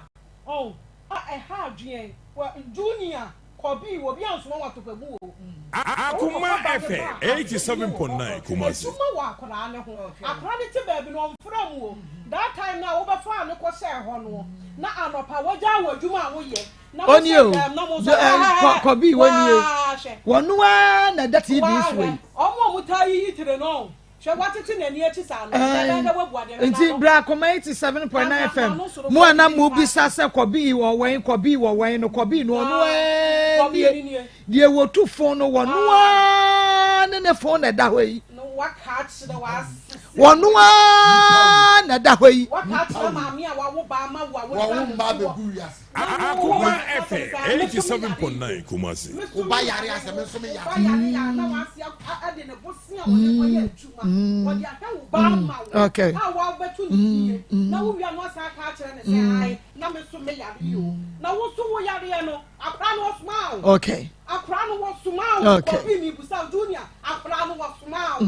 [SPEAKER 1] Ɔn a ɛha adwene wɔ junior kɔbii obi ansoma wo atɔpamu o. Sɛ wo
[SPEAKER 3] Akoma
[SPEAKER 1] kɔfa ba ne
[SPEAKER 3] FM
[SPEAKER 1] ba a asodie wɔ hɔ
[SPEAKER 3] 87.9 Kumasi.
[SPEAKER 1] adwuma wɔ akwadaa no ho akwadaa no te baabi no ɔmfrɛ mo o that time no a wobɛfaa no kɔhyɛɛ hɔ no na anɔpa wagyaa wɔ adwuma a woyɛ na
[SPEAKER 2] Onie
[SPEAKER 1] mohyɛ
[SPEAKER 2] o,
[SPEAKER 1] dɛm na mo nso
[SPEAKER 2] jo, eh, kɔ,
[SPEAKER 1] hɛhɛhɛ
[SPEAKER 2] kɔbi wɔnie.
[SPEAKER 1] waa hwɛ
[SPEAKER 2] Wɔno ara na ɛda TV
[SPEAKER 1] waa
[SPEAKER 2] so
[SPEAKER 1] hwɛ
[SPEAKER 2] yi.
[SPEAKER 1] ɔmo a ɔmo taa yiyi tire no ɔn Hwɛ watete n'ani akyi saa no,
[SPEAKER 2] Ɛɛ,
[SPEAKER 1] dɛdɛɛdɛ wabu adeɛ, hwɛ
[SPEAKER 2] nti
[SPEAKER 1] n'ano.
[SPEAKER 2] bra akoma 87.9
[SPEAKER 1] Na na
[SPEAKER 2] FM
[SPEAKER 1] n'ano soro
[SPEAKER 2] mo a
[SPEAKER 1] kɔ
[SPEAKER 2] na
[SPEAKER 1] titi
[SPEAKER 2] mo
[SPEAKER 1] paa.
[SPEAKER 2] bisa sɛ kɔbii wɔ wɛn kɔbii wɔ wɛn no kɔbii no ɔno
[SPEAKER 1] Ah,
[SPEAKER 2] ara
[SPEAKER 1] kɔbii
[SPEAKER 2] nie
[SPEAKER 1] ni nie.
[SPEAKER 2] deɛ wɔtu fon no wɔno
[SPEAKER 1] Ah.
[SPEAKER 2] ara ne ne fon na ɛda hɔ yi
[SPEAKER 1] No waka akyerɛ w'asese.
[SPEAKER 2] wɔno ara na ɛda hɔ yi
[SPEAKER 1] Waka akyerɛ maame a wawo ba ama wo a
[SPEAKER 9] Wɔwo
[SPEAKER 1] wagya ne
[SPEAKER 9] mma
[SPEAKER 1] soɔ.
[SPEAKER 9] abɛgu wiase.
[SPEAKER 1] Na wo wo
[SPEAKER 3] Akoma
[SPEAKER 1] ka kyerɛ
[SPEAKER 3] FM
[SPEAKER 1] sɛ me nso me yare
[SPEAKER 3] 87.9 Kumasi.
[SPEAKER 1] Me nso
[SPEAKER 9] Wo
[SPEAKER 1] me
[SPEAKER 9] ba yare
[SPEAKER 1] yare
[SPEAKER 9] asɛ me nso me
[SPEAKER 1] Wo
[SPEAKER 9] yare.
[SPEAKER 1] ba yare a na w'ase de ne bosea a wɔde kɔyɛ adwuma wɔde ahwɛ wo ba ama wo
[SPEAKER 2] okay.
[SPEAKER 1] a wabɛto ne fie na wo wia no asan aka akyerɛ ne sɛ ae na me nso me yare yi o na wo nso wo yareɛ no akora no wɔsomaa wo
[SPEAKER 2] okay.
[SPEAKER 1] akora no wɔsomaa wo
[SPEAKER 2] Okay.
[SPEAKER 1] kɔbi mi busa wo junior akora no wɔsomaa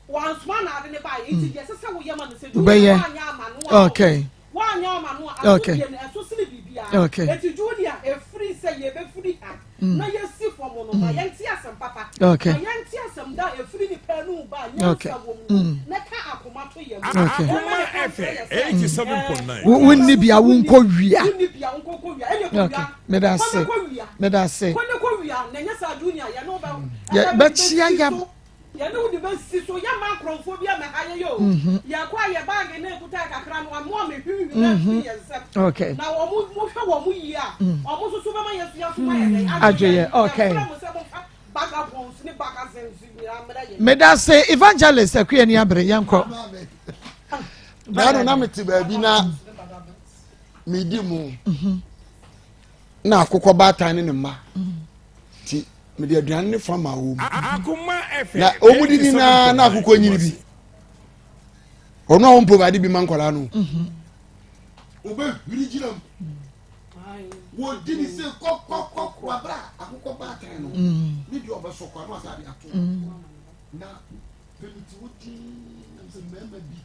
[SPEAKER 1] wo wansoma na ade ne baeɛ nti deɛ ɛsɛ sɛ woyɛ ma no sɛ junior
[SPEAKER 2] Wobɛyɛ.
[SPEAKER 1] woanyɛ ama no a
[SPEAKER 2] okay.
[SPEAKER 1] Woanyɛ ama no a,
[SPEAKER 2] Okay.
[SPEAKER 1] asodie no, ɛso sene biribiara.
[SPEAKER 2] Okay.
[SPEAKER 1] Enti Junior, ɛfiri sɛ yɛbɛfiri ha na yɛsi fam no, ma yɛnte asɛm papa.
[SPEAKER 2] Okay.
[SPEAKER 1] Ma yɛnte asɛm da a ɛfiri nipa anum ba a nyansa
[SPEAKER 2] Okay.
[SPEAKER 1] wɔ mu no, na ka akoma to yɛn mu.
[SPEAKER 2] Okay.
[SPEAKER 1] Ɛma
[SPEAKER 3] Akoma
[SPEAKER 1] yɛka nkyerɛ
[SPEAKER 3] FM
[SPEAKER 1] yɛ sɛ,
[SPEAKER 3] 87.9
[SPEAKER 2] Wo- wonni bia wonkɔ wia
[SPEAKER 1] wonni bia wonkɔ kɔ wia, ɛne kɔ
[SPEAKER 2] Okay.
[SPEAKER 1] wia.
[SPEAKER 2] Meda
[SPEAKER 1] Kɔ
[SPEAKER 2] ase.
[SPEAKER 1] ne kɔ wia.
[SPEAKER 2] Meda ase.
[SPEAKER 1] Kɔ ne kɔ wia, na ɛnyɛ saa Junior, yɛne wo bɛ-
[SPEAKER 2] Yɛ-
[SPEAKER 1] ɛbɛ-
[SPEAKER 2] bɛkyia
[SPEAKER 1] bɛsi
[SPEAKER 2] yam.
[SPEAKER 1] so. Yɛne wo de bɛsi so, yɛmma akorɔmfoɔ bi ammɛha yɛn o. Yɛkɔ a yɛ baage no ɛkuta yɛ kakra no, wɔn a mehwimhwim no afiri yɛn nsam.
[SPEAKER 2] Okay.
[SPEAKER 1] Na wɔn mohwɛ wɔn yie a, wɔn nso so bɛma yɛn so yɛn so ayɛ dɛn?
[SPEAKER 2] Adwe yɛn, okay.
[SPEAKER 1] Yɛfrɛ mo sɛ momfa vagabonds ne bagazins nyinaa mmrɛ yɛn.
[SPEAKER 2] Meda se evangelist Akua ni abere yɛnkɔ.
[SPEAKER 9] Bɛɛ no na mete baabi na medi mu na akokɔ baatan ne ne mma nti mede aduane ne fa ma wɔn mu na wɔn didi naa na akokɔ nyini bi ɔno a wɔn provide bi ma nkwadaa no wɔbɛhwiri gyina mu wɔdi ne se kɔkɔkɔ wabra akokɔ baatan no ne deɛ ɔbɛsɔ kɔ ano asa de ato na pɛmiti wodi nam sɛ mmarima bi.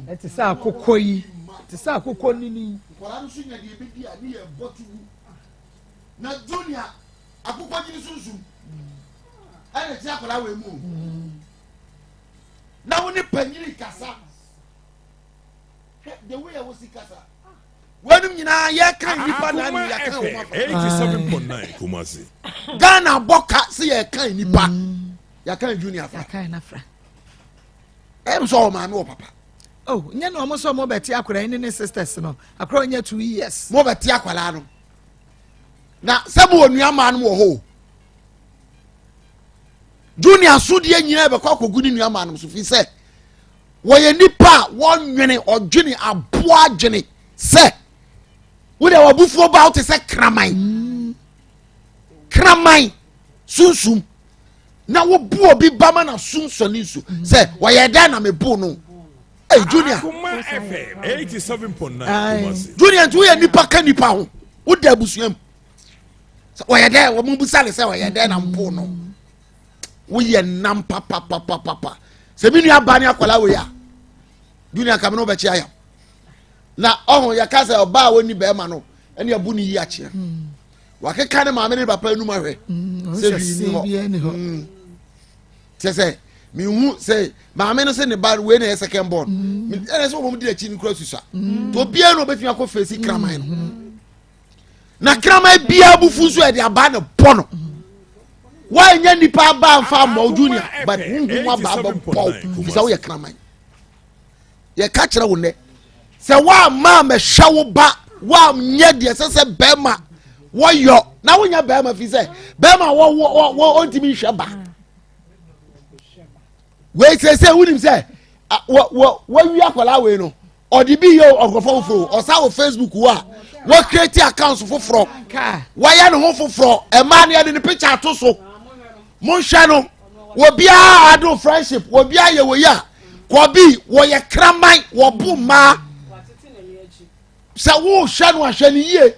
[SPEAKER 2] Ɛte sɛ akokɔ yi, te sɛ akokɔ nini.
[SPEAKER 9] Nkwadaa no nso nya deɛ ɛbɛdi a ne yɛ bɔ to gu. Na Junior akokɔ gyini sunsum ɛna ɛte akwadaa wei mu o. Na wo ne panyini kasa. Hwɛ the way a wosi kasa. Wɔnom nyinaa yɛka nnipa na ne yɛka wɔn afa.
[SPEAKER 3] 87.9 Kumasi.
[SPEAKER 9] Ghana bɔ ka sɛ yɛka nnipa. Yɛka Junior afa.
[SPEAKER 2] Yɛka n'afra.
[SPEAKER 9] Ɛyɛ sɛ ɔwɔ maame wɔ papa.
[SPEAKER 2] Oh, nyɛ na ɔmo sɛ ɔmo bɛte akwadaa yi ne ne sisters no. Akwadaa ɔnyɛ 2 years.
[SPEAKER 9] Mo bɛte akwadaa no. Na sɛ mo wɔ nua maa no wɔ hɔ o. Junior so deɛ nyinaa bɛkɔ akɔgu ne nua maa no so fi sɛ wɔyɛ nipa a wɔnwene ɔdwene aboa adwene sɛ wode wabufuo ba wote sɛ kraman kraman sunsum na wobu obi ba ma na sum sɔ ne nsu sɛ wɔyɛ dɛn na mebu no. Hey, Junior.
[SPEAKER 3] Akuma FM 87.9 Kumasi.
[SPEAKER 9] Junior, nti woyɛ nipa ka nipa ho, woda abusua mu sɛ wɔyɛ dɛn, wɔn busa ne sɛ wɔyɛ dɛn na mpo no woyɛ nam papapapapa sɛ mi nua ba ne akwadaa wei a, Junior, kame no wobɛkye ayam na ɔho yɛka sɛ ɔbaa a wɔnni bɛrima no ɛne abu ne yi akyea wakeka ne maame ne papa anum ahwɛ sɛ hwii ni hɔ kyɛ sɛ mehu sɛ maame no sɛ ne ba wei na ɛyɛ second born, ɛna sɛ wɔn di akyi no kura susua nti obiara na obetumi akɔ fesi kraman no na kraman biara bufu nso ɛde aba na bɔ no. Wɔnyɛ nipa aba nfa mmɔ wo, Junior, but huhum aba abɛbɔ wo fisɛ woyɛ kraman. Yɛka kyerɛ wo nnɛ sɛ woamma mɛhwɛ wo ba, woanyɛ deɛ ɛsɛ sɛ bɛrima wɔyɔ na wonyɛ bɛrima fi sɛ bɛrima wɔ ɔntumi nhwɛ ba wei sɛ wonim sɛ wawi akwadaa wei no ɔde bi yɛ ɔnkurɔfoɔ foforɔ, ɔsa wɔ Facebook wo a wɔ create accounts foforɔ, wɔyɛ ne ho foforɔ, ɛmaa ne yɛde ne picture ato so. Monhwɛ no, obiara ado friendship, obiara yɛ wɔ yi a kɔbi wɔyɛ kraman wɔbo mmaa sɛ wohwɛ no ahwɛ no yie.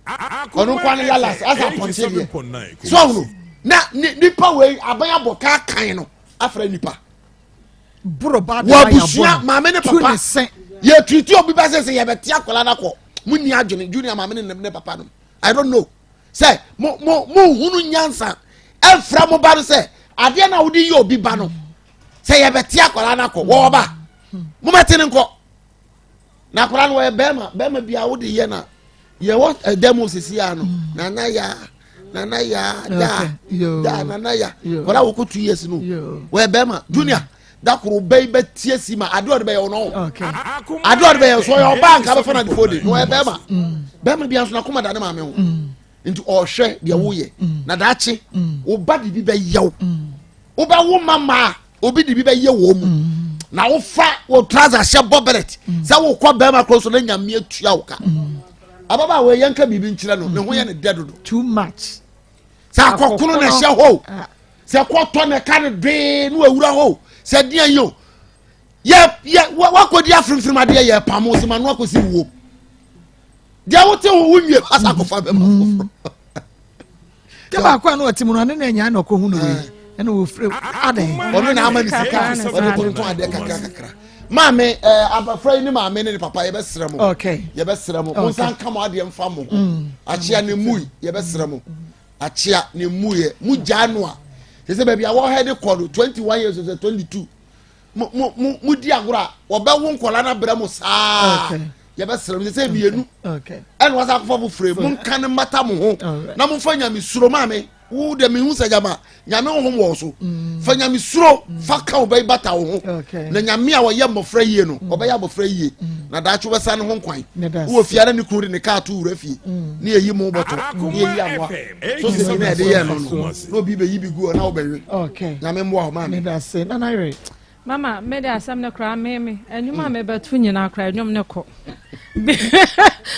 [SPEAKER 9] Ɔno nkwa no yalas asa apɔnkye deɛ so ɔhono na nipa wei aban abɔ kaa kan no afrɛ nipa wɔ abusua maame ne papa yɛ tutu obi ba sɛ yɛbɛte akwadaa no akɔ mo ni adwene. Junior maame ne papa no, I don't know sɛ mo nhunu nyansa ɛnfra mo ba no sɛ adeɛ na wode yɛ obi ba no sɛ yɛbɛte akwadaa no akɔ wɔwɔ ba mo bɛte ne nkɔ na akwadaa no wɔyɛ bɛrima bɛrima bi a wode yɛ na yɛwɔ ɛdɛm mu sisi ya no nana ya nana ya da da nana ya akwadaa wɔkɔ 2 years no wɔyɛ bɛrima. Junior, dakoro bɛyi bɛ tie si ma adeɛ ɔde bɛyɛ ɔno adeɛ ɔde bɛyɛ so ɔyɛ ɔbaa nka bɛfa na de fo de na ɔyɛ bɛrima bɛrima bi nso na kɔma da ne maame ho nti ɔhwɛ deɛ woyɛ na daakye wo ba de bi bɛyɛ wo, wobɛwo mama obi de bi bɛyɛ wɔ mu na wofa wo trouser hyɛ bɔ belt sɛ wokɔ bɛrima koro so na Nyame atua wo ka. Ababaawa yɛn ka biribi nkyerɛ no, ne ho yɛ ne dɛ dodo.
[SPEAKER 2] Too much.
[SPEAKER 9] Sɛ akɔkono na ɛhyɛ hɔ, sɛ kɔtɔ na ɛka no dwee na wawura hɔ, sɛ deɛ yi o yɛ yɛ wakɔdi afrimfrim adeɛ yɛ pam sɛ ma no akɔsi wuo deɛ wote ho wo nwie asa akɔfa bɛma foforɔ.
[SPEAKER 2] Te baako a na ɔte mu no, ɔne na anya na ɔkɔhu no wei ɛna wɔfiri adɛn.
[SPEAKER 9] Ɔno na ama ne sika ɔde tontɔn adeɛ kakra kakra. Maame abafra yi ne maame ne ne papa, yɛbɛsrɛ mo, yɛbɛsrɛ mo, mo nsa nka mo adeɛ mfa mo ho. Akyea ne mui, yɛbɛsrɛ mo, akyea ne muyɛ mo gyaa no a sɛ baabi a wɔhɛ de kɔ no 21 years sɛ 22 mo mo mo mo di agorɔ a wɔbɛwo nkɔla no abrɛ mo saa. Yɛbɛsrɛ mo sɛ mmienu ɛna wɔsa akɔfa foforɔ mo nka ne mmata mo ho na momfa Nyame suro. Maame, wo de mehu sɛ gyama Nyame honhom wɔ so, fa Nyame suro fa ka wo bɛyi bata wo ho na Nyame a wɔyɛ mmɔfra yie no ɔbɛyɛ abɔfra yie na daakye wobɛsa ne ho nkwan. Wowɔ fie ara ne kunu de ne kaa to wura fie ne yɛyi mo bɔtɔ ne yɛyi amoa so sɛ bi na ɛde yɛ no no na obi bɛyi bi gu hɔ na wobɛwe. Nyame mmoa wo, maame.
[SPEAKER 8] Mama, mede asɛm no koraa meme ɛnwom a mebɛto nyinaa koraa ɛnwom no kɔ.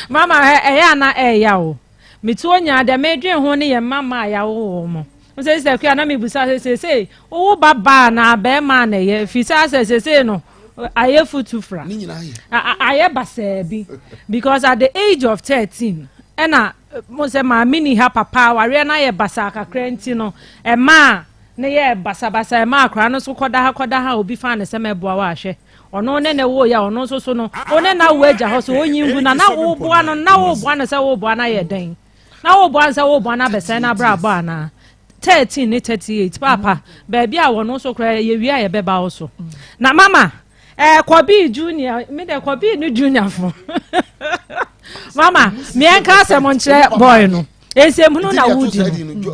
[SPEAKER 8] Mama, ɛyɛ ana ɛyɛ o metuo nyaa deɛ medwen ho ne yɛ mma a yɛawo mo sɛ sɛ kua na mebusa sɛ sesei wowo ba baa na bɛrima na ɛyɛ firi sɛ asɛ sesei no ayɛ futu fra ayɛ basaa bi because at the age of 13 ɛna mo sɛ maame ni ha papa awareɛ no ayɛ basaa kakra nti no ɛmaa ne yɛ basabasa ɛma akora no so kɔda ha kɔda ha obi fa ne sɛ mɛboa wɔ ahwɛ. Ɔno ne ne woeɛ a ɔno nso so no wo ne no awo agya hɔ so ɔnyi ngu na na woboa no na woboa no sɛ woboa no ayɛ dɛn na woboa no sɛ woboa no abɛsɛe no abrabɔ anaa 13 ne 38 paapa baabi a wɔno nso koraa yɛwie a yɛbɛba wo so na mama ɛɛ eh, kɔbii junior mi dɛ kɔbii ne junior fo mama miɛnka asɛm nkyerɛ boy no nsɛmhunu na wodi no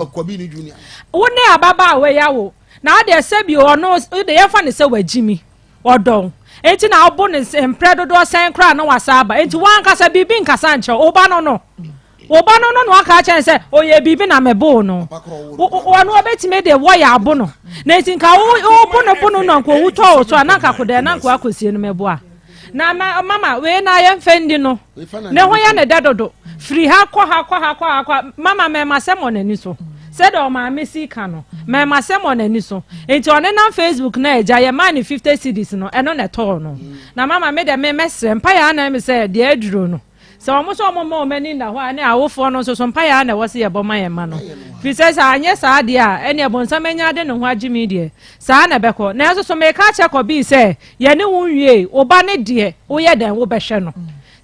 [SPEAKER 8] wo ne ababaawa yi awo Na wo deɛ sɛbi ɔno wo deɛ yɛmfa no sɛ wagyimi ɔdɔ wo enti na wobo no mprɛ dodoɔ sɛn koraa na wasa aba enti wankasa biribi nkasa nkyerɛ wo ba no no wo ba no no na waka akyerɛ sɛ ɔyɛ biribi na meboo no ɔno ɔbɛtumi de wɔyɛ abo no na enti nka wobo no bo no na nka owu tɔ wo so a na nka kodɛɛ na nka wakɔsie no mɛboa na mama wei na yɛmfa ndi no Ne ho yɛ no dɛ dodo. Firi ha kɔ ha kɔ ha kɔ ha kɔ mama mɛma sɛm wɔ n'ani so. Sɛdeɛ ɔmaame si ka no, mɛma sɛm wɔ n'ani so. Nti ɔnenam Facebook na agya yɛ maa no 50 cedis no, ɛno na ɛtɔɔ no. Na mama me deɛ me mɛsrɛ, mpaeɛ ara na ɛme sɛ deɛ aduro no. Sɛ wɔn nso wɔn mma wɔn ani nna hɔ a, ɛne awofoɔ no nso so mpaeɛ ara na ɛwɔ sɛ yɛbɔ ma yɛn mma no. Firi sɛ sɛ anyɛ saa deɛ a, ɛneɛ bonsam anya ade ne ho agye me deɛ, saa na ɛbɛkɔ. Nanso so meka akyerɛ Kɔbii sɛ, Yɛne wo nwiei, wo ba no deɛ woyɛ dɛn wobɛhwɛ no.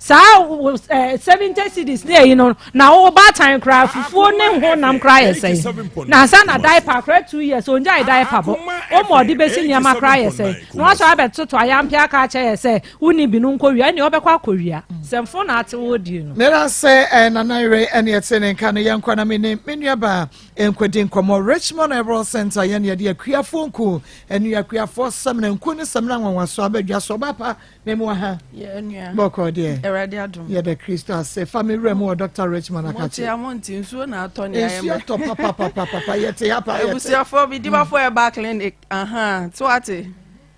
[SPEAKER 8] Saa wo eh, 70 cedis ne ayi no na wo baatan koraa fufuo ne ho nam koraa yɛ sɛn. Na ansa na diaper koraa 2 years ongyae diaper bɔ. Woma ɔde bɛsi nneɛma koraa yɛ sɛn. Na wasɔre abɛtoto ayampe aka akyerɛ yɛ sɛ wonni bi no nkɔwia, ɛnneɛ ɔbɛkɔ akɔwia. Sɛmfo na ate wo die no.
[SPEAKER 2] Meda sɛ eh, Nana Yere ɛne ɛte ne nka no yɛnkɔ na me ne me nuabaa nkɔdi nkɔmmɔ Richmond Herbal Center yɛne yɛde akuafoɔ nku Ɛne akuafoɔ samina nku ne samina nwanwaso aba dwa so. Ɔbaa pa, me mu aha. Bɔkɔ deɛ.
[SPEAKER 10] Awurade adom.
[SPEAKER 2] Yɛda Kristo ase. Fa me wura mu wɔ Dr. Richmond akakye.
[SPEAKER 10] Mote a monte nsuo na atɔ ne ayɛ
[SPEAKER 2] mmerɛ. Nsuo atɔ papapapapa yɛte ha pa yɛte.
[SPEAKER 10] Abusuafoɔ bi dimafo herbal clinic aha so ate.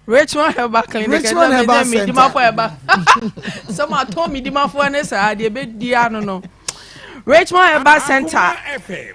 [SPEAKER 10] Richmond herbal clinic.
[SPEAKER 2] Richmond herbal center.
[SPEAKER 10] Dimafo herbal. Sɛ mo atɔn mi dimafoɔ ne saa deɛ bɛ ano no. Richmond Herbal Center,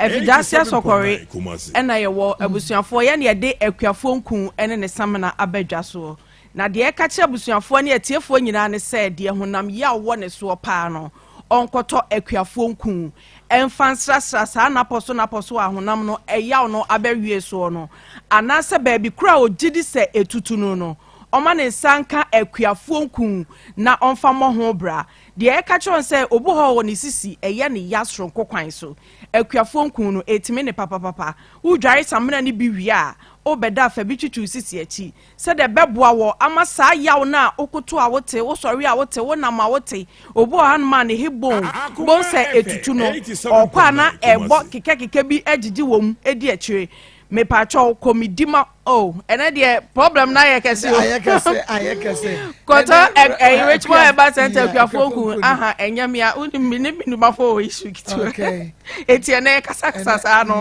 [SPEAKER 10] Afigyase Asɔkɔre na yɛwɔ. Abusuafoɔ, yɛn na yɛde akuafoɔ nku ne ne samina aba dwa soɔ. Na deɛ yɛka kyerɛ abusuafoɔ ne atiefoɔ nyinaa ne sɛ, deɛ honam yaw wɔ ne soɔ paa no, ɔnkɔtɔ akuafoɔ nku mfa nsrasra saa napɔ so napɔ so a honam no yaw no abɛwie soɔ no, anaasɛ baabi koro a ɔgye di sɛ ɛtutu no no, ɔma ne nsa nka akuafoɔ nku na ɔmfa mmɔ ho bra. Deɛ ɛka kyerɛ wɔn sɛ obu hɔ wɔ ne sisi, ɛyɛ ne ya soronko kwan so. Akuafoɔ nku no, ɛtumi ne papapapa. Wodware samena no bi wie a, wobɛda a fa bi twitwi wo sisi akyi sɛdeɛ ɛbɛboa wɔ ama saa yaw no a wokoto a wote, wosɔre a wote, wonam a wote. Obi wɔ hanom a ne hip bone, bohu sɛ ɛtutu no, ɔrekɔ a na ɛrebɔ kekakeka bi agyigye wɔ mu di akyire. Mepakyɛw kɔ me di ma oh ɛnɛ deɛ problem na ayɛ kɛse o.
[SPEAKER 2] Ayɛ kɛse ayɛ kɛse.
[SPEAKER 10] Kɔtɔ ɛyi Richmond Herbal Center akuafoɔ nku aha ɛnyɛ mea woni mi ne mi numafo wɔ issue ketewa.
[SPEAKER 2] Okay.
[SPEAKER 10] Eti ɛnɛ yɛ kasa kasa saa no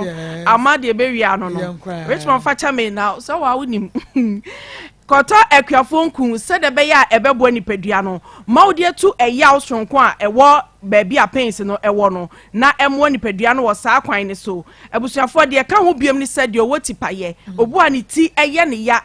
[SPEAKER 10] ama deɛ bɛwia ano no. Richmond fa kyɛ me na sɛ waa wonim. Kɔtɔ akuafoɔ nku sɛdeɛ ɛbɛyɛ a ɛbɛboa nipadua no ma wode atu ɛyaw soronko a ɛwɔ baabi a pains no wɔ no na ɛmmoa nipadua no wɔ saa kwan no so. Abusuafoɔ, deɛ ɛka ho biom ne sɛ deɛ ɔwɔ tipayɛ, obu a ne ti yɛ ne ya,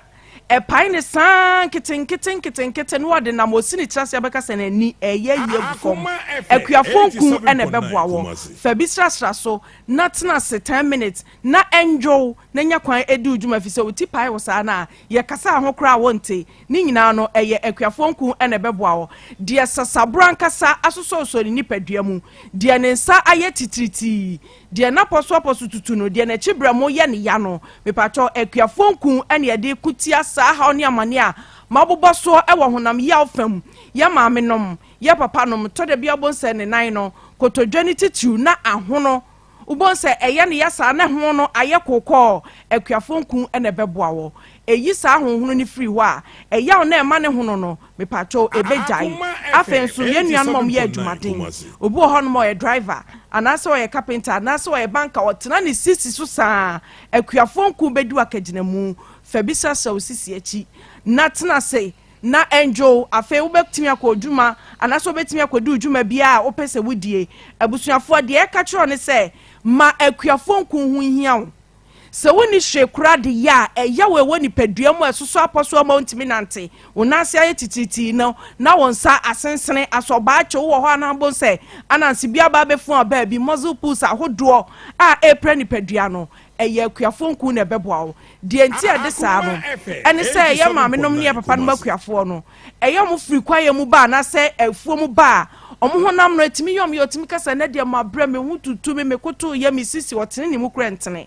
[SPEAKER 10] ɛpae ne saa nketenkete nketenkete na ɔde nam ɔsi ne tiri ase abɛka sɛ n'ani ɛreyɛ ayi agu fam. Akuafoɔ nku na ɛbɛboa wɔ. Fa bi srasra so na tena ase 10 minutes na ɛndwow na nya kwan di wo dwuma efisɛ wo ti pae wo saa no a, yɛkasa ho koraa a wonte. Ne nyinaa no, ɛyɛ akuafoɔ nku na ɛbɛboa wo. Deɛ sasaboro ankasa asosɔsosɔ ne nipadua mu, deɛ ne nsa ayɛ titiritii, deɛ n'apɔsoapɔso tutu no, deɛ n'akyi berɛmo yɛ no ya no, mepakyɛw, akuafoɔ nku na yɛde ko tia saa haw ne amane a mabobɔ soɔ wɔ honam yaw fa mu. Yɛn maamenom, yɛn papanom, tɔ da bi a wobɛhu sɛ ne nan no, kotodwe no titiriw na ahono Wobɛhu sɛ ɛyɛ no ya saa na ho no ayɛ kookɔɔ. Akuafoɔ nku na ɛbɛboa wɔ. Ɛyi saa honhono no firi hɔ a, ɛyaw no a ɛma ne hono no, mepakyɛw, ɛbɛgyae. Afei nso, yɛn nuanom a wɔyɛ adwumaden, obi wɔ hɔnom a ɔyɛ driver, anaasɛ ɔyɛ carpenter, anaasɛ ɔyɛ banker, ɔtena ne sisi so saa ara, akuafoɔ nku bɛdi wo akagyinamu. Fa bi srasra wo sisi akyi na tena ase. Na ɛndwo, afei wobɛtumi akɔ odwuma anaasɛ wobɛtumi akɔdi wo dwuma biara a wopɛ sɛ wodie. Abusuafoɔ, deɛ ɛka kyerɛ wo ne sɛ, ma akuafoɔ nku ho nhia wo. Sɛ wonni hwee koraa de yɛ a, ɛyaw a ɛwɔ nipadua mu a ɛsosɔ apɔ so ama wontumi nante, wo nan ase ayɛ titiritii no, na wo nsa asensene, asɔbaakye, wowɔ hɔ a na wobɛhu sɛ ananse bi aba abɛfu wo baabi, muscle pulls ahodoɔ a ɛrepira nipadua no. Ɛyɛ akuafoɔ nku na ɛbɛboa wo. Deɛ nti a ɛde saa no, ɛne sɛ yɛn maamenom ne yɛn papanom akuafoɔ no, ɛyɛ wɔn firi kwaeɛ mu ba anaasɛ afuo mu ba a, wɔn honam no, ɛtumi yɛ wɔn yɛ, wɔtumi ka sɛ, ɛnnɛ deɛ mabrɛ, me ho tutu me, mekoto yɛ, me sisi, ɔtene ne mu koraa ntene.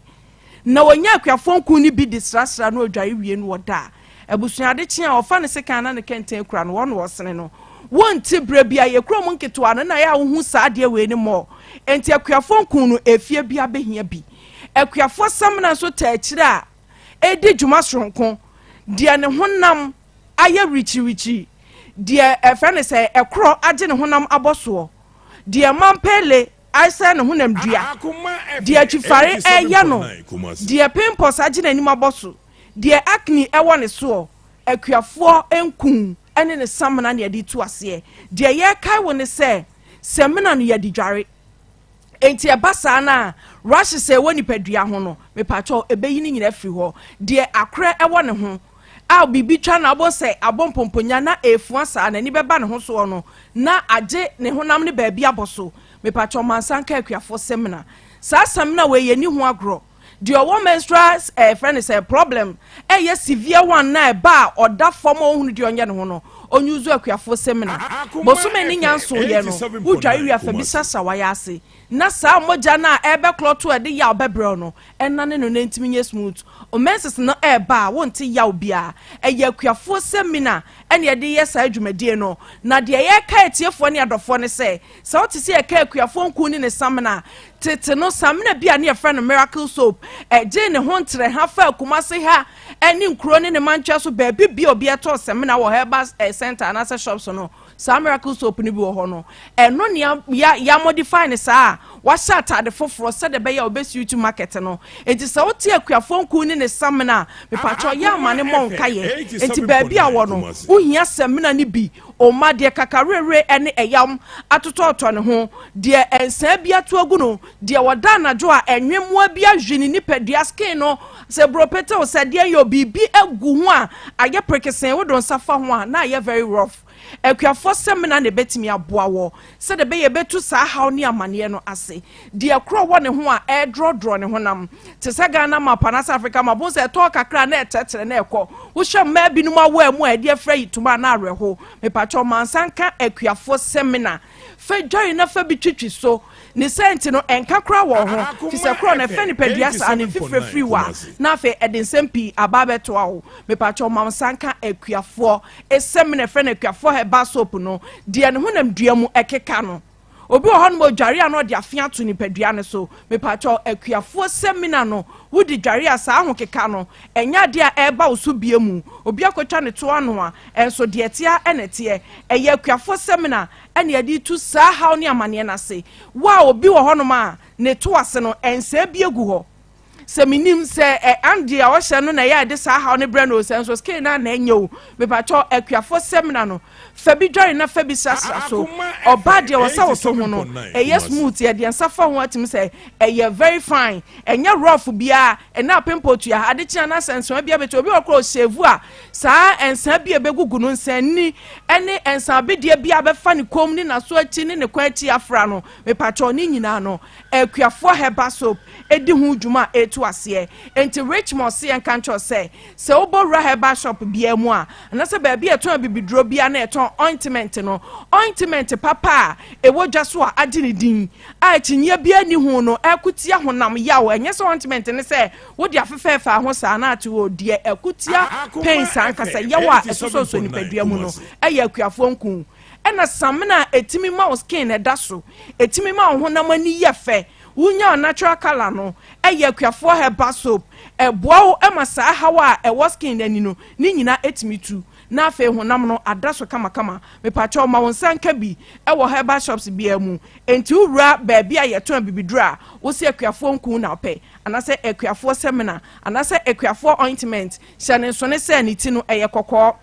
[SPEAKER 10] Na wɔnya akuafoɔ nku no bi de srasra na ɔdware wie no ɔda a, abusua ade kye a, ɔfa ne sekan na ne kɛntɛn kura no, wɔn na wɔsene no. Wonte berɛ biara, yɛ kurom nketewa no na ɛyɛ a wohu saa adeɛ wei no more. Enti akuafoɔ nku no, efie biara bɛhia bi. Akuafoɔ samina nso taa akyire a ɛredi dwuma soronko, deɛ ne honam ayɛ wirikyiriwirikyiri, deɛ ɛfrɛ no sɛ ɛkorɔ agye ne honam abɔ soɔ, deɛ mampele asɛe ne honam dua, deɛ atwifare reyɛ no, deɛ pimples agye n'anim abɔ so, deɛ acne wɔ ne soɔ, akuafoɔ nku ne ne samina na yɛde tu aseɛ. Deɛ yɛrekae wo ne sɛ, samina no yɛde dware. Enti ɛba saa no a, rashes a ɛwɔ nipadua ho no, mepakyɛw, ɛbɛyi ne nyinaa afiri hɔ. Deɛ akorɛ wɔ ne ho a biribi twa no abɔ sɛ abɔ mpomponya na ɛrefua saa, n'ani bɛba ne ho soɔ no, na agye ne honam no baabi abɔ so. Mepakyɛw, mansa nka akuafoɔ samina. Saa samina wei, yɛnni ho agorɔ. Deɛ ɔwɔ menstrual eh, frɛ no sɛ problem ɛyɛ severe one na ɛba a ɔda fam a ɔhunu deɛ ɔnyɛ ne ho no, ɔnyuzu akuafoɔ samina. Bosome ne nya nsoeɛ no, wodware wie a fa bi srasra w'ayɛ ase na saa mogya no a ɛrebɛ clot a ɛde yaw bɛbrɛ wo no ɛnane no na ɛntumi nyɛ smooth. Wo menses no ɛreba a wonte yaw biara. Ɛyɛ akuafoɔ samina ɛna yɛde yɛ saa dwumadie no. Na deɛ yɛreka atiefoɔ ne adɔfoɔ ne sɛ, Sɛ wote sɛ yɛka akuafoɔ nku ne ne samina a, tete no samina bi a ne yɛfrɛ no miracle soap, ɛgyee ne ho ntrɛha faa Kumase ha ne nkuro ne ne mantwea so baabi bia obi ɛtɔn samina wɔ herbal eh, center anaasɛ shops no, saa miracle soap no bi wɔ hɔ no, ɛno ne ya, ya, ya modify ne saa a wahyɛ atade foforɔ sɛdeɛ ɛbɛyɛ a ɔbɛsuit market no. Enti sɛ wote akuafoɔ nku ne ne samina a, mepakyɛw yɛ ama ne mmɔ nkayɛ. Enti baabi a wɔ no, wohia samina no bi Ɔma deɛ kakawerɛwerɛ ne ɛyam atotɔtotɔ ne ho, deɛ nsaa bi ato agu no, deɛ ɔda anadwo a ɛnwemmoa bi awe ne nipadua, skin no, sɛ buro petew, sɛ deɛn yɛ o, biribi agu ho a ayɛ prekesee, wode wo nsa fa ho a na ayɛ very rough. Akuafoɔ samina na ɛbɛtumi aboa wɔ sɛdeɛ ɛbɛyɛ ɛbɛtu saa haw ne amaneɛ no ase. Deɛ korɔ wɔ ne ho a ɛredrɔdrɔ ne honam te sɛ Ghana map anaasɛ Africa map, wohu sɛ ɛtɔɔ kakra a na ɛtrɛtrɛ na ɛkɔ. Wohwɛ mmaa binom awaa mu a ɛde afira yi toma a na awerɛho. Mepakyɛw mansa nka akuafoɔ samina. Fa dware na fa bi twitwi so. Ne saa nti no ɛnka koraa wɔ wo ho, fisɛ korɔ no ɛfɛ nipadua saa no mfifire firi wo a na afei ɛde nsɛm pii aba abɛtoa wo. Mepakyɛw mansa nka akuafoɔ samina ɛfrɛ no akuafoɔ herbal soap no, deɛ ne honam dua mu ɛkeka no. Obi wɔ hɔnom a odware a na ɔde afe ato nipadua no so. Mepakyɛw, akuafoɔ samina no, wode dware a saa ahokeka no, ɛnyɛ adeɛ a ɛreba wo so bia mu. Obi akɔtwa ne to ano a, ɛnso deɛ ɛteɛ ara na ɛteɛ. Ɛyɛ akuafoɔ samina na yɛde retu saa haw ne amaneɛ no ase. Wo a obi wɔ hɔnom a ne to ase no, ɛnsɛe bi agu hɔ. Sɛ menim sɛ ɛ Andy a ɔhyɛ no na ɛyɛ a ɛde saa haw no brɛ no o, sɛ nso skin no a na ɛnyɛ o. Mepakyɛw, akuafoɔ samina no, fa bi dware na fa bi srasra so. Ɔbaa deɛ ɔsɛ wo to ho no, ɛyɛ smooth, yɛde yɛn nsa fa ho a tumi sɛ ɛyɛ very fine, ɛnyɛ rough biara, ɛnna pimple tua ha, ade kye a na sɛ nsoa bi abɛtua, obi wɔ hɔ koraa ɔshave a, saa nsa bi a ɛbɛgugu no, nsanni ne nsa abedeɛ bi a bɛfa ne kɔn mu ne n'aso akyi ne ne kɔn akyi afra no, mepakyɛw ne nyinaa no, Akuafoɔ Herbal Soap di ho dwuma a ɛretu aseɛ. Enti Richmond se yɛnka nkyerɛ wo sɛ, sɛ wobɔ wura herbal shop biara mu a, anaasɛ baabi a yɛtɔn abibiduro biara na yɛtɔn ointment no, ointment papa a ɛwɔ dwa so a agye ne din a akyinnyeɛ biara nni ho no ɛko tia honam yaw. Ɛnyɛ sɛ ointment ne sɛ wode afefɛɛfɛ ho saa na ate o, deɛ ɛko tia pains ankasa, yaw a ɛsosɔsosɔ nipadua mu no, ɛyɛ akuafoɔ nku. Ɛna samina a ɛtumi ma wo skin ɛda so, ɛtumi ma wo honam ani yɛ fɛ, wonya wo natural colour no, ɛyɛ akuafoɔ herbal soap. Ɛboa wo ma saa haw a ɛwɔ skin no ani no ne nyinaa ɛtumi tu, na afei honam no ada so kamakama. Mepakyɛw ma wo nsa nka bi wɔ herbal shops biara mu. Enti wo wura baabi a yɛtɔn abibiduro a, wose akuafoɔ nku na wopɛ, anaasɛ akuafoɔ samina, anaasɛ akuafoɔ ointment, hyɛ no nsone sɛ ne ti no ɛyɛ kɔkɔɔ.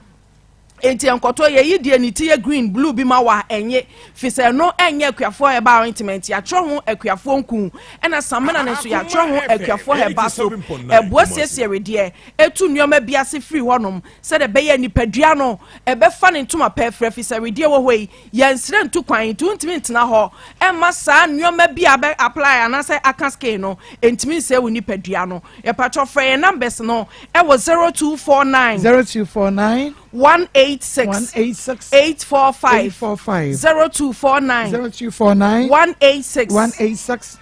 [SPEAKER 10] Enti ɛnkɔtɔ yɛyi deɛ ne ti yɛ green, blue bi ma wo a, ɛnye, fisɛ ɛno ɛnyɛ akuafoɔ herbal ointment, yɛatwerɛ ho akuafoɔ nku, ɛna samina no nso yɛatwerɛ ho akuafoɔ herbal soap. Ɛboa siesie wedeɛ, ɛtu nnoɔma bi ase firi hɔnom sɛdeɛ ɛbɛyɛ a nipadua no ɛbɛfa ne ntoma pɛ frɛ, fisɛ wedeɛ wɔ hɔ yi yɛnsrɛ ntu kwan nti wontumi ntena hɔ ɛmma saa nnoɔma bi a bɛ apply anaasɛ aka skin no ɛntumi nsɛe wo nipadua no. Yɛpakyɛw frɛ yɛn numbers no ɛwɔ 0249.
[SPEAKER 2] 0249.
[SPEAKER 10] 186.
[SPEAKER 2] 186.
[SPEAKER 10] 845.
[SPEAKER 2] 845.
[SPEAKER 10] 0249.
[SPEAKER 2] 0249.
[SPEAKER 10] 186.
[SPEAKER 2] 186.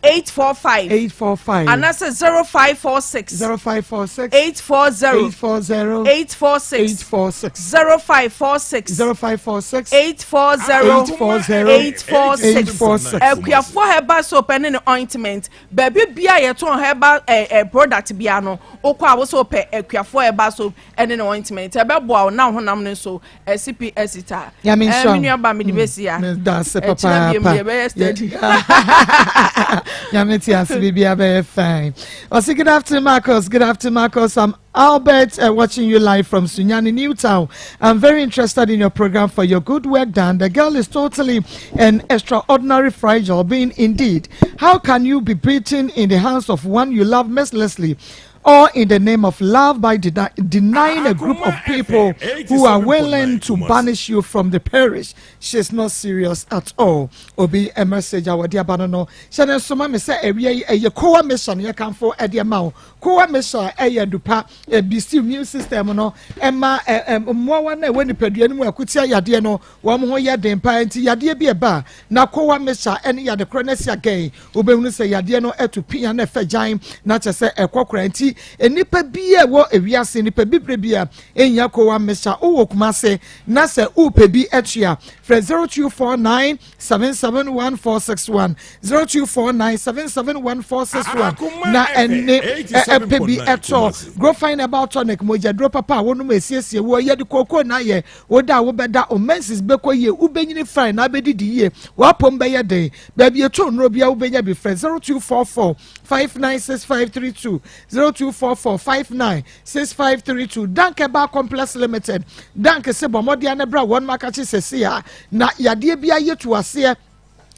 [SPEAKER 10] 845.
[SPEAKER 2] 845.
[SPEAKER 10] Anaasɛ 0546.
[SPEAKER 2] 0546.
[SPEAKER 10] 840.
[SPEAKER 2] 840.
[SPEAKER 10] 846.
[SPEAKER 2] 846.
[SPEAKER 10] 0546.
[SPEAKER 2] 0546.
[SPEAKER 10] 840.
[SPEAKER 2] 840.
[SPEAKER 10] 846.
[SPEAKER 2] 846.
[SPEAKER 10] Akuafoɔ herbal soap ɛne ne ointment. Baabi bia yɛtɔn herbal eh, eh, product bia no, wokɔ a wosɛ wopɛ akuafoɔ herbal soap ɛne ne ointment, ɛbɛboa wo na wo honam no nso asipi asita.
[SPEAKER 2] Nyame
[SPEAKER 10] Eh,
[SPEAKER 2] nhyira
[SPEAKER 10] me nua ba mede bɛsi ha.
[SPEAKER 2] Meda ase
[SPEAKER 10] Ɛkyena biom
[SPEAKER 2] papaapa.
[SPEAKER 10] yɛbɛyɛ steady.
[SPEAKER 2] Nyame te ase biribiara bɛyɛ fine. Ɔse good afternoon Marcus, good afternoon Marcus. I'm Albert uh, watching you live from Sunyani, Newtown. I'm very interested in your program for your good work done. The girl is totally an extraordinary fragile being indeed. How can you be beaten in the hands of one you love mercilessly? Or in the name of love by denying a group of people who are willing to banish you from the parish. She's not serious at all. Obi a message a wɔde aba no no hyɛ ne nso ma me sɛ awia yi ɛyɛ kowa mission yɛkamfo ɛde ma wo Kowa mixture yɛ adu pa, ɛbisi immune system no, ɛma mmoawa no a ɛwɔ nipadua no mu a ɛko tia yadeɛ no, wɔn ho yɛ den paa. Nti yadeɛ bi ɛba a, na kowa mixture ne yade korɔ no asi agɛn. Wobɛhunu sɛ yadeɛ no ɛto pia na ɛfɛ gyan na kyɛ sɛ ɛkɔ koraa. Nti nnipa bi a ɛwɔ ewiase, nnipa bibire bi a ɛhia kowa mixture, wowɔ Kumase na sɛ wopɛ bi atua, frɛ 0249 771461 0249 771461 na ɛne ɛpɛ bi ɛtɔ grofine herbal tonic mogyaduro papa a wɔnom esiesie wɔ yɛde kooko na ayɛ woda a wobɛda o menses bɛkɔ yie wobɛnyini fine na abɛdidi yie wapom bɛyɛ den baabi ɛtɔ nnuro bia wobɛnya bi frɛ 0244 596532 0244 596532 Dank Herbal Complex Limited Dank se bɔ mmɔden ne bra wɔn makakye sɛsi a na yadeɛ bi ayɛ tu aseɛ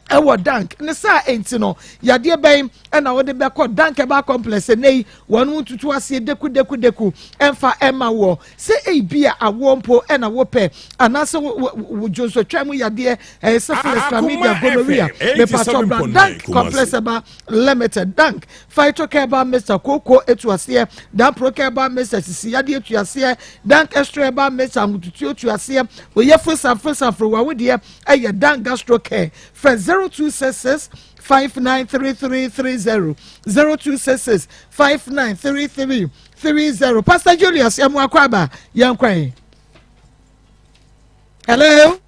[SPEAKER 2] ɛwɔ dank ne saa enti no yadeɛ bɛn ɛna wɔde bɛkɔ dank herbal complex ɛnɛ yi wɔn mu tutu aseɛ deku deku deku ɛnfa ɛma wɔ sɛ ebi a awoɔ mpo ɛna wɔpɛ anaasɛ wɔ dwonsotwa mu yadeɛ ɛyɛ syphilis chlamydia gonorrhea mepatɔ bra dank complex herbal limited dank phyto herbal mixture kooko etu aseɛ dank pro herbal mixture sisi yadeɛ etu aseɛ dank extra herbal mixture ahotutuo etu aseɛ oyɛ fosafo safo wawodeɛ ɛyɛ dan gastro care frɛ 0266 593330 0266 593330 Pastor Julius yɛn mu akɔ aba yɛn kwan hello.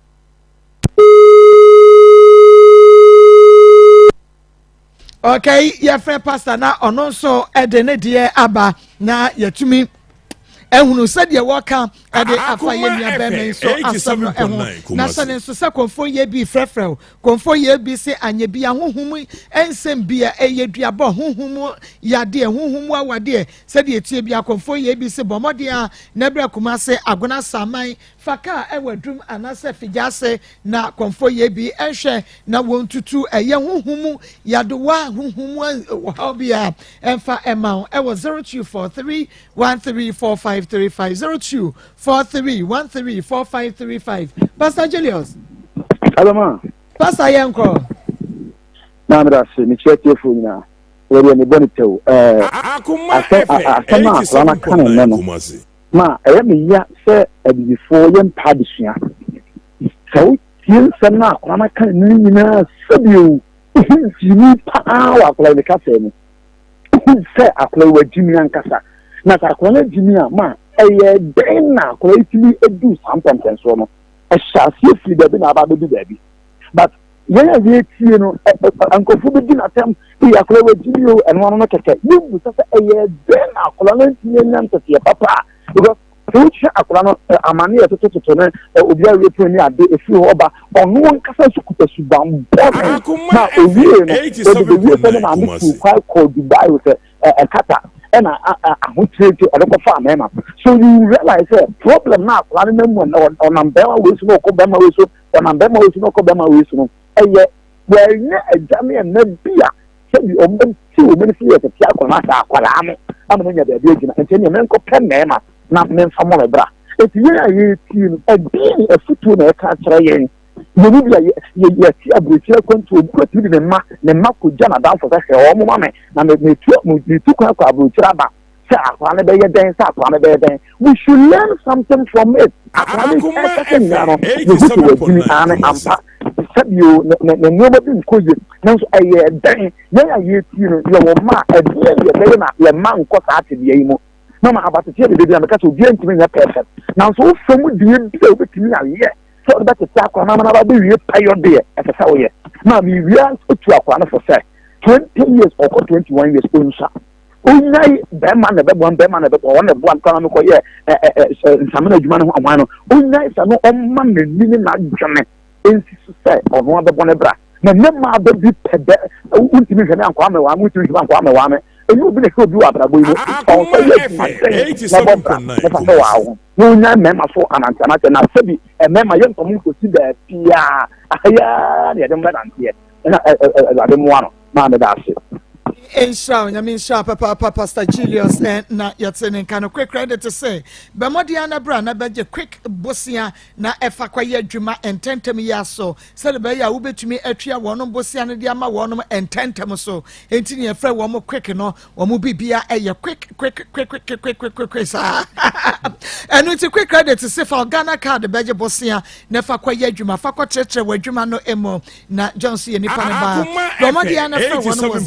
[SPEAKER 2] Okay, yɛfrɛ pastor na ɔno nso ɛde ne deɛ aba na yɛtumi ehunu sɛdeɛ wɔka ɛde afa yɛ nua bɛrima yi nso asɛm no ɛho na hyɛ ne nso sɛ kɔnfo yɛ bi frɛfrɛ o kɔnfo yɛ bi sɛ anyɛ bi ahohom nsɛm bi a ɛyɛ duabɔ honhom yadeɛ honhom awadeɛ sɛdeɛ tie bi akɔnfo yɛ bi sɛ bɔ mmɔden a na ɛbrɛ kuma se agona saman Fa kaa ɛwɔ adum anaasɛ figya ase na kɔmfɔ yɛ bi nhwɛ na wɔntutu ɛyɛ honhom mu yadewa honhom mu ɔhaw bi a ɛmfa ɛma wo ɛwɔ 0243 134535 0243 134535 Pastor Julius.
[SPEAKER 11] Hello ma.
[SPEAKER 2] Pastor yɛn kɔ.
[SPEAKER 11] Naa meda ase mekyia tiefoɔ nyinaa wɔdeɛ mebɔ ne tɛw ɛɛ asɛm asɛm a akwadaa no aka no nnɛ no Ma ɛyɛ me ya sɛ abibifoɔ yɛmpɛ adesua. Sɛ wotie nsɛm no a akwadaa no aka no nyinaa sɛdeɛ wohu gyimi paa wɔ akwadaa yi ne kasa mu. Wohu sɛ akwadaa yi wagyimi ankasa. Na sɛ akwadaa no agyimi a ma ɛyɛ dɛn na akwadaa yi tumi du saa mpɛmpɛnsoɔ no? Ɛhyɛ aseɛ firi baabi na aba abɛdu baabi. But yɛn a yɛretie no, nkurɔfoɔ bɛdi n'atɛm, ee akwadaa wɔ agyimi o, ɛno ano no kɛkɛ. Yɛmmusa sɛ ɛyɛ dɛn na akwadaa no antumi anya nteteɛ papa a, because sɛ wohwɛ akwadaa no amane yɛ totototo no, obi awie pon ne ade ɛfiri hɔ ba, ɔno ankasa nso kuta suban bɔne na owie no, ɔde bɛwie sɛ ne maame tuu kwan kɔɔ Dubai sɛ ɛkata. ɛna ahokyere nti ɔde kɔfaa mmarima. So you realize sɛ problem na akwadaa no nam mu a ɔnam bɛrima wei so na ɔkɔ bɛrima wei so, ɔnam bɛrima wei so na ɔkɔ bɛrima wei so no, ɛyɛ wɔanya agya ne ɛna bi a sɛbi wɔn bɛti wɔn ani sɛ yɛtete akwadaa sɛ akwadaa no ama no anya baabi agyina nti ɛnneɛ menkɔpɛ mmarima na memfa mmɔ me bra. Eti yɛn a yɛretie no, ɛdeɛn afutuo na ɛka akyerɛ yɛn? Yɛn mu bi a yɛte aburokyire akwantuo, obi kura tumi de ne mma ne mma kɔgya n'adamfo sɛ hwɛ wɔn ma me na metu metu kwan akɔ aburokyire aba sɛ akwadaa no bɛyɛ dɛn sɛ akwadaa no bɛyɛ dɛn. We should learn something from it. Akwadaa no ɛkasa nyinaa no yɛhu sɛ wagyini aane ampa sɛbio ne ne nneɛma bi nkɔ yie nanso ɛyɛ dɛn yɛn a yɛtie no yɛwɔ mma a ɛdeɛn yɛbɛyɛ na yɛn mma nkɔ saa tebea yi mu. Mama abateteɛ de baabi a meka sɛ obiara ntumi nyɛ perfect nanso wo fa mu deɛ bi a wobɛtumi ayɛ sɛ wode bɛtete akora no ama no aba bɛwie pɛyɔ deɛ ɛsɛ sɛ woyɛ na mewia otu akora no fo sɛ 20 years ɔkɔ 21 years ɔnsua onyae bɛrima na ɛbɛboa bɛrima na ɛbɛboa wɔn na ɛboa nkora no kɔyɛ nsamena adwuma no ho ahwan no onyae sɛ no ɔma n'ani ne n'adwene nsi so sɛ ɔno abɛbɔ ne bra na ne mmaa bɛ bi pɛ bɛ wontumi nhwɛ me ankoa mɛwaa me wontumi nhwɛ me ankoa mɛwaa me ɛnyɛ obi na ɛhwɛ obi wɔ abrabɔ yi mu ɔwɔ sɛ yɛ adwumaden na ɛbɔ bra na fa sɛ wɔawo ho na onya mmarima so ananteanante na sɛbi mmarima yɛ ntɔm nkosi baabiaa ahaya na yɛde mbɛnanteɛ na awurade mmoa no maa meda ase.
[SPEAKER 2] Nhyira o nyame nhyira papaapa Pastor Julius eh, na yɛte ne nka no quick credit sɛ bɛmmɔden ana bra na bɛgye quick bosea na ɛfa kɔyɛ adwuma ntɛntɛm yi aso sɛdeɛ ɛbɛyɛ a wobɛtumi atua wɔnom bosea no de ama wɔnom ntɛntɛm so. Enti ne yɛfrɛ wɔn quick no, wɔn bibia ɛyɛ quick quick quick quick quick quick quick quick saa. Ɛno nti quick credit se fa Ghana card bɛgye bosea na fa kɔyɛ adwuma, fa kɔkyerɛkyerɛ w'adwuma no mu. Na John so yɛ nipa no baa. Dɔmɔdeɛ na frɛ wɔn wɔ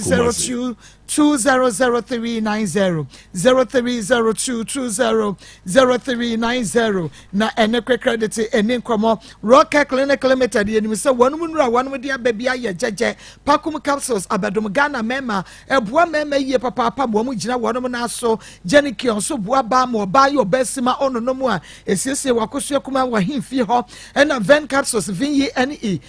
[SPEAKER 2] 0302 200390 0302 200390 na ɛne kwe credit ɛni nkɔmɔ. Rock Clinic Limited yɛnim sɛ wɔn mu nnura wɔn de aba bi ayɛ gyɛgyɛ pakum capsules abɛdom Ghana mmarima ɛboa mmarima yie papaapa ma wɔn gyina wɔn nan so. Genikion nso boa baa ma ɔbaa yɛ ɔbaa sima ɔnonom a esiesie wakosua kuma wɔ ahemfie hɔ ɛna Ven capsules VENE ɛyɛ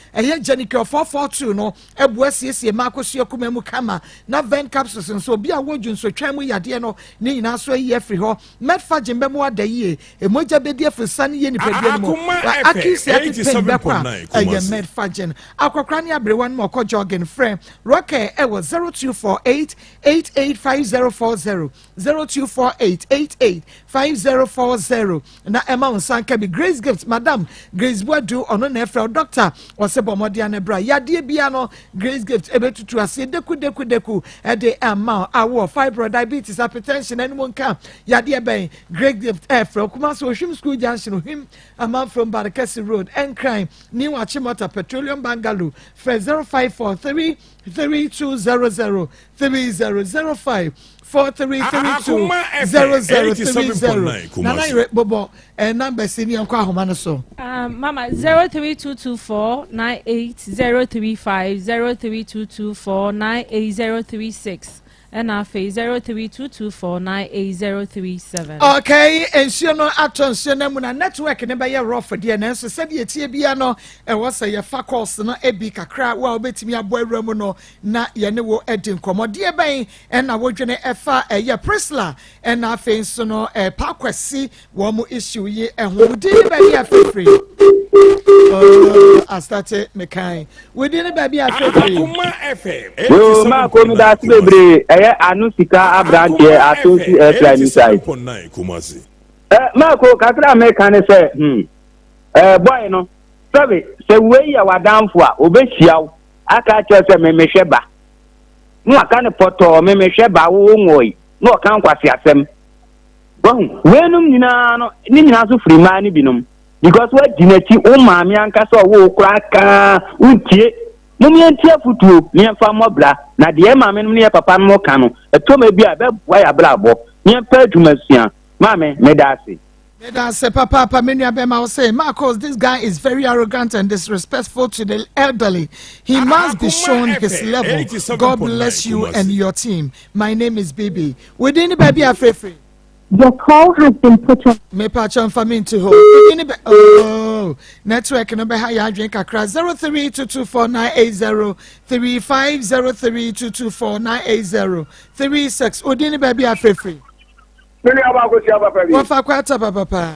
[SPEAKER 2] Genikion 442 no Ɛboa siesie mmaa akosua kumaa mu kama na Ven capsules nso obi a ɔwɔ dwonsotwa mu yadeɛ no ne nyinaa nso ayi afiri hɔ. Metforgen bɛma wada yie, mogya bɛdi afiri sane yie nipadua no mu.
[SPEAKER 3] Akoma
[SPEAKER 2] Wa
[SPEAKER 3] FM
[SPEAKER 2] acute sciatic pain bɛkɔ a
[SPEAKER 3] 87.9
[SPEAKER 2] ɛyɛ
[SPEAKER 3] Kumasi.
[SPEAKER 2] Metforgen. Akɔkora ne aberewa no ma ɔkɔ jogging frɛ Rocker ɛwɔ 0248 885040 0248 885040 na ɛma wo nsa nka bi. Grace Gift, Madam Grace Boadu, ɔno na ɛfrɛ wo doctor, ɔsɛ bɔ mmɔden ano bra. Yadeɛ bia no Grace Gift ɛbɛtutu aseɛ deku deku deku ɛde ama wo. Awoɔ, fibroid, diabetes, hypertension, ɛnum nka yadeɛ bɛn Grace Gift ɛfrɛ wo. Kumasi Ohwim School Junction, Ohwim Amanfrom Barekɛse Road, Nkran, New Achimota Petroleum Bungalow, frɛ 0543 3200 3005 4332
[SPEAKER 3] Akoma FM
[SPEAKER 2] 0030
[SPEAKER 3] 87.9
[SPEAKER 2] Nana
[SPEAKER 3] Kumasi.
[SPEAKER 2] Yere bobɔ eh, numbers ni yɛnkɔ ahoma no so.
[SPEAKER 8] Mama 03224 98035 03224 98036 ɛna afei 03224 98037.
[SPEAKER 2] Okay, nsuo no atɔ nsuo no mu na network no bɛyɛ rough deɛ nanso sɛdeɛ ɛtie bia no ɛwɔ sɛ yɛfa calls no ebi kakra wo a wobɛtumi abɔ awura mu no na yɛne wo adi nkɔmmɔ. Deɛ bɛn ɛna wodwene ɛfa ɛyɛ Priscilla ɛna afei nso no ɛpa Kwasi wɔn mo issue yi ɛho? Wo din ne baabi afirifiri? Oh, astate mekan wo din ne baabi afirifiri.
[SPEAKER 3] Akoma FM
[SPEAKER 12] Yoo, Marko mi da ase
[SPEAKER 3] 87.9 Kumasi.
[SPEAKER 12] bebree. Ɛyɛ ano sika aberanteɛ
[SPEAKER 3] Akoma
[SPEAKER 12] Atonsu
[SPEAKER 3] FM
[SPEAKER 12] Airfly new site.
[SPEAKER 3] 87.9 Kumasi.
[SPEAKER 12] Ɛ Marko, kakra a meka ne sɛ, hmm, ɛ boy no, sɛbe sɛ wei yɛ w'adamfo a, obehyia wo aka akyerɛ sɛ memehwɛ ba. Na waka no pɔtɔɔ, memehwɛ ba, wo wo nwɔe. Na ɔka nkwaseasɛm. Wahu, weinom nyinaa no, ne nyinaa nso firi mmaa no binom. Because woadi n'akyi, wo maame ankasa ɔwoo wo koraa kaa, wontie. Mom yɛntie afotuo na yɛmfa mmɔ bra, na deɛ yɛn maame nom ne yɛn papa nom ka no, ɛtɔ mmerɛ bi a ɛbɛboa yɛn abrabɔ. Na yɛmpɛ adwuma sua. Maame, meda ase.
[SPEAKER 2] Meda ase papaapa me nua bɛma wo say Marcos this guy is very arrogant and disrespectful to the elderly he must be
[SPEAKER 3] Akoma
[SPEAKER 2] shown his
[SPEAKER 3] FM
[SPEAKER 2] level God bless
[SPEAKER 3] 87.9
[SPEAKER 2] you and
[SPEAKER 3] Kumasi.
[SPEAKER 2] your team my name is Bibi wo din ne baabi afirifiri.
[SPEAKER 5] Your call has been put on.
[SPEAKER 2] Mepa kyɛw mfa me nto hɔ wo din ne bɛ oh. know network no bɛha yɛ adwene kakra 0322498035 0322498036 odin ne baabi afirifiri.
[SPEAKER 13] Me nua baa Kosi papa bi.
[SPEAKER 2] Wɔfa kwata papapa.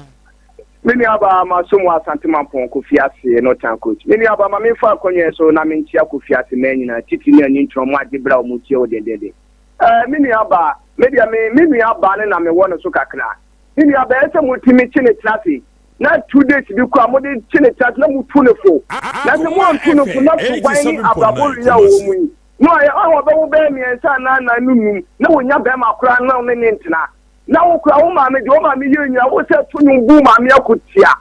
[SPEAKER 13] Me nua baa ma so mu Asante Mampɔn Kofi ase no tan coach. Me nua baa ma me fa akonnwa so na me nkyia Kofi ase mmaa nyinaa titi ne ani ntɔn mu agye bra wɔn tie wo dendenden. Ɛɛ me nua baa me deɛ me me nua baa ne na me wɔ no so kakra. Me nua baa ɛsɛ mo ti me kye ne tena ase na 2 days bi kɔ a mo de kye ne tena ase na mo tu ne fo. Na sɛ mo antu ne fo na suban ne abrabɔ wia wɔ mu yi. Na ɔyɛ ɔn ɔbɛwo bɛyɛ mmiɛnsa anaa nnan no num na wɔnya bɛrima koraa na ɔne ne ntena. Na wo koraa wo maame deɛ wo maame yɛ nyina wo sɛ to nwom bu maame akotia.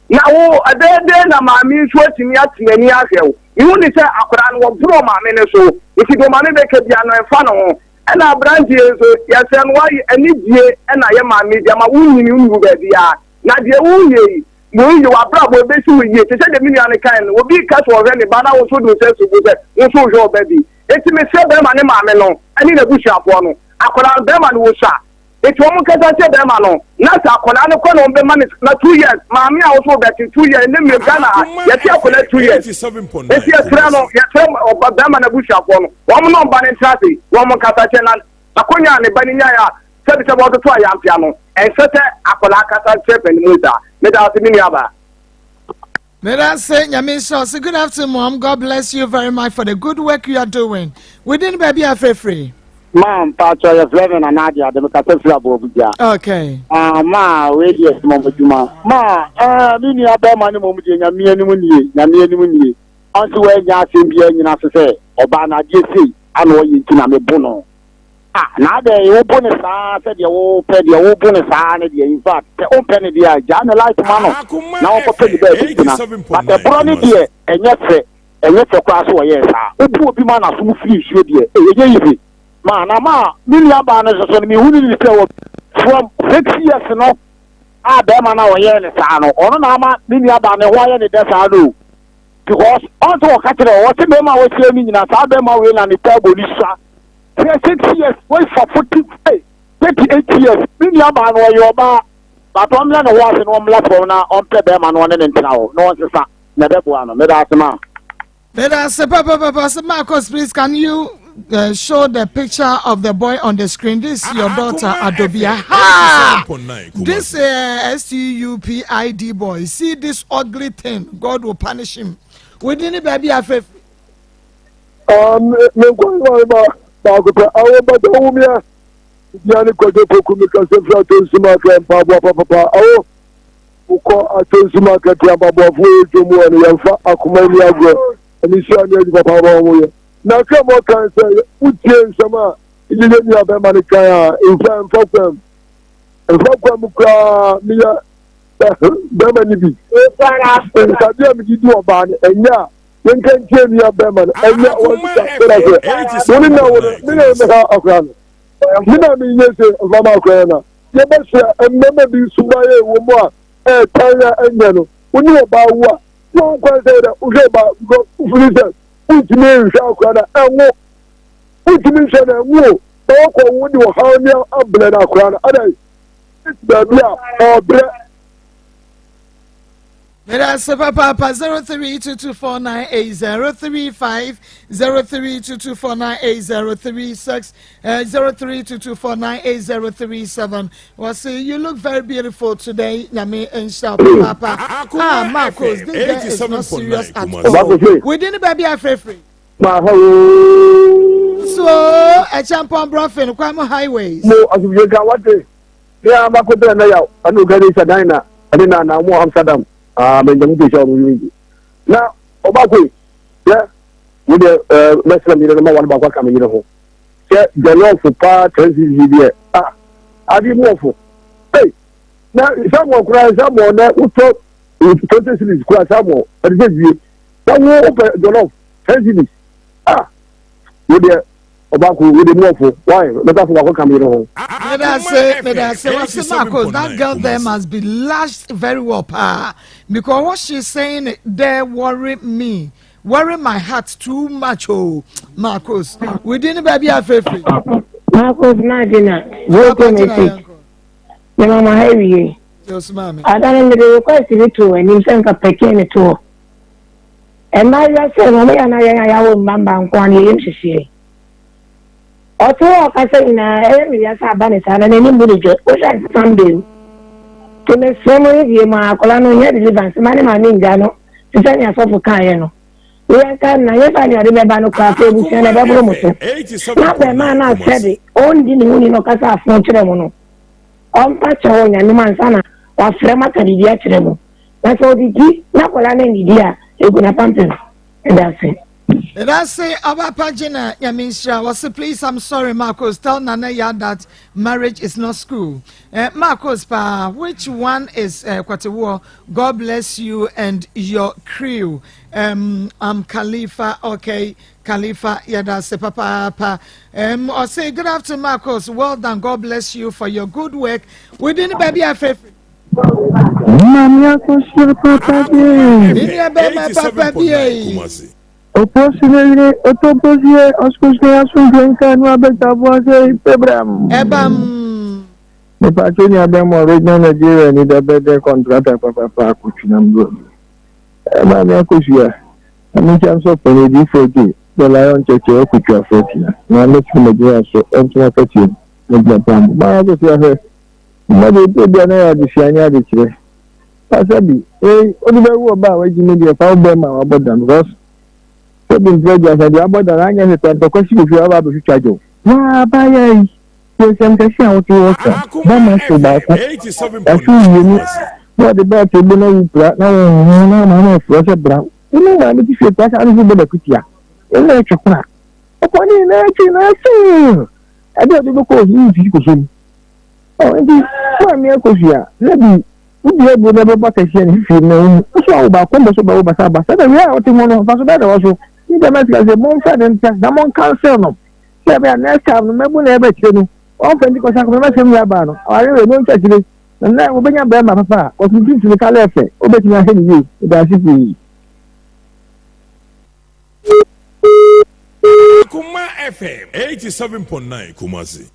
[SPEAKER 13] Na wo ɛbɛyɛ dɛn na maame nso atumi ate n'ani ahwɛ wo. Mehu ne sɛ akwadaa no wɔborɔ maame no so nti deɛ maame bɛka bia no ɛmfa ne ho. Ɛna aberanteɛ nso yɛsrɛ no wayɛ anidie ɛna yɛ maame di ama wo nyini nnuru baabiara. Na deɛ woyɛ yi wei yɛ w'abrabɔ ɛbɛsi wo yie te sɛ deɛ me nua no kae no obi ka sɛ ɔhwɛ ne ba na wo nso de wo nsa si bo sɛ wo nso wohwɛ ɔba bi. Enti mesrɛ bɛrima ne maame no ne n'abusuafoɔ no, akwadaa no bɛrima no wɔsua enti wɔn nkasa nkyerɛ bɛrima no na sɛ akwadaa no kɔ na wɔn bɛma no na 2 years maame a wɔso bɛte 2 years ne mmiri Ghana ha yɛte akwadaa 2 years enti yɛsrɛ no yɛsrɛ ɔba bɛrima n'abusuafoɔ no wɔn na ɔba no ntena ase na wɔn nkasa kyerɛ na akonnwa a ne ba no nyaeɛ a sɛbisɛbi ɔtoto ayampia no ɛnsɛ sɛ akwadaa kasa kyerɛ panimu saa. Meda ase, me nua baa.
[SPEAKER 2] Meda se Nyame nhyira wo. Say good afternoon, Mom. God bless you very much for the good work you are doing. Within baabi afrɛfrɛ.
[SPEAKER 14] Ma mpatsɔ yɛfrɛ me Nana Ade Ade mekasa firi Aboabugya.
[SPEAKER 2] Okay.
[SPEAKER 14] Ah, ma wei deɛ mɔ mo dwuma. Ma ah, me nua bɛrima ne mɔm deɛ Nyame anim nie, Nyame anim nie. Ɔnse wɔanya asɛm biara nyina so sɛ ɔbaa no adeɛ sei ana ɔyɛ nti na mebo no. Ah, na adɛn wobo no saa sɛdeɛ wopɛ deɛ wobo no saa ne deɛ, in fact sɛ wompɛ ne deɛ a gyaa ne life ma no na wɔkɔpɛ ne baabi tena, but ɛborɔ ne deɛ ɛnyɛ fɛ, ɛnyɛ fɛ koraa sɛ wɔyɛɛ saa. Wobu obi ma n'asom firi nsuo deɛ ɛnyɛ easy ma na ma me nua baa no nso so no mehu ne ne sɛ wɔ from 6 years no a bɛrima no a ɔyɛɛ ne saa no ɔno na ama me nua baa ne ho ayɛ ne dɛ saa no o, because ɔnso wɔka kyerɛ wɔ sɛ bɛrima a wɔahyia no nyinaa saa bɛrima wei na ne taabo ne sua sɛ 6 years wɔafa 40 38 years. Me nua baa no ɔyɛ ɔbaa but ɔmmrɛ ne ho ase na ɔmmra fam na ɔmpɛ bɛrima no ɔne ne ntena hɔ na ɔnsesa na ɛbɛboa no. Meda ase ma.
[SPEAKER 2] Meda se papa papa se Marcus, please can you show the picture of the boy on the screen? This is your daughter Adobia. Ha! This STUPID boy. See this ugly thing. God will punish him. Within the baby afe.
[SPEAKER 15] Me nkwa ba baako pɛ awo bàtà awo miɛ bia ne Kwadwo Poku mi kasa firi Atonsu Market mpaboa papapa awo wokɔ Atonsu Market a mpaboafoɔ yɛ dwom wɔ no yɛmfa akoma ni agorɔ ɛne sua ne adi papa ma wɔn yɛ na ka mu ɔkan sɛ wotie nsɛm a yɛyɛ nua bɛrima no kan a mfa kwam mfa kwam koraa. Meyɛ bɛrima no bi nsadeɛ a mede di ɔbaa no ɛnyɛ a yɛnka ntie nua bɛrima no ɛnyɛ wɔn sɛ sɛ wɔn na wɔn me na ɛmɛ ha akora no me na menyɛ sɛ mfa ma akora no na yɛbɛsrɛ mmarima bi nso ba yɛ wɔ mu a ɛɛtan a ɛnyɛ no wo ne ɔbaa wo a wɔn kwan sɛ dɛ wohwɛ ɔbaa because wofiri sɛ wontumi nhwɛ akora no ɛnwo wontumi nhwɛ no ɛnwo o na wɔkɔ wo de ɔhaw ne abrɛ no akora no adan baabi a ɔbrɛ.
[SPEAKER 2] Meda se papaapa 0322498035 0322498036 0322498037. Wɔse you look very beautiful today. Nyame nhyira papaapa. Ah, Marcos, this guy is not serious at all. Within the baby afrɛfrɛ.
[SPEAKER 15] Ma ha oo.
[SPEAKER 2] So Ɛkyɛnpɔn Brɔfin Kwamo highways.
[SPEAKER 15] Mo asomdwe nka wate. Ne a mako tɛ na yaw ɛne ogane sadan na ɛne na na mo Amsterdam. Ah, mɛ njamu te sɛ ɔmo yi na ɔbaako yi yɛ mo deɛ ɛɛ mɛsrɛ mi yere no ma wɔn baako aka mi yere ho sɛ jollof paa 10 cedis deɛ, ah, ade mu ɔfo ee na samuel koraa samuel na wotɔ 20 cedis koraa samuel ɛde sɛ wie na wo wopɛ jollof 10 cedis, ah, wo deɛ ɔbaako wo de mu ɔfo why mɛta fo baako ka mi yere ho.
[SPEAKER 2] Medase, medase. Wase Marcos, that girl there must be lashed very well, pa. Because what she's saying there worry me, worry my heart too much. Oh, Marcos, we didn't baby afefe.
[SPEAKER 16] Marcos Madina, vote me sick. Me mama ha wie.
[SPEAKER 2] Yes, maame.
[SPEAKER 5] Ada no mede request bi too w'anim sɛ nka pɛkee me to hɔ. Mmaayewa sɛ no, wɔyɛ na yɛn a yɛawo mma mma nko ara no yɛyam hyehye yɛn. Ɔte hɔ a ɔkasa nyinaa ɛyɛ me ya sɛ aba ne saa na n'ani mmu ne dwɛ. Wohwɛ a Sunday o. Nti mesrɛ mo ne deɛ mu a akwadaa no ohia deliverance mma ne maame ngya no te sɛ nea sɔfo kaeɛ no. Yɛnka no na nyɛ saa nea ɔde bɛba no koraa afei abusua no ɛbɛboro mo so. Na abarimaa no a sɛbe ɔndi ne ho ni na ɔkasa afo kyerɛ mo no, ɔmpa kyɛw wɔ Nyame mu ansa na wafrɛ mo aka biribi akyerɛ mo. Na sɛ ɔdidi na akwadaa no annidi a, egu n'apampam. Meda ase.
[SPEAKER 2] Medase Ɔbapa Gina Nyame nhyira wɔse please I'm sorry Marcos tell Nana Yaa that marriage is not school eh, Marcos paa which one is eh, Kwatewoɔ God bless you and your crew um, I'm Khalifa okay Khalifa yɛdase papaapa um, ɔse good afternoon Marcos well done God bless you for your good work within baabi afefe
[SPEAKER 16] Maame akosua papa bie.
[SPEAKER 2] Ne nua bɛrima papa bie.
[SPEAKER 16] Oposi ne yere otoposie ɔskusne asomdwe nka no abɛgyafo ase pebram.
[SPEAKER 2] Ɛbam.
[SPEAKER 16] Mepatwo nua bɛrima original Nigeria ni da bɛdɛ kɔntrata papapa akotwinam do. Maame akosua, ame nkyɛn nso pɛn ediifo gye the lion kyɛkyɛ ɔkotwafo tia. Na mɛtumi magyina so ɛntoma katie mu gyina paa mu. Maame akosua hwɛ. Mma deɛ ɛtɔ bi a na yɛ adesua ne adekyerɛ. Pastor bi, ei, wode bɛwo ɔba a wagyi me deɛ fa wo bɛrima a wabɔ dam because sɛbi mprɛ aduasa deɛ wabɔ dam anyɛ hwɛ kora ntɔkwa si wɔ fie waba abɛtwitwa gye wo. Waa abaayaa yi, tie nsɛm kɛse a wote wɔ ka, bɛrima hyew baako, wahyew mmienu, na ɔde bɛɛte bo na wo pira na wo ho na ama no afura sɛ bra. Wo ne wo maame te fie kora saa no so bɔ dakutia. Wo na ɛtwe kora. Ɔkɔ ne na akyi na ase. Ɛde ɔde bɛkɔ ohi mfisi kɔsɔ mu. Ɔ nti maame akosua na bi wodi aburo na ɛbɛbɔ akɛseɛ ne fifiri na wohu nso awo baako mbɔ so bɛwo basabasa na wia a wote ho no mfaso bɛyɛ na wɔ so ne dɛm asika sɛ momfrɛ ne ntra na monkansel no sɛ ɛbɛyɛ next time no mɛbu na ɛbɛkyerɛ no ɔmfa nti kɔsa akɔmɛ masɛm nua baa no aware wei no ntwa kyire na na wobɛnya bɛrima papa a kɔso mfimfini ka lɛɛfɛ wobɛtumi ahwɛ ne yie meda ase pii.
[SPEAKER 3] Akoma FM 87.9 Kumasi.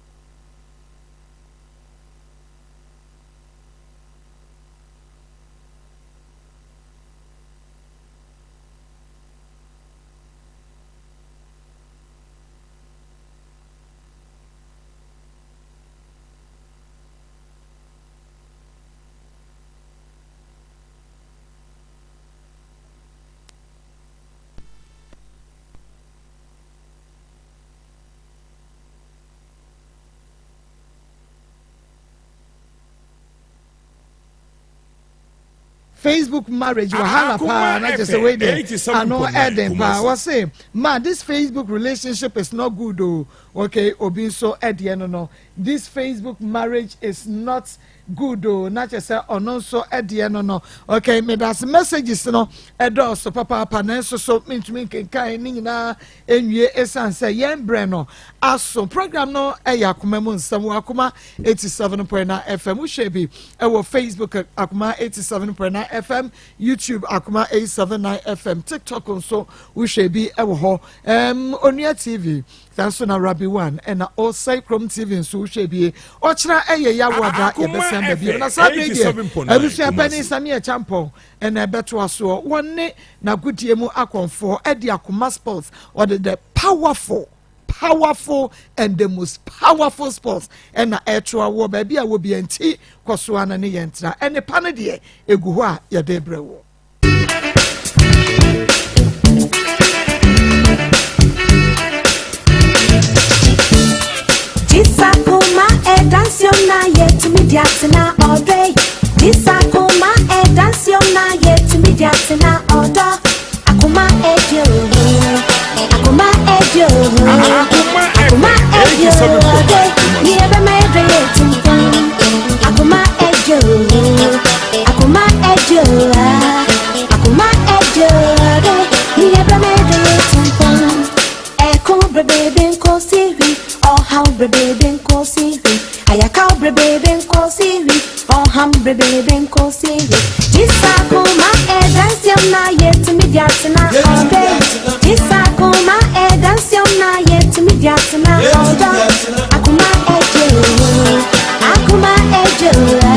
[SPEAKER 2] Facebook marriage wahala paa na kyerɛ sɛ wei deɛ ano ɛden paa wɔse ma this Facebook relationship is not good o okay obi nso ɛdeɛ no no this Facebook marriage is not good o na kyerɛ sɛ ɔno nso ɛdeɛ no no okay medase messages no ɛdɔɔso papaapa nanso so mentumi nkenkan ne nyinaa nwie esiane sɛ yɛn brɛ no aso. Program no yɛ Akoma mu Nsɛm wɔ Akoma 87.9 FM. Wohwɛ bi wɔ Facebook Akoma 87.9 FM, YouTube Akoma 879 FM, TikTok nso wohwɛ bi wɔ hɔ. Um, Onua TV, saa nso na Rabbi One ɛna Osei Krom TV nso wohwɛ bi. Ɔkyena ɛyɛ Yawoada yɛbɛsan ba bio. Na saa bere deɛ abusua panin Samia Champɔn na ɛbɛtoa soɔ. Wɔne n'agodie mu akɔmfoɔ de akoma sports, ɔde the powerful powerful and the most powerful sports ɛna ɛtoa wɔ baabi a wɔ bia nti kɔ so ana ne yɛn tra ɛne pa no deɛ egu hɔ a yɛde brɛ wɔ.
[SPEAKER 17] Jisakuma edansiona yetumi diatena ɔdɔ Jisakuma edansiona yetumi diatena ɔdɔ Akuma edio Akuma edio Akuma edio ɔdɔ Niebe ma edo yetumfon Akuma edio Akuma edio Akuma edio ɔdɔ Niebe ma edo yetumfon Ẹ̀kún bèbè nkó sí rí, ọ̀hán bèbè nkó sí rí, àyàká bèbè nkó sí rí, ọ̀hán bèbè nkó sí rí. Jísàkùnmá ẹ̀dánsíọ́m náà yẹ tùmí di àtìná ọ̀dẹ́. Jísàkùnmá ẹ̀dánsíọ́m náà yẹ tùmí di àtìná ọ̀dọ́. Àkùmá ẹ̀jẹ̀ òhun, àkùmá ẹ̀jẹ̀ òhun.